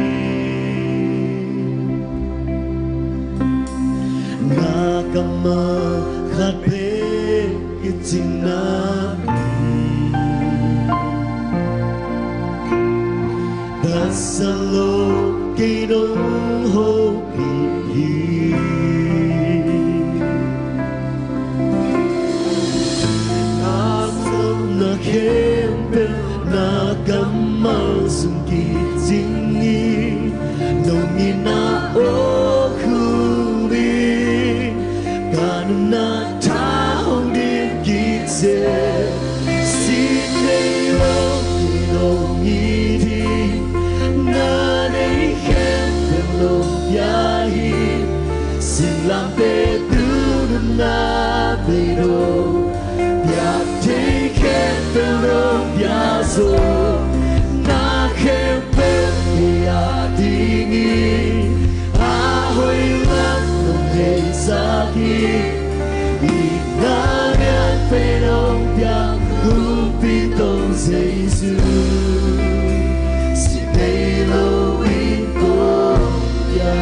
Na kammal khat bek kicingna hi. Taksa lo kei nong hopih hi. Ka tawpna khempeuh na kammal sung kicing hi. Nong itna awk hun hi. Ka nunna tha hong dim kik seh. Sin nei lo kei nong it hi. Na nei khempeuh nong pia hi. Singlamteh tu nunna bei lo. Piak thei khempeuh nong pia zo. Na khempeuh kei a ding hi. A hoih lam nong theisak hi. Itna lianpen hong piak Kumpi Topa Jesu. Sin nei lo in kong pia.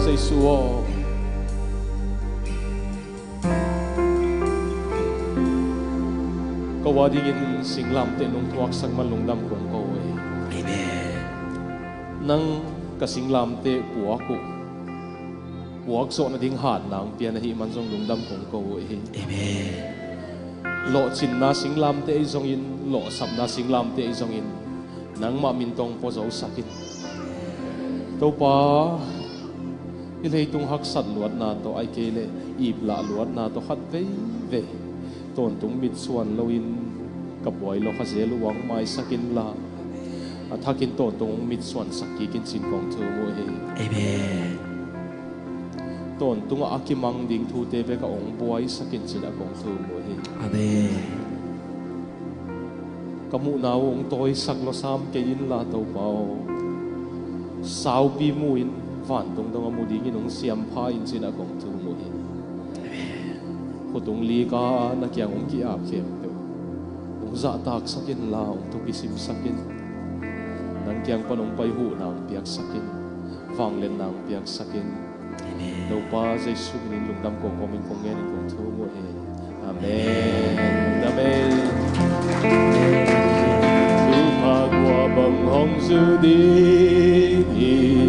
Jesu aw, ko a dingin singlamteh nong thuaksak man lungdam kong ko uh hi. Amen. Nang ka singlamteh puak uh, puak zawh nading hatna hong pia na hih man zong lungdam kong ko uh hi. Amen. Lawhcinna singlamteh ahi zongin, lawhsapna singlamteh ahi zongin, nangmah min tawh pua zo sak in. Topa, hih leitung haksat luatna tawh, ahih kei leh iplah luatna tawh khat veivei tawntung mitsuan loin ka buai lua kha zel uh hong maisak inla, a thakin tawntung hong mitsuansak kik in ci-in kong thum uh hi. Amen. Tawntungah a kimang ding thute bek ah hong buaisak in ci-in ah kong thum uh hi. Amen. Ka muhna uh hong tawisak lua sam kei inla Topa aw, saupi mu-in vantung dong a mu dingin hong siampha in ci-in ah kong thum uh hi. Khut hong lik a na kiang hong ki-ap khempeuh hong zahtaksak inla, hong thupi simsak in. Nang kiang pan hong pai huhna hong piaksak in, vangliatna hong piaksak in. Amen. Topa Jesu minin lungdam ko kawmin kong ngenin kong thum uh hi. Amen. Amen. Thupha kua bang hong zu ding hi,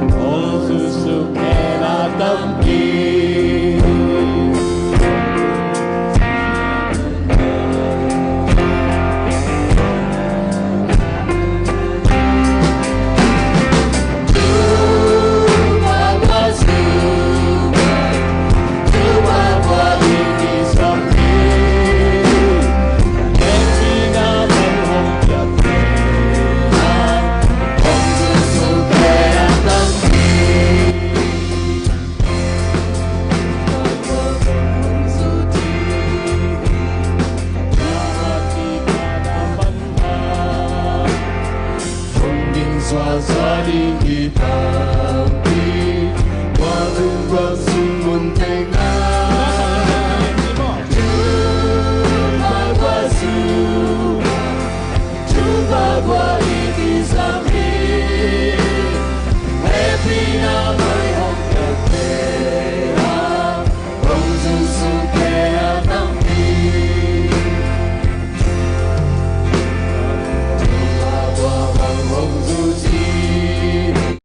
hong zu suk hen a tampi.